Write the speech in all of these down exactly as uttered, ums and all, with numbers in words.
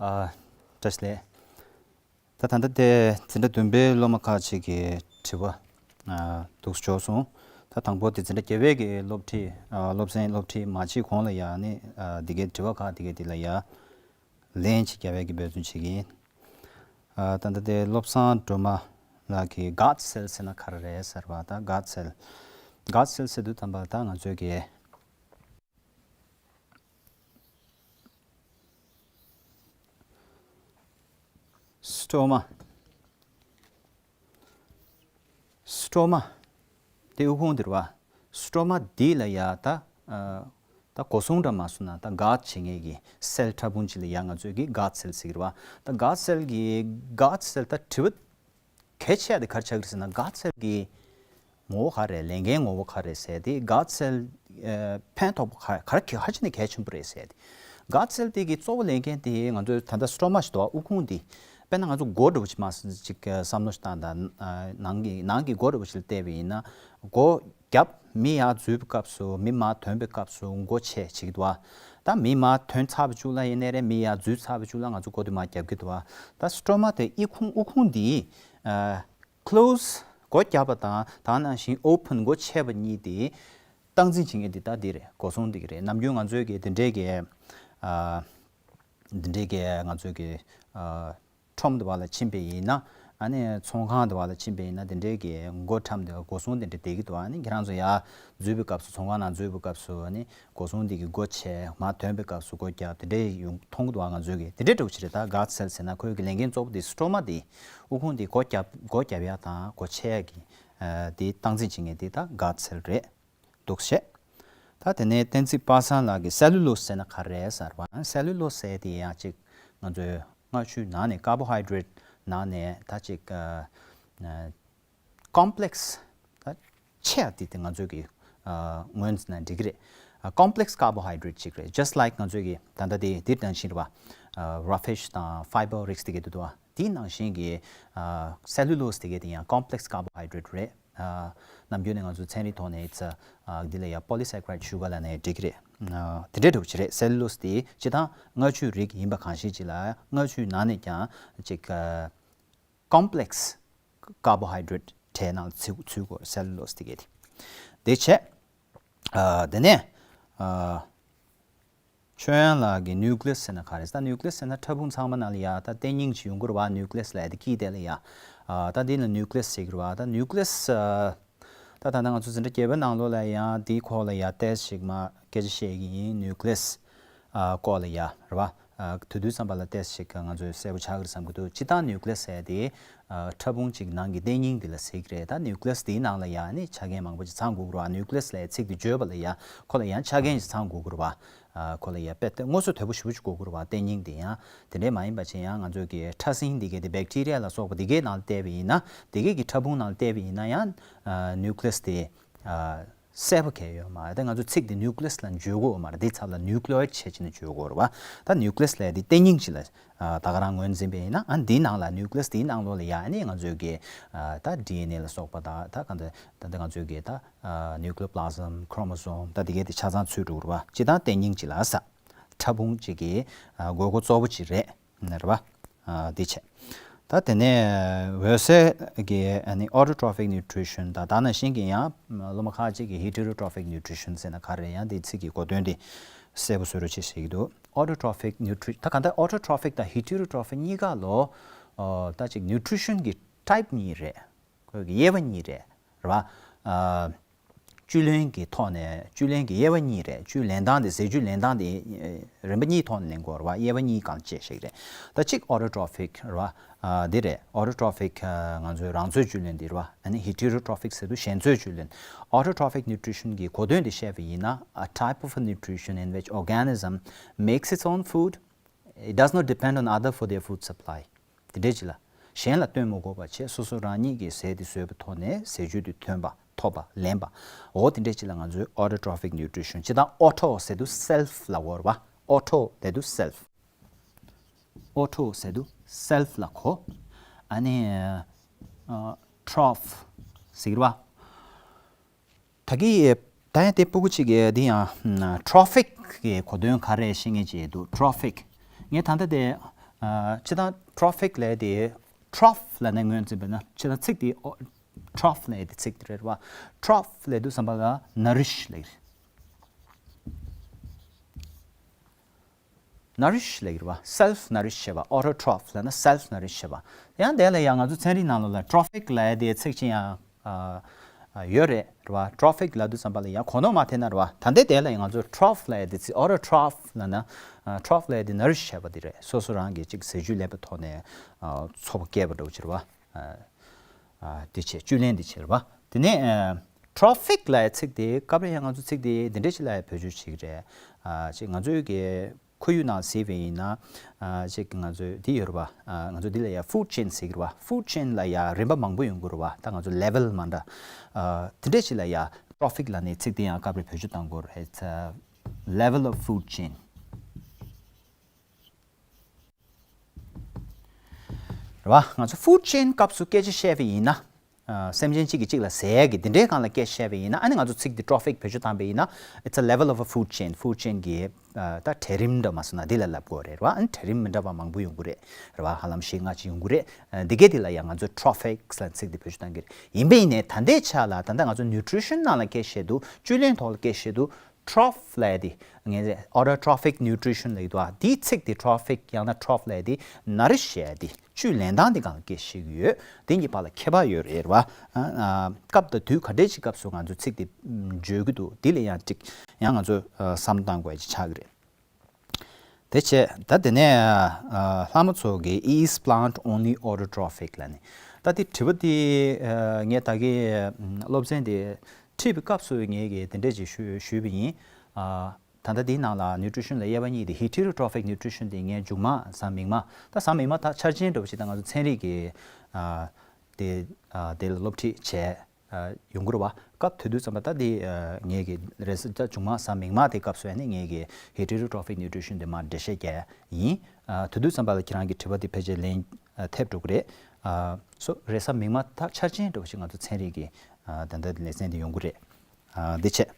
ཨ། བཀྲ་ཤིས་བདེ་ལེགས། ད་ད་ལྟ་དེ་འཛིན་གྲྭ་བདུན་པའི་སློབ་མ་ཁག་ཅིག་གི་དྲི་བ། ཨ། འདུག་སེ་འབྱོར་སོང་། ད་དང་པོ་དེ་འཛིན་གྲྭ་བརྒྱད་པའི་གི་སློབ་ཁྲིད། ཨ། སློབ་ཚན་སློབ་ཁྲིད་མ་བྱེད་གོང་ལ་ཡ་ནི། ཨ། འདི་གའི་དྲི་བ་ཁག་འདི་གའི་འདི་ལ་ཡ་ལན་ཅིག་རྒྱབ་ཡས་ཀྱི་འབད་བརྩོན་བྱེད་ཀྱི་ཡིན། ཨ། ད་ལྟ་དེ་བློ་བཟང་སྒྲོལ་མ་ལགས་ཀྱིས་གཱཌ་སེལ་ཟེར་ན་ག་རེ་རེད་ཟེར་བ། ད་གཱཌ་སེལ། གཱཌ་སེལ་ཟེར་དུས་ཙམ་པ་ད་ང་ཚོའི་གི་སི་ཊོ་མ། སི་ཊོ་མ་དེ་དབུགས་ཕུང་འདི་རེད་བ། སི་ཊོ་མ་འདི་ལ་ཡ་ད། ཨ། ད་སྒོ་སྲུང་འདྲ་མ་སོང་ན་ད་གཱཌ་བྱེད་མཁན་གྱི་སེལ་ཕྲ་ཕུང་ཅིག་ལ་ཡ་ང་ཚོས་ཀྱི་གཱཌ་སེལ་ཟེར་གྱི་རེད་བ། ད་གཱཌ་སེལ་གྱི་གཱཌ་སེལ་ད་དྲི་བ་གལ་ཆེ་བ་དེ་ག་རེ་ཆགས་ཀྱི་རེད་ཟེར་ན། གཱཌ་སེལ་གྱི་ངོ་བོ་ག་རེ་རེད། ལས་འགན་ངོ་བོ་ག་རེ་རེད་ཟེར་དེ། གཱཌ་སེལ། ཨ། ཕན་ཐོགས་པ་ག་ག་རེ་གལ་ཧ་ཅང་ནས་གལ་ཆེན་པོ་རེད་ཟེར་དེ། གཱཌ་སེལ་དེ་གི་གཙོ་བོ་ལས་འགན་དེ་ང་ཚོའི་ད་ལྟ་སི་ཊོ་མ་ཞིག་འདུག་བ། དབུགས་ཕུང་འདི། དཔེར་ན་ང་ཚོ་སྒོ་འདྲ་པོ་ཅིག་མར་ཅིག་བསམ་བློ་ཞིག་བཏང་དང་། ཨ། ནང་གི་ནང་གི་སྒོ་འདྲ་པོ་ཞིག་ལ་བལྟས་པ་ཡིན་ན། སྒོ་བརྒྱབ། མི་ཡར་འཛུལ་བའི་སྐབས་སུ། མི་མར་ཐོན་པའི་སྐབས་སུ་སྒོ་ཕྱེ་བྱེད་ཀྱི་འདུག་བ། ད་མི་མར་ཐོན་ཚར་བའི་གཞུག་ལ་ཡིན་ནའི་རེད། མི་ཡར་འཛུལ་ཚར་བའི་གཞུག་ལ་ང་ཚོ་སྒོ་དེ་མར་བརྒྱབ་ཀྱི་འདུག་བ། ད་སི་ཊོ་མ་དེ་དབུགས་ཕུང་དབུགས་ཕུང་འདི། ཨ། ཀློ་སི། སྒོ་བརྒྱབ་པ་དང་། དེ་ནང་བཞིན་ཨོ་པན། སྒོ་ཕྱེ་བ་གཉིས་དེ་སྟངས་འཛིན་བྱེད་མཁན་དེ་ད་འདི་རེད། སྒོ་སྲུང་འདི་གི་རེད། ནམ་རྒྱུན་ང་ཚོའི་གི་འདི་འདྲའི་གི། ཨ། འདི་འདྲའི་གི་ང་ཚོའི་གི། ཨ། ཁྲོམ་དེ་བ་ལ་ཕྱིན་པ་ཡིན་ན། ཨ་ནི་ཚོང་ཁང་དེ་བ་ལ་ཕྱིན་པ་ཡིན་ན། འདི་འདྲའི་གི་སྒོ་ཁྲམ་དེ་སྒོ་སྲུང་དེ་འདྲ་བསྡད་ཀྱི་འདུག་ཨ་ནི་ཁྱེད་རང་ཚོ་ཡར་འཛུལ་བའི་སྐབས་སུ། ཚོང་ཁང་ནང་འཛུལ་བའི་སྐབས་སུ། ཨ་ནི་སྒོ་སྲུང་དེ་གི་སྒོ་ཕྱེ། མར་ཐོན་པའི་སྐབས་སུ་སྒོ་བརྒྱབ། དེ་འདྲའི་ཡོང་མཐོང་གི་འདུག་ཨ། ང་ཚོའི་གི་དེ་འདྲའི་འདྲ་པོ་ཅིག་རེད། ད་གཱཌ་སེལ་ཟེར་ན་ཁོའི་གི་ལས་འགན་གཙོ་བོ་དེ་སི་ཊོ་མ་དེ། དབུགས་ཕུང་དེ་སྒོ་བརྒྱབ། སྒོ་བརྒྱབ་ཡ་དང་སྒོ་ཕྱེ་ཡ་གི། ཨ། དེ་སྟངས་འཛིན་བྱེད་མཁན་དེ་ད་གཱཌ་སེལ་རེད། འདུག་སེ་བྱས། ད་དེ་ནས་བསྟན་འཛིན་པ་སངས་ལགས་ཀྱིས་སེ་ལུ་ལོ་སི་ཟེར་ན་ག་རེ་རེད་ཟེར་བ། སེ་ལུ་ལོ་སི་ཟེར་དེ་ཡང་ཅིག་ང་ཚོའི་མངར་ཆུའི་ནང་ནས། ཀར་བོ་ཧའི་ཌེ་རེ་ཊི་ནང་ནས་ད་ཅིག་ཨ། ཨ། ཀོམ་པི་ལེག་སི། ད་ཆེ་བ་དེ་དེ་ང་ཚོའི་གི། ཨ། ངོས་འཛིན་ན་འགྲིག་གི་རེད། ཨ། ཀོམ་པི་ལེག་སི་ཀར་བོ་ཧའི་ཌེ་རེ་ཊི་ཅིག་རེད། ཇ་སི་ཊི་ལའིག་ང་ཚོའི་གི་ད་ལྟ་དེ་དེ་ནང་བཞིན་རེད་བ། ཨ། རོ་ཕི་ཤི་དང་ཕའི་བར་རིགས་དེ་གི་འདུག་བ། དེ་ནང་བཞིན་གྱི། ཨ། སེ་ལུ་ལོ་སི་དེ་གའི་དེ་ཡང་ཀོམ་པི་ལེག་སི་ཀར་བོ་ཧའི་ཌེ་རེ་ཊི་རེད། ཨ། ནམ་རྒྱུན་ནས་ང་ཚོ་ཚན་རིག་ཐོག་ནས་ཡིན་ཙང་། ཨ། འདི་ལ་ཡང་པོ་ལི་སེ་ཀ་རའིཌ་ཤུ་གར་ལབ་ནའི་འགྲིག་གི་རེད། ཨ། དེ་འདྲའི་འདྲ་པོ་ཅིག་རེད། སེ་ལུ་ལོ་སི་དེ་སྤྱིར་བཏང་མངར་ཆུའི་རིགས་ཡིན་པ་གང་ཞིག་ཅིག་ལ། མངར་ཆུའི་ནང་ནས་ཀྱང་ཅིག་ཨ། ཀོམ་པི་ལེག་སི་ཀར་བོ་ཧའི་ཌེ་རེ་ཊི་གྲས་ནང་ལ་ཚུད་ཚུད་དགོས། སེ་ལུ་ལོ་སི་དེ་གའི་དེ། དེ་བྱས། ཨ། དེ་ནས། ཨ། ཆོས་དབྱངས་ལགས་ཀྱིས་ནིའུ་ཀི་ལེ་སི་ཟེར་ན་ག་རེ་ཟེར། ད་ནིའུ་ཀི་ལེ་སི་ཟེར་ན་ཕྲ་ཕུང་ཚང་མ་ནང་ལ་ཡ་ད་རྟེན་རྙིང་ཅིག་ཡོང་གི་རེད་བ། ནིའུ་ཀི་ལེ་སི་ལབ་ཡ་དེ་དཀྱིལ་དེ་ལ་ཡ། ཨ། ད་འདི་ལ་ནིའུ་ཀི་ལེ་སི་ཟེར་གྱི་རེད་བ། ད་ནིའུ་ཀི་ལེ་སི། ཨ། ད་ད་ལྟ་ང་ཚོ་འཛིན་གྲྭ་བརྒྱད་པའི་ནང་ལོགས་ལ་ཡང་དེའི་སྐོར་ལ་ཡ་ཏོག་ཙམ་ཞིག་མར་སྐད་ཆ་བཤད་ཀྱི་ཡིན། ནིའུ་ཀི་ལེ་སི། ཨ། སྐོར་ལ་ཡ་རེད་བ། ཨ། དེ་དུས་ཙམ་པ་ལ་ཏོག་ཙམ་ཞིག་ང་ཚོས་གསལ་པོ་ཆགས་ཀྱི་རེད་བསམ་གྱི་འདུག་སྤྱིར་བཏང་ནིའུ་ཀི་ལེ་སི་ཟེར་དེ། ཨ། ཕྲ་ཕུང་གཅིག་ནང་གི་རྟེན་རྙིང་དེ་ལ་ཟེར་གྱི་རེད། ད་ནིའུ་ཀི་ལེ་སི་དེའི་ནང་ལ་ཡ་ནི་ཆ་རྐྱེན་མང་པོ་ཅིག་ཚང་དགོས་ཀྱི་རེད་བ། ནིའུ་ཀི་ལེ་སི་ལབ་ཡ་ཚིག་དེ་བརྗོད་པ་ལ་ཡ། ཁོ་ལ་ཡང་ཆ་རྐྱེན་ཅིག་ཚང་དགོས་ཀྱི་རེད་བ། ཨ། ཁོ་ལ་ཡ་དཔེ་དངོས་སུ་དོད་པོ་ཞེ་པོ་ཅིག་དགོས་ཀྱི་རེད་བ། རྟེན་རྙིང་དེ་ཡང་དེ་འདྲས་མ་ཡིན་པ་བྱས་ཡང་ང་ཚོ་གི་ཕྲ་སྲིན་འདི་གའི་དེ། བེག་ཊི་རི་ཡ་ལ་སོགས་པ་འདི་གའི་ནང་ལ་བལྟས་པ་ཡིན་ན། འདི་གའི་གི་ཕྲ་ཕུང་ནང་ལ་བལྟས་པ་ཡིན་ན་ཡང་། ཨ། ནིའུ་ཀི་ལེ་སི་དེ། ཨ། གསལ་པོ་གང་ཡང་ཡོད་མ་རེད། ད་ང་ཚོ་ཚིག་དེ་ནིའུ་ཀི་ལེ་སི་ལ་བརྗོད་དགོས་ཡོད་མ་རེད། དེའི་ཚབ་ལ་ནིའུ་ཀི་ལོ་ཡིཌ་བྱས་བྱས་ནས་བརྗོད་དགོས་རེད་བ། ད་ནིའུ་ཀི་ལེ་སི་ལབ་ཡ་དེ་རྟེན་རྙིང་ཅིག་ལ། ཨ། ད་ག་རང་ངོས་འཛིན་པ་ཡིན་ན། ཨ། འདིའི་ནང་ལ་ནིའུ་ཀི་ལེ་སི་དེའི་ནང་ལོགས་ལ་ཡ་ནི་ང་ཚོའི་གི། ཨ། ད་ཌི་ཨེན་ཨེ་ལ་སོགས་པ་དང་། ད་གང་ལྟར་ད་ལྟ་ང་ཚོའི་གི་ད། ཨ། ནིའུ་ཀི་ལེ་པི་ལ་ཟམ། ཁོ་རོ་མོ་སོམ། ད་འདི་གའི་དེ་ཆ་ཚང་ཚུད་འགྲོ་གི་རེད་བ། སྤྱིར་བཏང་རྟེན་རྙིང་ཅིག་ལ་ཟེར། ཕྲ་ཕུང་ཅིག་གི། ཨ། དགོས་མཁོ་གཙོ་བོ་ཅིག་རེད། རེད་བ། ཨ། འདི་བྱས། ད་དེ་ནས་འོད་གསལ་གྱི། ཨ་ནི་ཨོ་ཊོ་ཊོ་ཕིག་ནིའུ་ཊི་རི་ཤན། ད་ད་ནང་བཞིན་གྱི་ཡང་སློབ་མ་ཁག་ཅིག་གིས་ཧི་ཊི་རོ་ཊོ་ཕིག་ནིའུ་ཊི་རི་ཤན་ཟེར་ན་ག་རེ། ཡང་འདི་ཚིག་གི་གོ་དོན་དེ་གསལ་པོ་བཟོ་རོགས་བྱེད་ཟེར་གྱི་འདུག་ཨོ་ཊོ་ཊོ་ཕིག་ནིའུ་ཊི་རི། ད་གང་ལྟར་ཨོ་ཊོ་ཊོ་ཕིག་དང་ཧི་ཊི་རོ་ཊོ་ཕིག་གཉིས་ཀ་ལོ། ཨོ། ད་ཅིག་ནིའུ་ཊི་རི་ཤན་གྱི་ཊའིབ་གཉིས་རེད། ཁོའི་གི་དབྱེ་བ་གཉིས་རེད། རེད་བ། ཨ། བཅུད་ལེན་གྱི་ཐོག་ནས། བཅུད་ལེན་གྱི་དབྱེ་བ་གཉིས་རེད། བཅུད་ལེན་སྟངས་དེ། ཟས་བཅུད་ལེན་སྟངས་དེ། ཨ། རིམ་པ་གཉིས་ཐོག་ནས་ལེན་དགོས་རེད་བ། དབྱེ་བ་གཉིས་སྒང་བཅད་ཞིག་རེད། ད་གཅིག་ཨོ་ཊོ་ཊོ་ཕིག་རེད་བ། ཨ། འདི་རེད། ཨོ་ཊོ་ཊོ་ཕིག་ང་ཚོའི་རང་འཚོའི་བཅུད་ལེན་འདི་རེད་བ། ཨ་ནི་ཧི་ཊི་རོ་ཊོ་ཕིག་ཟེར་དུས་གཞན་འཚོའི་བཅུད་ལེན། ཨོ་ཊོ་ཊོ་ཕིག་ནིའུ་ཊི་རི་ཤན་གྱི་གོ་དོན་དེ་བཤད་པ་ཡིན་ན། A type of nutrition in which organism makes its own food. It does not depend on other for their food supply. དེ་འདྲས་ཅིག་ལ། གཞན་ལ་བརྟེན་མ་དགོས་པ་བྱས། སོ་སོ་རང་ཉིད་ཀྱིས་ཟས་དེ་ཟོས་པའི་ཐོག་ནས་ཟས་བཅུད་དེ་ཐོན་པ། ཐོབ་པ། ལེན་པ། འོ་དེ་འདྲས་ཅིག་ལ་ང་ཚོས་ཨོ་ཊོ་ཊོ་ཕིག་ནིའུ་ཊི་རི་ཤན། སྤྱིར་བཏང་ཨོ་ཊོ་ཟེར་དུས་སེལ་ཕི་ལ་གོ་རེད་བ། ཨོ་ཊོ་ཟེར་དུས་སེལ་ཕི། ཨོ་ཊོ་ཟེར་དུས་སེལ་ཕི་ལ་གོ། ཨ་ནི། ཨ། ཊོ་ཕི་ཟེར་གྱི་རེད་བ། ད་གི། ད་ཡང་དེ་སྤུ་གུ་གཅིག་གིས་འདི་ཡང་ཊོ་ཕིག་གི་གོ་དོན་ག་རེ་ཤེས་མཁན་ཅིག་འདུག་ཊོ་ཕིག་ངས་ད་ལྟ་དེ། ཨ་སྤྱིར་བཏང་trophic་ལབ་དེ་troph་ལབ་ནས་ངོས་འཛིན་པ་ན་སྤྱིར་བཏང་ཚིག་དེ་ཨོ- troph་ལབ་དེ་ཚིག་དེ་རེད་བ། troph་ལབ་དུས་ཙམ་པ་ལ་nourish་ལབ་རེད། nourish་ལབ་ཀྱི་རེད་བ། self nourish་བྱེད་པ། autotroph་ལབ་ན་self nourish་བྱེད་པ། ཡང་དེ་ལ་ཡང་ང་ཚོ་ཚན་རིག་ནང་ལོགས་ལ་trophic་ལབ་དེ་ཚིག་ཅིག་ཡང་ཨ་ཨ་ཡོད་རེད་རེད་བ། trophic་ལབ་དུས་ཙམ་པ་ལ་ཡང་གོ་ནོར་མ་ཐེབས་ན་རེད་བ། ད་ལྟའི་དེ་ལ་ཡང་ང་ཚོ་troph་ལབ་དེ་ཚིག autotroph་ལབ་ན་ཨ་troph་ལབ་དེ་nourish་བྱེད་པ་དེ་རེད། སོ་སོ་རང་གིས་ཅིག་ཟས་བཅུད་ལེན་པའི་ཐོག་ནས་ཨ་འཚོ་བ་སྐྱེལ་བ་འདྲ་བོ་ཅིག་རེད་བ། ཨ་ཨ་དེ་བྱས་བཅུད་ལེན་དེ་བྱས་རེད་བ། དེ་ནས་ཨ་trophic་ལབ་ཡ་ཚིག་དེ་སྐབས་རེ་ཡང་ང་ཚོ་ཚིག་དེ་འདི་འདྲ་ཞིག་ལ་ཡང་བེད་སྤྱོད་བྱེད་ཀྱི་རེད། ཨ་ཅིག་ང་ཚོའི་གི་ཁོར་ཡུག་ནང་གཟིགས་པ་ཡིན་ན། ཨ་ཅིག་ང་ཚོའི་འདི་ཡོད་རེད་བ། ཨ་ང་ཚོ་འདི་ལ་ཡ་food chain་ཟེར་གྱི་རེད་བ། food chain་ལ་ཡ་རིམ་པ་མང་པོ་ཡོང་གི་རེད་བ། ད་ང་ཚོ་level་མ་འདྲ། ཨ་དེ་འདྲ་ཞིག་ལ་ཡ་trophic་ལབ་ནས་ཚིག་དེ་ཡང་སྐབས་རེ་བེད་སྤྱོད་གཏང་གི་རེད། It's a level of food chain། རེད་བ། ང་ཚོ་food chain་སྐབས་སུ་སྐད་ཆ་བཤད་པ་ཡིན་ན། ཨ་སེམས་ཅན་གཅིག་གིས་གཅིག་ལ་ཟས་ཀྱི་འདི་འདྲའི་སྒང་ལ་སྐད་བཤད་པ་ཡིན་ན། ཨ་ནི་ང་ཚོ་ཚིག་འདི་trophic་བེད་སྤྱོད་བཏང་པ་ཡིན་ན། It's a level of a food chain. food chain་གི་ཨ་ད་གྲལ་རིམ་འདྲ་མ་སོང་ན་འདི་ལ་ལབ་དགོས་རེད་བ། ཨ་ནི་གྲལ་རིམ་མི་འདྲ་བ་མང་པོ་ཡོང་གི་རེད། རེད་བ། ཧ་ལམ་བཞི་ལྔ་ཅིག་ཡོང་གི་རེད། ཨ་འདི་གའི་འདི་ལ་ཡང་ང་ཚོས་trophic་ལབ་ཚིག་འདི་བེད་སྤྱོད་བཏང་གི་རེད། ཡིན་པ་ཡིན་ནའི་ད་ལྟའི་ཆ་ལ་ད་ལྟ་ང་ཚོ་nutrition་ནང་ལ་སྐད་བཤད་དུས། བཅུད་ལེན་ཐོག་ལ་སྐད་བཤད་དུས། troph་ལབ་དེ་ངས་autotrophic nutrition་ལབ་ཀྱི་འདུག་ཨ། དེའི་ཚིག་དེ་trophic་ཡང་ན་troph་ལབ་དེ་nourish་ཡ་དེ་བཅུད་ལེན་སྟངས་དེ་སྒང་ལ་སྐད་བཤད་ཀྱི་ཡོད། དེ་གཉིས་བར་ལ་ཁྱད་པར་ཡོད་རེད་བ། ཨ་ཨ་སྐབས་དང་དུས་ག་འདྲས་ཅིག་སྐབས་སུ་ང་ཚོས་ཚིག་དེ་བརྗོད་ཀྱི་འདུག་དེ་ལ་ཡང་ཅིག་ཡང་ང་ཚོས་ཨ་བསམ་བཏང་དགོས་ཡ་ཅིག་ཆགས་ཀྱི་རེད། དེ་བྱས་ད་དེ་ནས་ཨ་ལྷ་མོ་ཚོ་གིས་is plant only autotrophic་ལབ་ནས། ད་དེ་དྲི་བ་དེ་ཨ་ངས་ད་གིན་སློབ་ཚན་དེ་ཁྲིད་པའི་སྐབས་སུ་ངས་ཀྱིས་དེ་འདྲས་ཅིག་ཞུ་ཞུས་པ་ཡིན། ཨ་ད་ལྟ་འདིའི་ནང་ལ་nutrition་ལ་དབྱེ་བ་གཉིས་ཏེ། heterotrophic nutrition་དེ་ངས་མཇུག་མ་གཟའ་མིག་དམར། ད་གཟའ་མིག་དམར་ད་འཆར་ཅན་འདྲ་བོ་ཞིག་ད་ང་ཚོ་ཚན་རིག་གི་ཨ་དེ་ཨ་དེ་ལ་སློབ་ཁྲིད་བྱས་ཨ་ཡོང་གི་རེད་བ། སྐབས་དེ་དུས་ཙམ་པ་ད་དེ་ཨ་ངས་ཀྱིས་རེས་གཟའ་ད་མཇུག་མ་གཟའ་མིག་དམར་དེ་སྐབས་སུ་ཨ་ནི་ངས་ཀྱིས་heterotrophic nutrition་དེ་མར་འགྲེལ་བཤད་རྒྱག་ཡིན། ཨ་དེ་དུས་ཙམ་པ་ལ་ཁྱེད་རང་གི་དྲི་བ་དེ་ཕལ་ཆེར་ལན་ཨ་ཐེབས་འགྲོ་གི་རེད། ཨ་སོ་རེས་གཟའ་མིག་དམར་ད་འཆར་ཅན་འདྲ་བོ་ཞིག་ང་ཚོ་ཚན་རིག་གི་ཨ་ད་ལྟ་ལེ་ཚན་དེ་ཡོང་གི་རེད། ཨ་འདི་བྱས།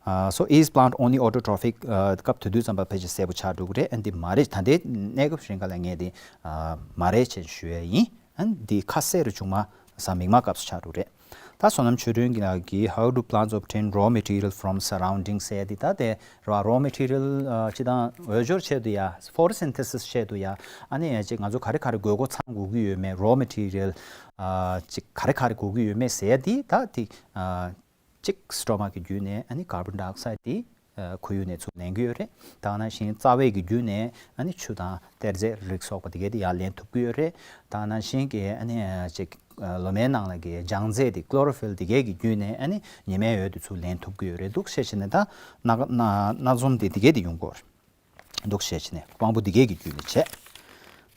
ཨ་so is plant only autotrophic? ཨ་སྐབས་དེ་དུས་ཙམ་པ་ཕལ་ཆེར་གསལ་པོ་ཆགས་འགྲོ་གི་རེད། ཨ་འདི་མ་རེད། ད་ལྟའི་གནས་སྐབས་རིང་ག་ལ་ངས་འདི་ཨ་མ་རེད་ཅེས་ཞུ་ཡ་ཡིན། ཨ་འདི་ཁ་གསལ་རུ་བྱུང་མ་གཟའ་མིག་དམར་སྐབས་སུ་ཆགས་འགྲོ་གི་རེད། ད་བསོད་ནམས་ཆོས་སྒྲོན་གྱི་ལགས་ཀྱིས་how do plants obtain raw material from surroundings་ཟེར་ཡ་འདི་ད་དེ་ར་raw material་ཨ་སྤྱིར་བཏང་འོས་སྦྱོར་ཆེད་དུ་ཡ་photosynthesis་ཆེད་དུ་ཡ་ཨ་ནི་ཡ་ཅིག་ང་ཚོ་ག་རེ་ག་རེ་དགོས་མཁོ་ཚང་དགོས་ཀྱི་ཡོད་མེད། raw material་ཨ་ཅིག་ག་རེ་ག་རེ་དགོས་ཀྱི་ཡོད་མེད་ཟེར་ཡ་འདི་ད་དེ་ཨ། གཅིག་སི་ཊོ་མ་གི་བརྒྱུད་ནས་ཨ་ནི་carbon dioxide་དེ་ཨ་ཁོར་ཡུག་ནས་ཚུར་ལེན་གྱི་ཡོད་རེད། ད་ག་ནང་བཞིན་རྩ་བའི་གི་བརྒྱུད་ནས་ཨ་ནི་ཆུ་དང་གཏེར་རྫས་རིགས་སོགས་པ་དེ་གས་དེ་ཡར་ལེན་ཐུབ་ཀྱི་ཡོད་རེད། ད་ག་ནང་བཞིན་གྱི་ཨ་ནི་ཨ་ཅིག་ཨ་ལོ་མའི་ནང་ལ་གི་ལྗང་རྫས་དེ་chlorophyll་དེ་གས་གི་བརྒྱུད་ནས་ཨ་ནི་ཉི་མའི་འོད་དེ་ཚུར་ལེན་ཐུབ་ཀྱི་ཡོད་རེད། འདུག་སེ་བྱས་ནས་ད་སྣ་སྣ་སྣ་འཛོམས་དེ་དེ་གས་དེ་ཡོང་གི་ཡོད་རེད། འདུག་སེ་བྱས་ནས་དབང་པོ་དེ་གས་གི་བརྒྱུད་ནས་བྱས།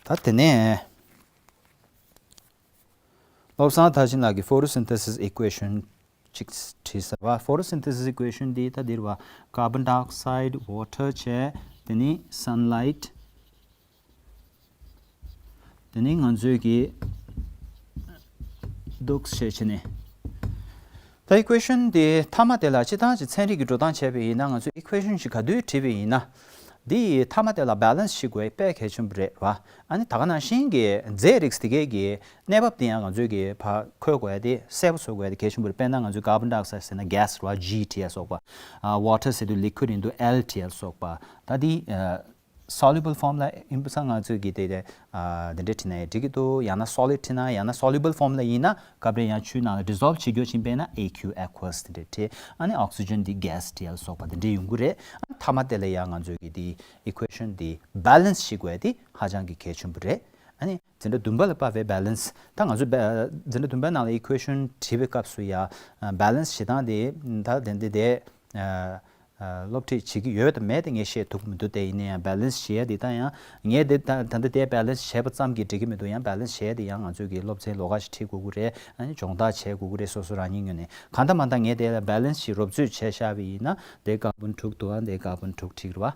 ད་དེ་ནས་བློ་བཟང་མཐར་ཕྱིན་ལགས་ཀྱིས་photosynthesis equation་ཅིག་བྲིས་ཟེར་བ། photosynthesis equation་འདི་ད་འདིར་བ། carbon dioxide, water་བྱས། དེ་ནི་sunlight། དེ་ནི་ང་ཚོས་ཀྱི་འདུག་སེ་བྱས་ནས། ད་equation་འདི་མཐའ་མ་དེ་ལ་སྤྱིར་བཏང་གི་ཚན་རིག་གི་འགྲོ་སྟངས་བྱས་པ་ཡིན་ན་ང་ཚོས་equation་ཞིག་ག་དུས་བྲིས་པ་ཡིན་ན། འདི་མཐའ་མ་དེ་ལ་balance་ཞིག་དགོས་དཔེ་གལ་ཆེན་པོ་རེད་བ། ཨ་ནི་ད་ག་ནང་བཞིན་གྱི་རྫས་རིགས་དེ་གས་ཀྱི་གནས་བབ་དེ་ཡང་ང་ཚོས་ཀྱི་ཕར་འཁོད་དགོས་ཡ་དེ་གསལ་པོ་བཟོ་དགོས་ཡ་དེ་གལ་ཆེན་པོ་རེད། དཔེར་ན་ང་ཚོས་carbon dioxide་ཟེར་ན་gas་རེད་བ། G་T་ལ་སོགས་པ། ཨ་water་ཟེར་དུས་liquid་ཡིན་དུས་L T་ལ་སོགས་པ། ད་འདི་ཨ་soluble form་ལ་ཡིན་པ་སང་ང་ཚོས་ཀྱི་དེ་དེ་ཨ་དེ་འདྲས་བྲིས་ན་ཡང་འགྲིག་གི་འདུག་ཡང་ན་solid་བྲིས་ན། ཡང་ན་soluble form་ལ་ཡིན་ན་སྐབས་རེ་ཡང་ཆུའི་ནང་ལ་dissolve་བྱེད་རྒྱུ་ཕྱིན་པས་ན་A Q aqueous་དེ་འདྲས་བྲིས། ཨ་ནི་oxygen་འདི་gas་དེ་ལ་སོགས་པ་དེ་འདྲས་ཡོང་གི་རེད། ཨ་མཐའ་མ་དེ་ལ་ཡང་ང་ཚོས་ཀྱི་དེ་equation་དེ་balance་བྱེད་དགོས་དེ་ཧ་ཅང་གི་གལ་ཆེན་པོ་རེད། ཨ་ནི་འཛིན་གྲྭ་བདུན་པ་ལ་དཔག་པའི་balance། ད་ང་ཚོ་འཛིན་གྲྭ་བདུན་པའི་ནང་ལ་equation་བྲིས་པའི་སྐབས་སུ་ཡ་balance་བྱེད་སྟངས་དེ་ད་དེ་འདི་དེ་སློབ་ཁྲིད་བྱེད་ཀྱི་ཡོད་དམ་མེད་དེ་ངས་བཤད་ཐུབ་མི་འདུག་དེ་ཡིན་ན་ཡང་balance་བྱེད་ཡ་དེ་ད་ཡང་ངས་དེ་ད་ད་ལྟ་དེ་balance་བྱས་པ་ཙམ་གྱིས་འགྲིག་གི་མི་འདུག་ཡང་balance་བྱས་ཡ་དེ་ཡང་ང་ཚོས་ཀྱི་སློབ་ཚན་ལོགས་ཀ་ཞིག་ཁྲིད་དགོས་ཀྱི་རེད། ཨ་ནི་སྦྱོང་བརྡར་བྱེད་དགོས་ཀྱི་རེད། སོ་སོ་རང་ཉིད་ངོས་ནས་གང་ལྟར་མ་ལྟར་ངས་དེ་ལ་balance་ཞིག་རོབ་ཚོད་བྱས་བཞག་པ་ཡིན་ན་དེ་carbon་དྲུག་འདུག་ཨ་དེ་carbon་དྲུག་བྲིས་རེད་བ།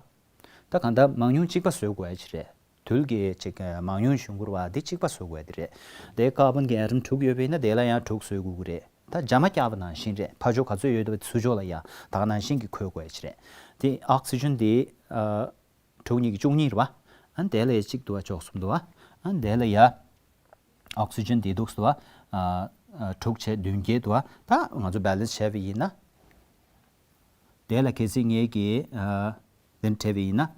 ད་གང་ལྟར་མང་ཉུང་གཅིག་པ་བཟོ་དགོས་ཡ་ཅིག་རེད། དུལ་གྱི་ཅིག་མང་ཉུང་བྱུང་དགོས་རེད་བ། འདི་གཅིག་པ་བཟོ་དགོས་དེ་རེད། དེ་carbon་གི་atom་དྲུག་ཡོད་པ་ཡིན་ན་དེ་ལ་ཡང་དྲུག་བཟོ་དགོས་ཀྱི་རེད། ད་སྦྱར་མ་བརྒྱབ་པ་ནང་བཞིན་རེད། ཕར་ཕྱོགས་ག་ཚོད་ཡོད་པ་ཚུར་ཕྱོགས་ལ་ཡང་ད་ག་ནང་བཞིན་གྱི་འཁོད་དགོས་ཡ་ཅིག་རེད། དེ་oxygen་དེ་ཨ་དྲུག་གཉིས་ཀྱི་བཅུ་གཉིས་རེད་བ། ཨ་ནི་དེ་ལ་ཡ་གཅིག་འདུག་བ། བཅུ་གསུམ་འདུག་བ། ཨ་ནི་དེ་ལ་ཡ་ཨོག་སི་ཇན་དེ་འདུག་འདུག་བ། ཨ་ཨ་དྲུག་བྱས་བདུན་བརྒྱད་འདུག་བ། ད་ང་ཚོ་བེ་ལན་སི་བྱས་པ་ཡིན་ན། དེ་ལ་གལ་སྲིད་ངས་ཀྱིས་ཨ་དེ་འདྲ་བྲིས་པ་ཡིན་ན།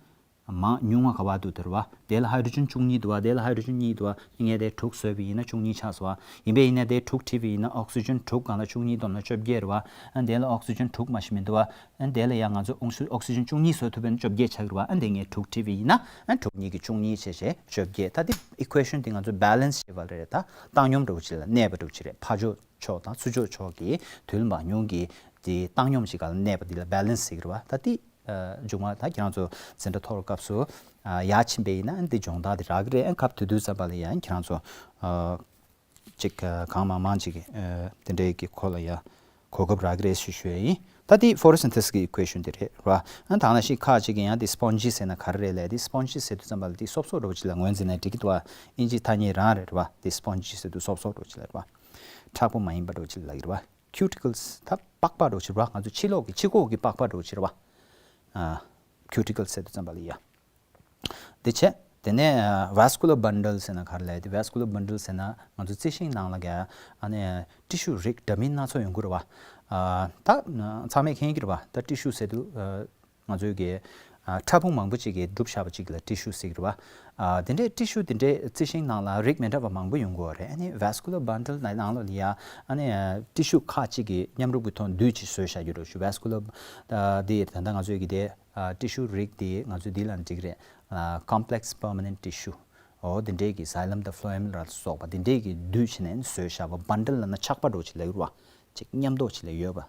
མང་ཉུང་བ་ག་པར་འདུག་དེ་རེད་བ། དེ་ལ་ཧའི་ཌྲོ་ཇན་བཅུ་གཉིས་འདུག་བ། དེ་ལ་ཧའི་ཌྲོ་ཇན་གཉིས་འདུག་བ། ངས་དེ་དྲུག་བཟོས་པ་ཡིན་ན་བཅུ་གཉིས་ཆགས་སོང་བ། ཡིན་པས་ཡིན་ན་དེ་དྲུག་བྲིས་པ་ཡིན་ན་ཨོག་སི་ཇན་དྲུག་སྒང་ལ་བཅུ་གཉིས་བསྡོམས་ན་བཅོ་བརྒྱད་རེད་བ། ཨ་དེ་ལ་ཨོག་སི་ཇན་དྲུག་མ་གཞི་མི་འདུག་བ། ཨ་དེ་ལ་ཡང་ང་ཚོ་ཨོག་སི་ཨོག་སི་ཇན་བཅུ་གཉིས་བཟོས་ཐུབ་པ་ཡིན་ན་བཅོ་བརྒྱད་ཆགས་ཀྱི་རེད་བ། ཨ་དེ་ངས་དྲུག་བྲིས་པ་ཡིན་ན་ཨ་དྲུག་གཉིས་ཀྱི་བཅུ་གཉིས་བྱས་བྱས་བཅོ་བརྒྱད། ད་དེ་ཨི་ཀུའེ་ཤན་དེ་ང་ཚོ་བེ་ལན་སི་བྱས་པ་རེད། ད་བཏང་སྙོམས་འདྲ་བོ་ཅིག་ལ་གནས་པ་འདྲ་བོ་ཅིག་རེད། ཕར་ཕྱོགས་ཕྱོགས་དང་ཚུར་ཕྱོགས་ཕྱོགས་ཀྱི་དུས་ལ་མང་ཉུང་གི་དེ་བཏང་སྙོམས་ཅིག་ག་ལ་གནས་པ་འདི་ལ་བེ་ལན་སི་ཟེར་གྱི་རེད་བ། ད་དེ་ཨ་མཇུག་མ་ད་ཁྱེད་རང་ཚོ་འཛིན་གྲྭ་མཐོ་རུ་སྐབས་སུ་ཨ་ཡར་ཕྱིན་པ་ཡིན་ན་འདི་སྦྱོང་བརྡར་དེ་རག་གི་རེད། ཨ་སྐབས་དེ་དུས་ཙམ་པ་ལ་ཡང་ཁྱེད་རང་ཚོ་ཨ་ཅིག་ཨ་གང་མང་མང་ཅིག་ཨ་དེ་འདྲའི་གི་སྐོར་ལ་ཡང་གོ་སྐབས་རག་གི་རེད་ཞུ་ཞུ་ཡ་ཡིན། ད་དེ་ཕོ་ཊོ་སིན་ཐེ་སིས་ཀྱི་ཨི་ཀུའེ་ཤན་དེ་རེད་ར། ཨ་ད་ནང་བཞིན་ཁག་ཅིག་གིས་ཡང་དེ་སི་པོན་ཇི་ཟེར་ན་ག་རེ་རེད་ལབ། དེ་སི་པོན་ཇི་ཟེར་དུས་ཙམ་པ་ལ་དེ་སོབ་སོབ་འདྲ་བོ་ཅིག་ལ་ངོས་འཛིན་ན་འགྲིག་གི་འདུག་བ། ཨིན་ཇིའི་ཐ་སྙད་རང་རེད་ར་བ། དེ་སི་པོན་ཇི་ཟེར་དུས་སོབ་སོབ་འདྲ་བོ་ཅིག་ལ་རེད་བ། མཁྲེགས་པོ་མ་ཡིན་པ་འདྲ་བོ་ཅིག་ལ་ལབ་ཀྱི་རེད་བ། ཁུ་ཊི་ཀལ་སི་ད་པགས་པ་འདྲ་བོ་ཅིག་རེད་བ། ང་ཚོ་ཕྱི་ལོགས་ཀྱི་ཕྱི་ཁོག་གི་པགས་པ་འདྲ་བོ་ཅིག་རེད་བ། ཨ་ཁུ་ཊི་ཀལ་སི་ཟེར་དུས་ཙམ་པ་ལ་ཡ། དེ་བྱས། དེ་ནས་ཨ་ཝེ་སི་ཀུ་ལར་བན་ཌལ་ཟེར་ན་ག་རེ་ལབ་ཡ། དེ་ཝེ་སི་ཀུ་ལར་བན་ཌལ་ཟེར་ན་ང་ཚོ་རྩི་ཤིང་ནང་ལ་ག་ཨ་ནི་ཊི་ཤུ་རིགས་འདྲ་མིན་སྣ་ཚོགས་ཡོང་གི་རེད་བ། ཨ་ད་ཚང་མས་མཁྱེན་གྱི་རེད་བ། ད་ཊི་ཤུ་ཟེར་དུས་ཨ་ང་ཚོའི་གི་ཨ་ཕྲ་ཕུང་མང་པོ་ཅིག་གིས་གྲུབ་བཞག་པ་ཅིག་ལ་ཊི་ཤུ་ཟེར་གྱི་རེད་བ། ཨ་དེ་འདྲའི་ཊི་ཤུ་དེ་འདྲའི་རྩི་ཤིང་ནང་ལ་རིགས་མི་འདྲ་བ་མང་པོ་ཡོང་གི་ཡོད་རེད། ཨ་ནི་ཝེ་སི་ཀུ་ལར་བན་ཌལ་ནང་ལོགས་ལ་ཡ་ཨ་ནི་ཨ་ཊི་ཤུ་ཁག་ཅིག་གིས་མཉམ་རུབ་ཀྱི་ཐོག་འདུས་ཀྱིས་བཟོས་བཞག་རྒྱུ་རེད་ཞུ། ཝེ་སི་ཀུ་ལར་ཨ་དེ་ད་ལྟ་ང་ཚོའི་གི་དེ། ཨ་ཊི་ཤུ་རིགས་དེ་ང་ཚོས་འདི་ལ་འགྲིག་རེད། ཨ་complex permanent tissue འོ་དེ་འདྲའི་གི་Xylem དང་Phloem ལ་སོགས་པ་དེ་འདྲའི་གི་འདུས་བྱས་ནས་བཟོས་བཞག་པ། བན་ཌལ་ལབ་ན་ཆགས་པ་འདྲ་བོ་ཅིག་ལབ་ཀྱི་རེད་བ། ཅིག་མཉམ་དུ་ཅིག་ལ་ཡོད་པ།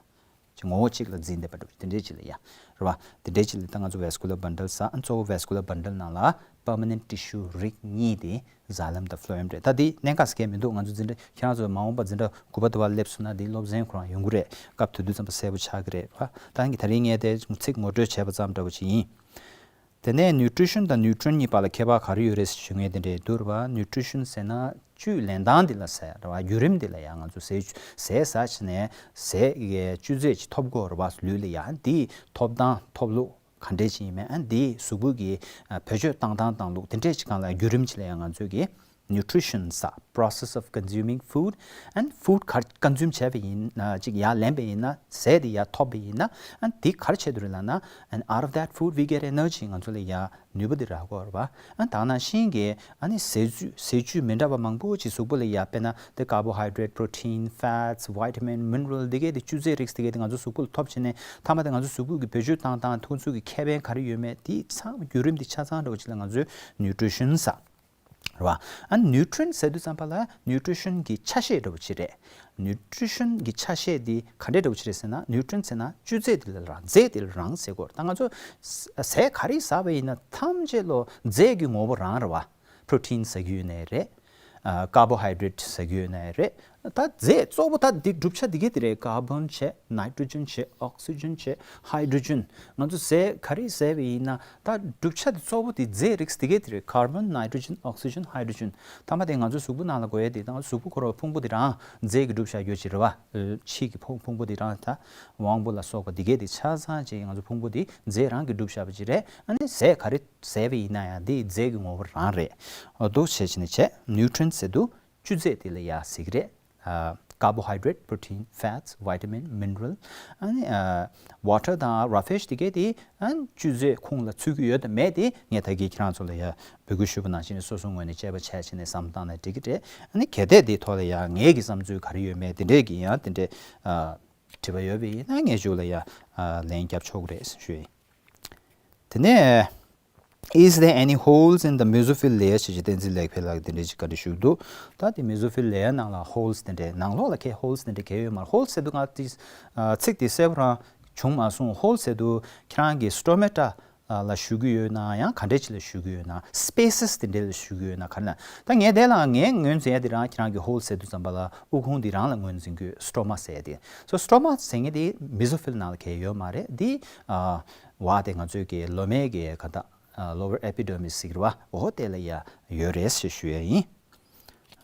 ཅིག་ངོ་བོ་གཅིག་ལ་འཛིན་བསྡད་པ་འདྲ་བོ་དེ་འདྲའི་ཅིག་ལ་ཡ་རེད་བ། དེ་འདྲའི་ཅིག་ལ་ད་ང་ཚོ་ཝེ་སི་ཀུ་ལར་བན་ཌལ་ཟེར། ཨ་གཙོ་བོ་ཝེ་སི་ཀུ་ལར་བན་ཌལ་ནང་ལ་permanent tissue རིགས་གཉིས་དེ། Xylem དང་Phloem རེད། ད་འདི་གནད་འགག་ཟེར་མཁན་མི་འདུག་ང་ཚོ་འཛིན་གྲྭ་ཁྱེད་རང་ཚོ་མ་འོངས་པ་འཛིན་གྲྭ་དགུ་པ་དུ་བ་སླེབས་སོང་ན་འདི་སློབ་ཚན་ཁོ་རང་ཡོང་གི་རེད། སྐབས་དེ་དུས་ཙམ་པ་གསལ་པོ་ཆགས་ཀྱི་རེད་བ། ད་ངས་དེ་རིང་ངས་དེ་ཚིག་ངོ་སྤྲོད་བྱས་པ་ཙམ་འདྲ་བོ་ཅིག་ཡིན། དེ་ནས་nutrition དང་nutrient གཉིས་བར་ལ་ཁྱད་པར་ག་རེ་ཡོད་རེད་ཞུ་མཁན་དེ་འདྲས་འདུག་རེད་བ། nutrition ཟེར་ན་བཅུད་ལེན་སྟངས་འདི་ལ་ཟེར་རེད་བ། བརྒྱུད་རིམ་འདི་ལ་ཡང་ང་ཚོ་ཟས་ཟས་ཟ་བྱས་ནས་ཟས་ཀྱི་བཅུད་རྫས་ཅིག་ཐོབ་དགོས་རེད་བ། ལུས་ལ་ཡང་འདིའི་ཐོབ་ཐང་ཐོབ་ལུགས། ག་འདྲས་ཅིག་ཡིན་མིན། ཨ་འདིའི་གཟུགས་པོ་གི་ཨ་བེད་སྤྱོད་བཏང་སྟངས་བཏང་ལུགས་དེ་འདྲས་ཅིག་སྒང་ལ་བརྒྱུད་རིམ་ཅིག་ལ་ཡང་ང་ཚོས་ཀྱི་nutrition ཟེར། process of consuming food and food ག་consume བྱས་པ་ཡིན་ན་ཅིག་ཡར་ལེན་པ་ཡིན་ན། ཟས་དེ་ཡར་ཐོབ་པ་ཡིན་ན། ཨ་འདི་ག་རེ་བྱེད་དུ་རེད་ལབ་ན། And out of that food we get energy ང་ཚོ་ལ་ཡ་ནུས་པ་འདི་རག་གི་ཡོད་རེད་བ། ཨ་ད་ནང་བཞིན་གྱི་ཨ་ནི་ཟས་བཅུད་ཟས་བཅུད་མི་འདྲ་བ་མང་པོ་ཅིག་གཟུགས་པོ་ལ་ཡ་དཔེར་ན་དེ་carbohydrate, protein, fats, vitamin, mineral འདི་གས་དེ་བཅུད་རྫས་རིགས་དེ་གས་དེ་ང་ཚོ་གཟུགས་པོ་ལ་ཐོབ་བྱས་ནས་མཐའ་མ་དེ་ང་ཚོ་གཟུགས་པོ་གི་བེད་སྤྱོད་བཏང་སྟངས་ཁོང་ཚོ་གི་ཁེ་ཕན་ག་རེ་ཡོད་མེད་དེ་ཚང་བརྒྱུད་རིམ་དེ་ཆ་ཚང་འདྲ་བོ་ཅིག་ལ་ང་ཚོས་nutrition ཟེར། རེད་བ། ཨ་nutrient ཟེར་དུས་ཙམ་པ་ལ་nutrition གི་ཆ་ཤས་འདྲ་བོ་ཅིག་རེད། nutrition གི་ཆ་ཤས་འདི་ག་འདྲས་འདྲ་བོ་ཅིག་རེད་ཟེར་ན། nutrient ཟེར་ན་བཅུད་རྫས་དེ་ལ་རང་རྫས་དེ་ལ་རང་ཟེར་གོ། ད་ང་ཚོ་ཟས་ག་རེ་ཟ་བ་ཡིན་ན་ཐམས་ཅད་ལོ་རྫས་ཀྱི་ངོ་བོ་རང་རེད་བ། protein ཟ་རྒྱུ་ཡོད་ནའི་རེད། ཨ་carbohydrate ཟ་རྒྱུ་ཡོད་ནའི་རེད། ད་རྫས་གཙོ་བོ་ད་འདི་གྲུབ་ཆ་འདི་གས་དེ་རེད། carbon བྱས། nitrogen བྱས། oxygen བྱས། hydrogen ང་ཚོ་ཟས་ག་རེ་ཟས་པ་ཡིན་ན་ད་གྲུབ་ཆ་དེ་གཙོ་བོ་དེ་རྫས་རིགས་དེ་གས་དེ་རེད། carbon, nitrogen, oxygen, hydrogen མཐའ་མ་དེ་ང་ཚོ་གཟུགས་པོ་ནང་ལ་དགོས་ཡས་དེ། ད་གཟུགས་པོ་ཁོ་ར་ཕུང་པོ་དེ་རང་རྫས་ཀྱིས་གྲུབ་བཞག་རྒྱུ་ཅིག་རེད་བ། ཕྱིའི་གི་ཕུང་ཕུང་པོ་དེ་རང་ད་དབང་པོ་ལ་སོགས་པ་དེ་གས་དེ་ཆ་ཚང་ཅིག་ང་ཚོ་ཕུང་པོ་དེ་རྫས་རང་གིས་གྲུབ་བཞག་པ་ཅིག་རེད། ཨ་ནི་ཟས་ག་རེ་ཟས་པ་ཡིན་ན་ཡང་དེ་རྫས་ཀྱི་ངོ་བོ་རང་རེད། འོ་འདུག་བྱས་བྱས་ནས་བྱས་nutrient ཟེར་དུས་བཅུད་རྫས་དེ་ལ་ཡ་ཟེར་གི་རེད། ཨ་carbohydrate, protein, fats, vitamin, mineral ཨ་ནི་ཨ་water དང་roughage དེ་གས་དེ་ཨ་བཅུད་རྫས་ཁོངས་ལ་ཚུད་ཀྱི་ཡོད་དམ་མེད་དེ་ངས་ད་གིན་ཁྱེད་རང་ཚོ་ལ་ཡ་འབོད་སྐུལ་ཞུས་པ་ནང་བཞིན་སོ་སོ་ངོས་ནས་དཔྱད་པ་བྱས་བྱས་ནས་བསམ་བློ་བཏང་ན་འགྲིག་གི་རེད། ཨ་ནི་གལ་ཏེ་དེའི་ཐོག་ལ་ཡ་ངའི་གི་བསམ་ཚུལ་ག་རེ་ཡོད་མེད་དེ་འདྲས་ཀྱི་ཡང་དེ་འདྲས་ཨ་དྲི་བ་ཡོད་པ་ཡིན་ན་ངས་མཇུག་ལ་ཡ་ཨ་ལན་རྒྱབ་ཆོག་གི་རེད་ཞུ་ཡིན། དེ་ནས། Is there any holes in the mesophyll layer ཞེས་བསྟན་འཛིན་ལེགས་འཕེལ་ལགས་དེ་འདྲ་ཅིག་བཀའ་འདྲི་ཞུས་འདུག་ད་དེ་mesophyll layer ནང་ལ་holes དེ་འདྲ་ནང་ལོགས་ལ་ཁྱེད་holes དེ་འདྲ་གས་ཡོད་མ་རེད། holes ཟེར་དུས་ང་དེ་ཚིག་དེ་གསལ་པོ་རང་བྱུང་མ་སོང་། holes ཟེར་དུས་ཁྱེད་རང་གི་stomata ལ་ཞུ་གི་ཡོད་ན་ཡང་ག་འདྲ་ཅིག་ལ་ཞུ་གི་ཡོད་ན། spaces དེ་འདྲ་ལ་ཞུ་གི་ཡོད་ན་ག་རེ་ན། ད་ངས་དེ་ལ་ངས་ངོས་འཛིན་ཡ་དེ་རང་ཁྱེད་རང་གི་holes ཟེར་དུས་ཙམ་པ་ལ་དབུགས་ཕུང་དེ་རང་ལ་ངོས་འཛིན་གི་ཡོད། stoma ཟེར་ཡ་དེ། so stoma ཟེར་མཁན་དེ་mesophyll ནང་ལ་གས་ཡོད་མ་རེད། དེ་ཨ། བ་དེ་ང་ཚོའི་གི་ལོ་མའི་གི་ག་ད་lower epidermis ཟེར་གི་རེད་བ། འོ་དེ་ལ་ཡ་ཡོད་རེད་ཞེས་ཞུ་ཡ་ཡིན།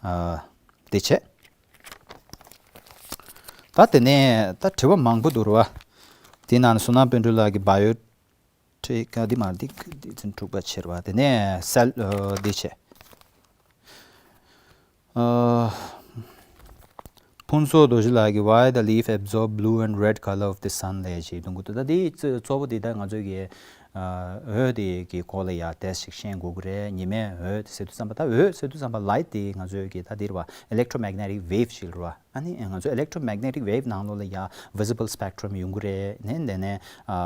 ཨ་དེ་བྱས། ད་དེ་ནས་ད་དྲི་བ་མང་པོ་འདུག་རེད་བ། དེ་ནང་ནས་བསོད་ནམས་དཔལ་སྒྲོན་ལགས་ཀྱིས་bio ཅིག་ག་འདི་མ་འདི་འདི་ཚན་དྲུག་པ་ཕྱེ་བ། དེ་ནས་སེལ་འདི་བྱས། ཨ། ཕུན་ཚོགས་རྡོ་རྗེ་ལགས་ཀྱིས། Why the leaf absorb blue and red color of the sun ལབ་ཅིག་འདུག་གི་འདུག་ད་འདི་གཙོ་བོ་འདི་ད་ང་ཚོས་ཀྱི་ཨ་འོད་འདི་གི་སྐོར་ལ་ཡ་ཏོག་ཙམ་ཤེས་དགོས་ཀྱི་རེད། ཉི་མའི་འོད་ཟེར་དུས་ཙམ་པ། ད་འོད་ཟེར་དུས་ཙམ་པ་light འདི་ང་ཚོས་ཀྱི་ད་འདི་རེད་བ། Electromagnetic wave ཞིག་རེད་བ། ཨ་ནི་ང་ཚོ་electromagnetic wave ནང་ལོགས་ལ་ཡ་visible spectrum ཡོང་གི་རེད། ནས་དེ་ནས་ཨ་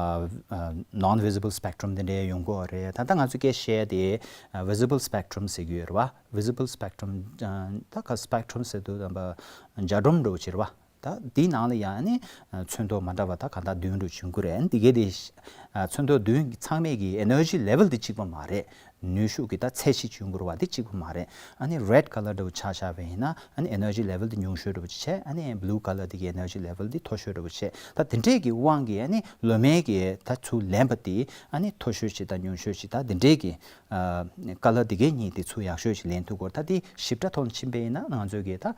ཨ་non visible spectrum དེ་འདྲའི་ཡོང་གི་རེད། ད་ལྟ་ང་ཚོ་སྐད་བཤད་དེ་ཨ་visible spectrum ཟེར་གྱི་ཡོད་རེད་བ། Visible spectrum ཨ་ད་ག་spectrum ཟེར་དུས་ཙམ་པ་འཇའ་སྒྲོམ་འདྲ་བོ་ཅིག་རེད་བ། ད་འདིའི་ནང་ལ་ཡང་ཨ་ནི་ཨ་ཚོན་མདོག་མ་འདྲ་བ་ད་གང་དག་བདུན་འདྲ་བྱུང་གི་རེད། ཨ་ནི་འདི་གའི་དེ་ཨ་ཚོན་མདོག་བདུན་ཚང་མའི་གི་energy level དེ་གཅིག་པ་མ་རེད། ནུས་ཤུགས་ཀྱི་ད་ཚད་གཞི་བྱུང་དགོས་པ་དེ་གཅིག་པ་མ་རེད། ཨ་ནི་red color འདྲ་བོ་ཆ་བཞག་པ་ཡིན་ན་ཨ་ནི་energy level དེ་ཉུང་ཤོས་འདྲ་བོ་ཅིག་བྱས། ཨ་ནི་blue color དེ་གི་energy level དེ་མཐོ་ཤོས་འདྲ་བོ་བྱས། ད་དེ་འདྲས་ཀྱི་དབང་གིས་ཨ་ནི་ལོ་མའི་གི་ད་ཚུར་ལེན་པ་དེ་ཨ་ནི་མཐོ་ཤོས་ཅིག་དང་ཉུང་ཤོས་ཅིག་ད་དེ་འདྲས་ཀྱི་ཨ་color དེ་གའི་གཉིས་དེ་ཚུར་ཡག་ཤོས་ཅིག་ལེན་ཐུབ་དགོས། ད་དེ་ཞིབ་ཕྲ་ཐོག་ནས་ཕྱིན་པ་ཡིན་ན་ང་ཚོས་གི་ད་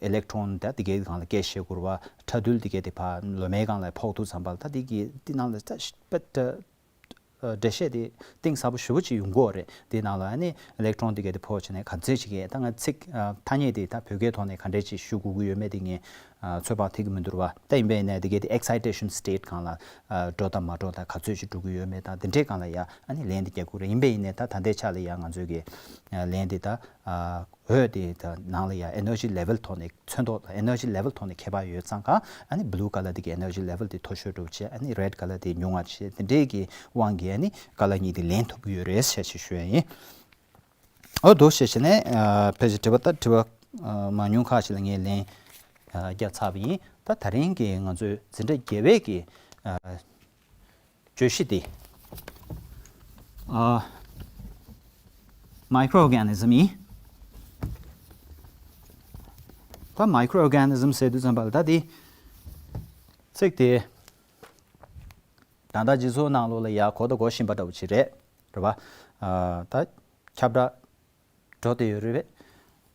ཨ་electron ད་དེ་གའི་སྒང་ལ་སྐད་བཤད་དགོས་པ། ཕྲ་རྡུལ་དེ་གའི་དེ་ཕར་ལོ་མའི་སྒང་ལ་ཕོག་ཐུབ་ཙམ་པ་ལ་ད་དེ་གི་དེ་ནང་ལ་ད་ཞིབ་ཕྲ་འགྲེལ་བཤད་དེ་གཏིང་ཟབ་པོ་ཞེ་པོ་ཅིག་ཡོང་གི་ཡོད་རེད། དེའི་ནང་ལ་ཨ་ནི་electron དེ་གའི་དེ་ཕོག་བྱས་ནས་ག་ཚོད་ཅིག་གི་ད་ང་ཚིག་ཨ་ཐ་སྙད་དེ་ད་བོད་སྐད་ཐོག་ནས་ག་འདྲས་ཅིག་ཞུ་དགོས་ཀྱི་ཡོད་མེད་དེ་ངས་ཨ་ཚོད་དཔག་ཐིག་གི་མི་འདུག་བ། ད་ཡིན་པས་ནས་དེ་གའི་དེ་excitation state སྒང་ལ་ཨ་འགྲོ་དང་མ་འགྲོ་དང་ག་ཚོད་ཅིག་འགྲོ་གི་ཡོད་མེད་དང་དེ་འདྲའི་སྒང་ལ་ཡ་ཨ་ནི་ལན་དེ་རྒྱག་དགོས་རེད། ཡིན་པས་ཡིན་ནས་ད་ད་ལྟའི་ཆ་ལ་ཡ་ང་ཚོས་ཀྱི་ཨ་ལན་དེ་ད་ཨ་འོད་དེ་ད་ནང་ལ་ཡ་energy level ཐོག་ནས་ཚོན་མདོག་དང་energy level ཐོག་ནས་ཁྱད་པར་ཡོད་ཙང་ཀ་ཨ་ནི་blue color དེ་གི་energy level དེ་མཐོ་ཤོས་འགྲོ་བྱས། ཨ་ནི་red color དེ་ཉུང་བ་བྱས། དེ་འདྲའི་གི་དབང་གིས་ཨ་ནི་color གཉིས་དེ་ལེན་ཐུབ་ཀྱི་ཡོད་རེད་ཞེས་ཞུ་ཡ་ཡིན། འོ་འདུག་བྱས་བྱས་ནས་ཨ་ཕལ་ཆེར་དྲི་བ་ད་དྲི་བ་ཨ་མང་ཉུང་ཁག་ཅིག་ལ་ངས་ལན་ཨ་རྒྱག་ཚར་བ་ཡིན། ད་ད་རིང་གི་ང་ཚོའི་འཛིན་གྲྭ་བརྒྱད་པའི་གི་ཨ་བརྗོད་གཞི་དེ་ཨ་microorganism ཡིན། ད་microorganism ཟེར་དུས་ཙམ་པ་ལ་ད་དེ་ཚིག་དེ་ད་ལྟ་སྤྱི་ཚོགས་ནང་ལོགས་ལ་ཡ་གོ་དང་གོ་བཞིན་པ་འདྲ་བོ་ཅིག་རེད། རེད་བ། ཨ་ད་ཁྱབ་བསྒྲགས་འགྲོ་བསྡད་ཡོད་རེད་པས།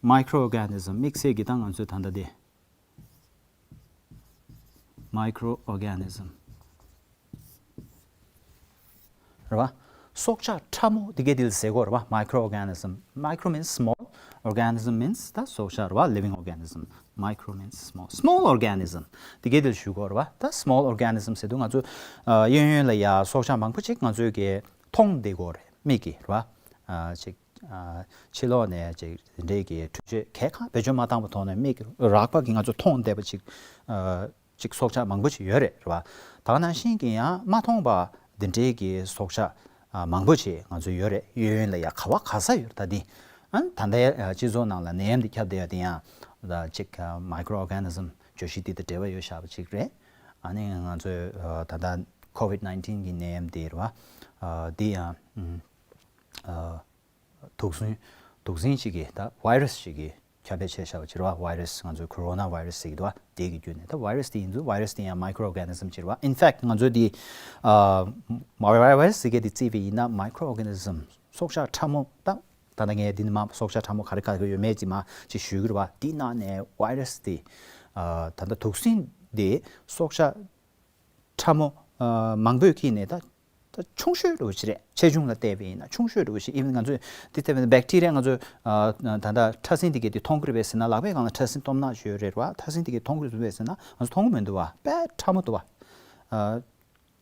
Microorganism དམིགས་བསལ་གྱི་ད་ང་ཚོས་ད་ལྟ་དེ་microorganism རེད་བ། སྲོག་ཆགས་ཕྲ་མོ་དེ་གའི་དེ་ལ་ཟེར་གོ་རེད་བ། Microorganism. Micro means small, organism means ད་སྲོག་ཆགས་རེད་བ། Living organism. Micro means small. Small organism དེ་གའི་དེ་ལ་ཞུ་གོ་རེད་བ། ད་small organism ཟེར་དུས་ང་ཚོ་ཨ་གཡས་གཡོན་ལ་ཡ་སྲོག་ཆགས་མང་པོ་ཅིག་ང་ཚོས་གི་མཐོང་བསྡད་གོ་རེད། མིག་གིས་རེད་བ། ཨ་ཅིག་ཨ་ཕྱི་ལོགས་ནས་ཅིག་དེ་འདྲའི་གི་འཕྲུལ་ཆས་གས་ཁ་བེད་སྤྱོད་མ་བཏང་བ་ཐོག་ནས་མིག་རགས་པ་གིས་ང་ཚོ་མཐོང་བསྡད་པ་ཅིག་ཨ་ཅིག་སྲོག་ཆགས་མང་པོ་ཅིག་ཡོད་རེད། རེད་བ། ད་ག་ནང་བཞིན་གྱི་ཡང་མ་མཐོང་པ་འདི་འདྲའི་གི་སྲོག་ཆགས་ཨ་མང་པོ་ཅིག་ང་ཚོ་ཡོད་རེད། གཡས་གཡོན་ལ་ཡ་ག་བ་ག་ས་ཡོད་རེད། ད་འདི་ཨ་ད་ལྟའི་ཨ་སྤྱི་ཚོགས་ནང་ལ་ནད་ཡམས་འདི་ཁྱབ་བསྡད་ཡ་དེ་ཡང་ད་ཅིག་ཨ་microorganism བརྗོད་གཞི་འདི་དང་འབྲེལ་བ་ཡོད་བཞག་པ་ཅིག་རེད། ཨ་ནི་ང་ཚོའི་ཨ་ད་ལྟ་COVID nineteen གི་ནད་ཡམས་འདི་རེད་བ། ཨ་འདི་ཡང་ཨ་དུག་སྲིན་དུག་སྲིན་ཅིག་གིས་ད་virus ཅིག་གིས་ཁྱབ་སྤེལ་བྱས་བཞག་པ་ཅིག་རེད་བ། virus ང་ཚོའི་corona virus ཟེར་གྱི་འདུག་བ། དེ་གི་བརྒྱུད་ནས་ད་virus དེ་ཡིན་ཚུལ། virus དེ་ཡང་microorganism ཅིག་རེད་བ། In fact ང་ཚོའི་འདི་ཨ་virus ཟེར་མཁན་དེ་བརྩིས་པ་ཡིན་ན་microorganism སྲོག་ཆགས་ཕྲ་མོ། ད་ད་ལྟ་ངས་འདི་ནས་མར་སྲོག་ཆགས་ཕྲ་མོ་ག་རེ་ག་རེ་ཡོད་མེད་ཅིག་མར་ཅིག་ཞུ་གི་རེད་བ། འདི་ནང་ནས་virus དེ་ཨ་ད་ལྟ་དུག་སྲིན་དེ་སྲོག་ཆགས་ཕྲ་མོ་ཨ་མང་པོས་ཁྱེར་ནས་ད་ད་ཆུང་ཤོས་འདྲ་བོ་ཞིག་རེད། ཆེ་ཆུང་ལ་བལྟས་པ་ཡིན་ན་ཆུང་ཤོས་འདྲ་བོ་ཞིག even ང་ཚོས་འདི་བལྟས་པ་ཡིན་ན་bacteria ང་ཚོས་ཨ་ད་ལྟ་ཕྲ་སྲིན་དེ་གས་དེ་མཐོང་གི་རེད་པས་ཟེར་ན། ལག་པའི་སྒང་ལ་ཕྲ་སྲིན་སྟོབས་ན་ཅིག་ཡོད་རེད་བ། ཕྲ་སྲིན་དེ་གས་མཐོང་གི་རེད་པས་ཟེར་ན་ང་ཚོ་མཐོང་གི་མི་འདུག་བ། དཔེ་ཕྲ་མོ་འདུག་བ། ཨ་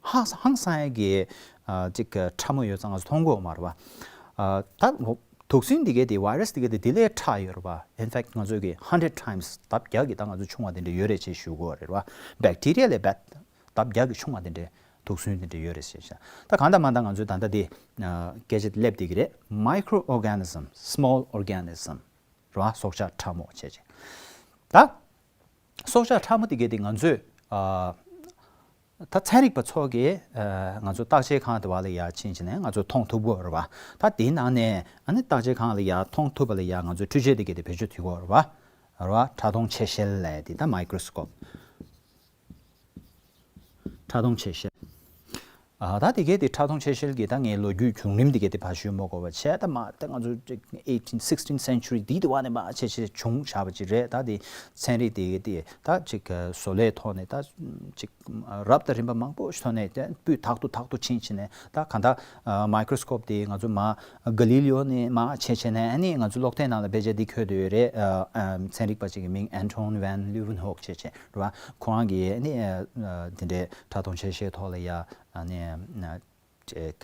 ཧང་ཧང་སང་ཡ་གི་ཨ་ཅིག་ཕྲ་མོ་ཡོད་ཙང་ང་ཚོ་མཐོང་གི་ཡོད་མ་རེད་བ། ཨ་ད་དུག་སྲིན་དེ་གས་དེ་virus དེ་གས་དེ་དེ་ལས་ཕྲ་ཡོད་རེད་བ། In fact ང་ཚོས་གི་hundred times ལྡབ་བརྒྱ་གི་ད་ང་ཚོ་ཆུང་བ་དེ་འདྲ་ཡོད་རེད་ཅེས་ཞུ་གི་ཡོད་རེད་བ། bacteria ལས་བད་ལྡབ་བརྒྱ་གི་ཆུང་བ་དེ་འདྲའི་དུག་སྲིན་དེ་འདྲ་ཡོད་རེད་ཟེར་ཤག་ད་གང་ལྟར་མ་ལྟར་ང་ཚོས་ད་ལྟ་དེ་ཨ་སྐད་ཆ་སླེབས་བསྡད་ཀྱི་རེད། Microorganism, small organism རེད་བ། སྲོག་ཆགས་ཕྲ་མོ་བྱས་བྱས། ད་སྲོག་ཆགས་ཕྲ་མོ་དེ་གས་དེ་ང་ཚོས་ཨ་ད་ཚན་རིག་པ་ཚོ་གིས་ཨ་ང་ཚོ་བརྟག་དཔྱད་ཁང་དེ་བ་ལ་ཡར་ཕྱིན་བྱས་ནས་ང་ཚོས་མཐོང་ཐུབ་ཀྱི་ཡོད་རེད་བ། ད་དེའི་ནང་ནས་ཨ་ནི་བརྟག་དཔྱད་ཁང་ལ་ཡར་མཐོང་ཐུབ་པ་ལ་ཡར་ང་ཚོས་འཕྲུལ་ཆས་དེ་གས་དེ་བེད་སྤྱོད་བྱེད་ཀྱི་ཡོད་རེད་བ། རེད་བ། ཕྲ་མཐོང་ཆེ་ཤེལ་ལབ་ཡ་དེ་ད་microscope ཕྲ་མཐོང་ཆེ་ཤེལ། ཨ་ད་དེ་གའི་དེ་ཕྲ་མཐོང་ཆེ་ཤེལ་གྱི་ད་ངའི་ལོ་རྒྱུས་བྱུང་རིམ་དེ་གའི་དེ་ཕར་ཞུ་མ་དགོས་པ་བྱས། ད་མ་ད་ང་ཚོ་ཅིག་eighteen sixteenth century འདི་དུས་བ་ནས་མར་ཆེ་ཆེ་བྱུང་བཞག་པ་ཅིག་རེད། ད་དེ་ཚན་རིག་དེ་གའི་དེ་ད་ཅིག་བཟོ་ལས་ཐོག་ནས་ད་ཅིག་རབ་དང་རིམ་པ་མང་པོ་ཞིག་ཐོག་ནས་དེ་སྤུས་དག་ཏུ་དག་ཏུ་ཕྱིན་ཕྱིན་ནས། ད་གང་ལྟར་མའི་ཀྲོ་སི་ཀོབ་དེ་ང་ཚོ་མར་ག་ལི་ལི་ཡོ་ནས་མར་ཆེ་ཆེ་ནས་ཨ་ནི་ང་ཚོ་སློབ་དེབ་ནང་ལ་དཔེ་ཆ་འདི་འཁོད་བསྡད་ཡོད་རེད། ཨ་ཨ་ཚན་རིག་པ་ཅིག་གི་མིང་Anton van Leeuwenhoek བྱས་བྱས་རེད་བ། ཁོ་རང་གིས་ཨ་ནི་ཨ་ཨ་དེ་འདྲའི་ཕྲ་མཐོང་ཆེ་ཤེལ་ཐོག་ལ་ཡ་ཨ་ནི་ཨ་ཅིག་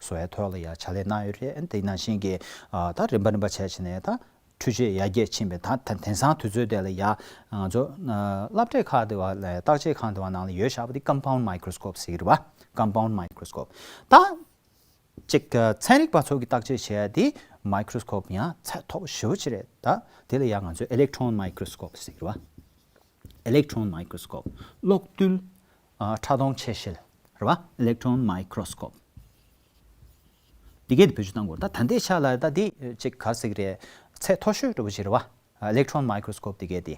བཟོ་ཡ་ཐོག་ལ་ཡ་ཕྱག་ལས་གནང་ཡོད་རེད། ཨ་ནི་དེ་ནང་བཞིན་གྱི་ཨ་ད་རིམ་པ་རིམ་པ་བྱས་བྱས་ནས་ད་འཕྲུལ་ཆས་ཡར་རྒྱས་ཕྱིན་པའི་ད་ད་དེང་སང་དུས་ཚོད་དེ་ལ་ཡ་ང་ཚོ་ཨ་སློབ་གྲྭའི་ཁག་དེ་བ་ལ་བརྟག་དཔྱད་ཁང་དེ་བ་ནང་ལ་ཡོད་བཞག་པ་དེ་compound microscope ཟེར་གྱི་རེད་བ། Compound microscope ད་ཅིག་ཨ་ཚན་རིག་པ་ཚོ་གི་བརྟག་དཔྱད་བྱས་ཡ་དེ་མའི་ཀྲོ་སི་ཀོབ་ཡང་ཚད་མཐོ་པོ་ཞེ་པོ་ཅིག་རེད། ད་དེ་ལ་ཡང་ང་ཚོས་electron microscope ཟེར་གྱི་རེད་བ། Electron microscope གློག་རྡུལ་ཨ་ཕྲ་མཐོང་ཆེ་ཤེལ་རེད་བ། Electron microscope འདི་གས་དེ་བེད་སྤྱོད་གཏང་དགོས། ད་ད་ལྟའི་ཆ་ལ་ད་འདི་ཅིག་ག་རེ་ཟེར་གྱི་རེད། ཚད་མཐོ་ཤོས་འདྲ་པོ་ཅིག་རེད་བ། electron microscope འདི་གས་དེ།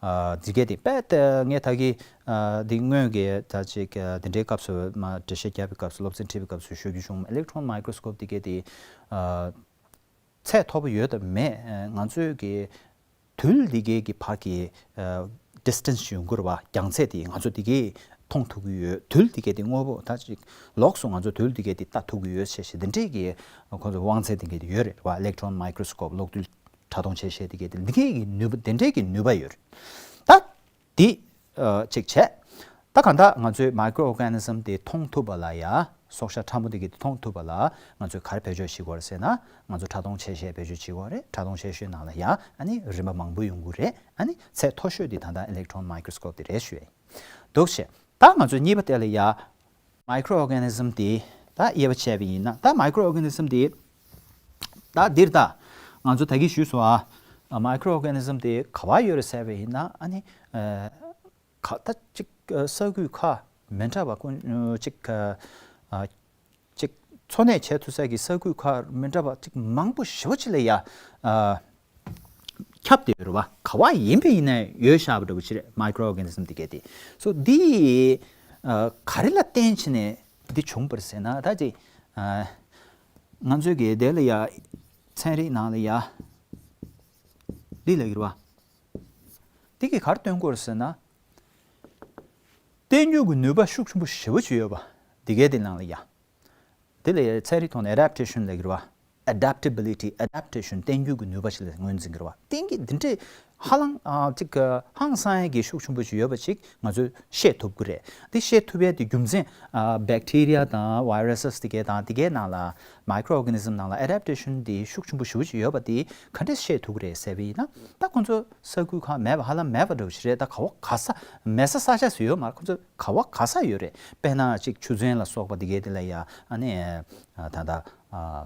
ཨ་འདི་གས་དེ་དཔེ་ད་ངས་ད་གི་ཨ་འདི་སྔོན་གྱི་ད་ཅིག་ཨ་འདི་འདྲའི་སྐབས་སུ་མར་འགྲེལ་བཤད་རྒྱབ་པའི་སྐབས་སུ་སློབ་ཚན་ཁྲིད་པའི་སྐབས་སུ་ཞུ་རྒྱུ་བྱུང་། electron microscope འདི་གས་དེ་ཨ་ཚད་མཐོ་པོ་ཡོད་དམ་མེད། ཨ་ང་ཚོའི་གི་དུས་འདི་གས་ཀྱི་བར་གྱི་ཨ་distance ཡོང་གི་རེད་བ། རྒྱང་ཚད་དེ་ང་ཚོ་འདི་གས་མཐོང་ཐུབ་ཀྱི་ཡོད། དུས་འདི་གས་དེ་དངོས་པོ་ད་ཅིག་ལོགས་སུ་ང་ཚོ་དུས་འདི་གས་དེ་ལྟ་ཐུབ་ཀྱི་ཡོད་ཞེས་ཞེས་འདི་འདྲས་ཀྱི་ཁོང་ཚོ་དབང་ཚད་འདི་གས་དེ་ཡོད་རེད་བ། electron microscope གློག་རྡུལ་ཕྲ་མཐོང་ཆེ་ཤེལ་འདི་གས་དེ་འདི་གས་ཀྱི་ནུས་པ་འདི་འདྲས་ཀྱི་ནུས་པ་ཡོད་རེད། ད་འདི་ཨ་གཅིག་བྱས། ད་གང་ལྟར་ང་ཚོས་microorganism དེ་མཐོང་ཐུབ་པ་ལ་ཡ། སྲོག་ཆགས་ཕྲ་མོ་དེ་གི་མཐོང་ཐུབ་པ་ལ་ང་ཚོས་ག་རེ་བེད་སྤྱོད་བྱེད་དགོས་རེད་ཟེར་ན། ང་ཚོ་ཕྲ་མཐོང་ཆེ་ཤེལ་བེད་སྤྱོད་བྱེད་དགོས་རེད། ཕྲ་མཐོང་ཆེ་ཤེལ་ནང་ལ་ཡ་ཨ་ནི་རིམ་པ་མང་པོ་ཡོང་གི་རེད། ཨ་ནི་ཚད་མཐོ་ཤོས་དེ་ད་ལྟ་electron microscope དེ་རེད་ཞུ་ཡ་ཡིན། འདུག་བྱས། ད་ང་ཚོ་གཉིས་པ་དེ་ལ་ཡ། microorganism དེ་ད་དབྱེ་བ་ཕྱེ་བ་ཡིན་ན། ད་microorganism དེ་ད་འདིར་ད་ང་ཚོ་ད་གིན་ཞུས་སོང་ཨ། microorganism དེ་ག་བ་ཡོད་རེད་ཟེར་བ་ཡིན་ན། ཨ་ནི་ཨ་ག་ད་ཅིག་ས་ཁུལ་ཁག་མི་འདྲ་བ་ཀུན་ཅིག་ཨ་ཅིག་འཚོ་གནས་བྱེད་ཐུབ་ས་གི་ས་ཁུལ་ཁག་མི་འདྲ་བ་ཅིག་མང་པོ་ཞེ་པོ་ཅིག་ལ་ཡ་ཨ་ཁྱབ་བསྡད་ཡོད་རེད་བ། ག་བ་ཡིན་པ་ཡིན་ན་ཡོད་བཞག་པ་འདྲ་པོ་ཅིག་རེད། microorganism དེ་གས་དེ། so འདི་ཨ་ག་རེ་ལ་བརྟེན་བྱས་ནས་འདི་བྱུང་པ་རེད་ཟེར་ན། ད་ཅིག་ཨ་ང་ཚོའི་གི་དེ་ལ་ཡ་ཚན་རིག་ནང་ལ་ཡ་འདི་ལ་ཡོད་རེད་བ། འདི་གིས་ག་རེ་སྟོན་གྱི་ཡོད་རེད་ཟེར་ན། བརྟན་འགྱུར་གྱི་ནུས་པ་ཤུགས་ཆེན་པོ་ཞེ་པོ་ཅིག་ཡོད་པ་འདི་གས་དེ་ནང་ལ་ཡ། དེ་ལ་ཚན་རིག་ཐོག་ནས་adaptation ལབ་ཀྱི་རེད་བ། adaptability adaptation བརྟན་འགྱུར་གྱི་ནུས་པ་ཞིག་ལ་ངོས་འཛིན་གྱི་རེད་བ། བརྟན་གྱི་འདི་འདྲའི་ཧ་ལམ་ཨ་ཅིག་ཧང་སང་ཡ་གི་ཤུགས་ཆེན་པོ་ཞིག་ཡོད་པ་ཅིག་ང་ཚོས་ཤེས་ཐུབ་ཀྱི་རེད། འདི་ཤེས་ཐུབ་ཡ་དེ་རྒྱུ་མཚན་ཨ་bacteria དང་viruses དེ་གས་དང་དེ་གས་ནང་ལ་microorganism ནང་ལ་adaptation དེ་ཤུགས་ཆེན་པོ་ཞེ་པོ་ཅིག་ཡོད་པ་དེ་ག་འདྲས་ཤེས་ཐུབ་ཀྱི་རེད་ཟེར་བ་ཡིན་ན། ད་ཁོང་ཚོ་ས་ཁུལ་ཁག་མེད་པ་ཧ་ལམ་མེད་པ་འདྲ་པོ་ཞིག་རེད། ད་ག་བ་ག་ས་མེད་ས་ས་ཆ་ཞིག་ཡོད་མ་རེད། ཁོང་ཚོ་ག་བ་ག་ས་ཡོད་རེད། དཔེར་ན་ཅིག་ཆུ་ཚན་ལ་སོགས་པ་དེ་གས་དེ་ལ་ཡ་ཨ་ནི་ད་ལྟ་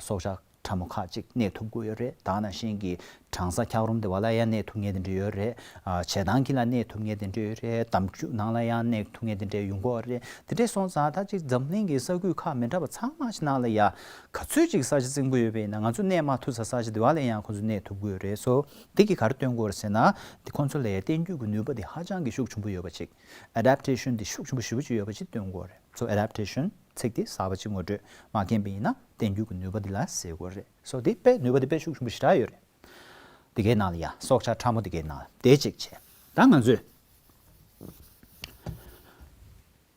སྲོག་ཆགས་ཕྲ་མོ་ཁག་ཅིག་གནས་ཐུབ་ཀྱི་ཡོད་རེད། ད་ནང་བཞིན་གྱི་གྲང་ས་འཁྱགས་རོམ་དེ་བ་ལ་ཡང་གནས་ཐུབ་མཁན་དེ་འདྲ་ཡོད་རེད། ཨ་བྱེ་ཐང་གི་ལ་གནས་ཐུབ་མཁན་དེ་འདྲ་ཡོད་རེད། འདམ་རྒྱུད་ནང་ལ་ཡང་གནས་ཐུབ་མཁན་དེ་འདྲ་ཡོང་གི་ཡོད་རེད། དེ་འདྲ་སོང་ཙང་ད་ཅིག་འཛམ་གླིང་གི་ས་ཁུལ་ཁག་མི་འདྲ་བ་ཚང་མ་ཞིག་ནང་ལ་ཡ་ག་ཚོད་ཅིག་ས་ཆ་རྩིང་པོ་ཡོད་པ་ཡིན་ན། ང་ཚོ་གནས་མ་ཐུབ་ས་ས་ཆ་དེ་བ་ལ་ཡང་ཁོ་ཚོ་གནས་ཐུབ་ཀྱི་ཡོད་རེད། སོ་འདི་གིས་ག་རེ་སྟོན་གྱི་ཡོད་རེད་ཟེར་ན། འདི་ཁོ་ཚོ་ལ་ཡ་བརྟན་འགྱུར་གྱི་ནུས་པ་དེ་ཧ་ཅང་གི་ཤུགས་ཆེན་པོ་ཡོད་པ་ཅིག adaptation དེ་ཤུགས་ཆེན་པོ་ཞེ་པོ་ཅིག་ཡོད་པ་ཅིག་སྟོན་གྱི་ཡོད་རེད། སོ་adaptation ཚིག་དེ་གསར་པ་ཅིག་ངོ་སྤྲོད་མ་མཁྱེན་པ་ཡིན་ན། བརྟན་འགྱུར་གྱི་ནུས་པ་འདི་ལ་ཟེར་དགོས་རེད། སོ་འདི་དཔེ་ནུས་པ་འདི་དཔེ་ཤུགས་ཆེན་པོ་ཞེ་དྲག་ཡོད་རེད། འདི་གའི་ནང་ལ་ཡ་སྲོག་ཆགས་ཕྲ་མོ་འདི་གའི་ནང་ལ་དེ་གཅིག་བྱས། ད་ང་ཚོས་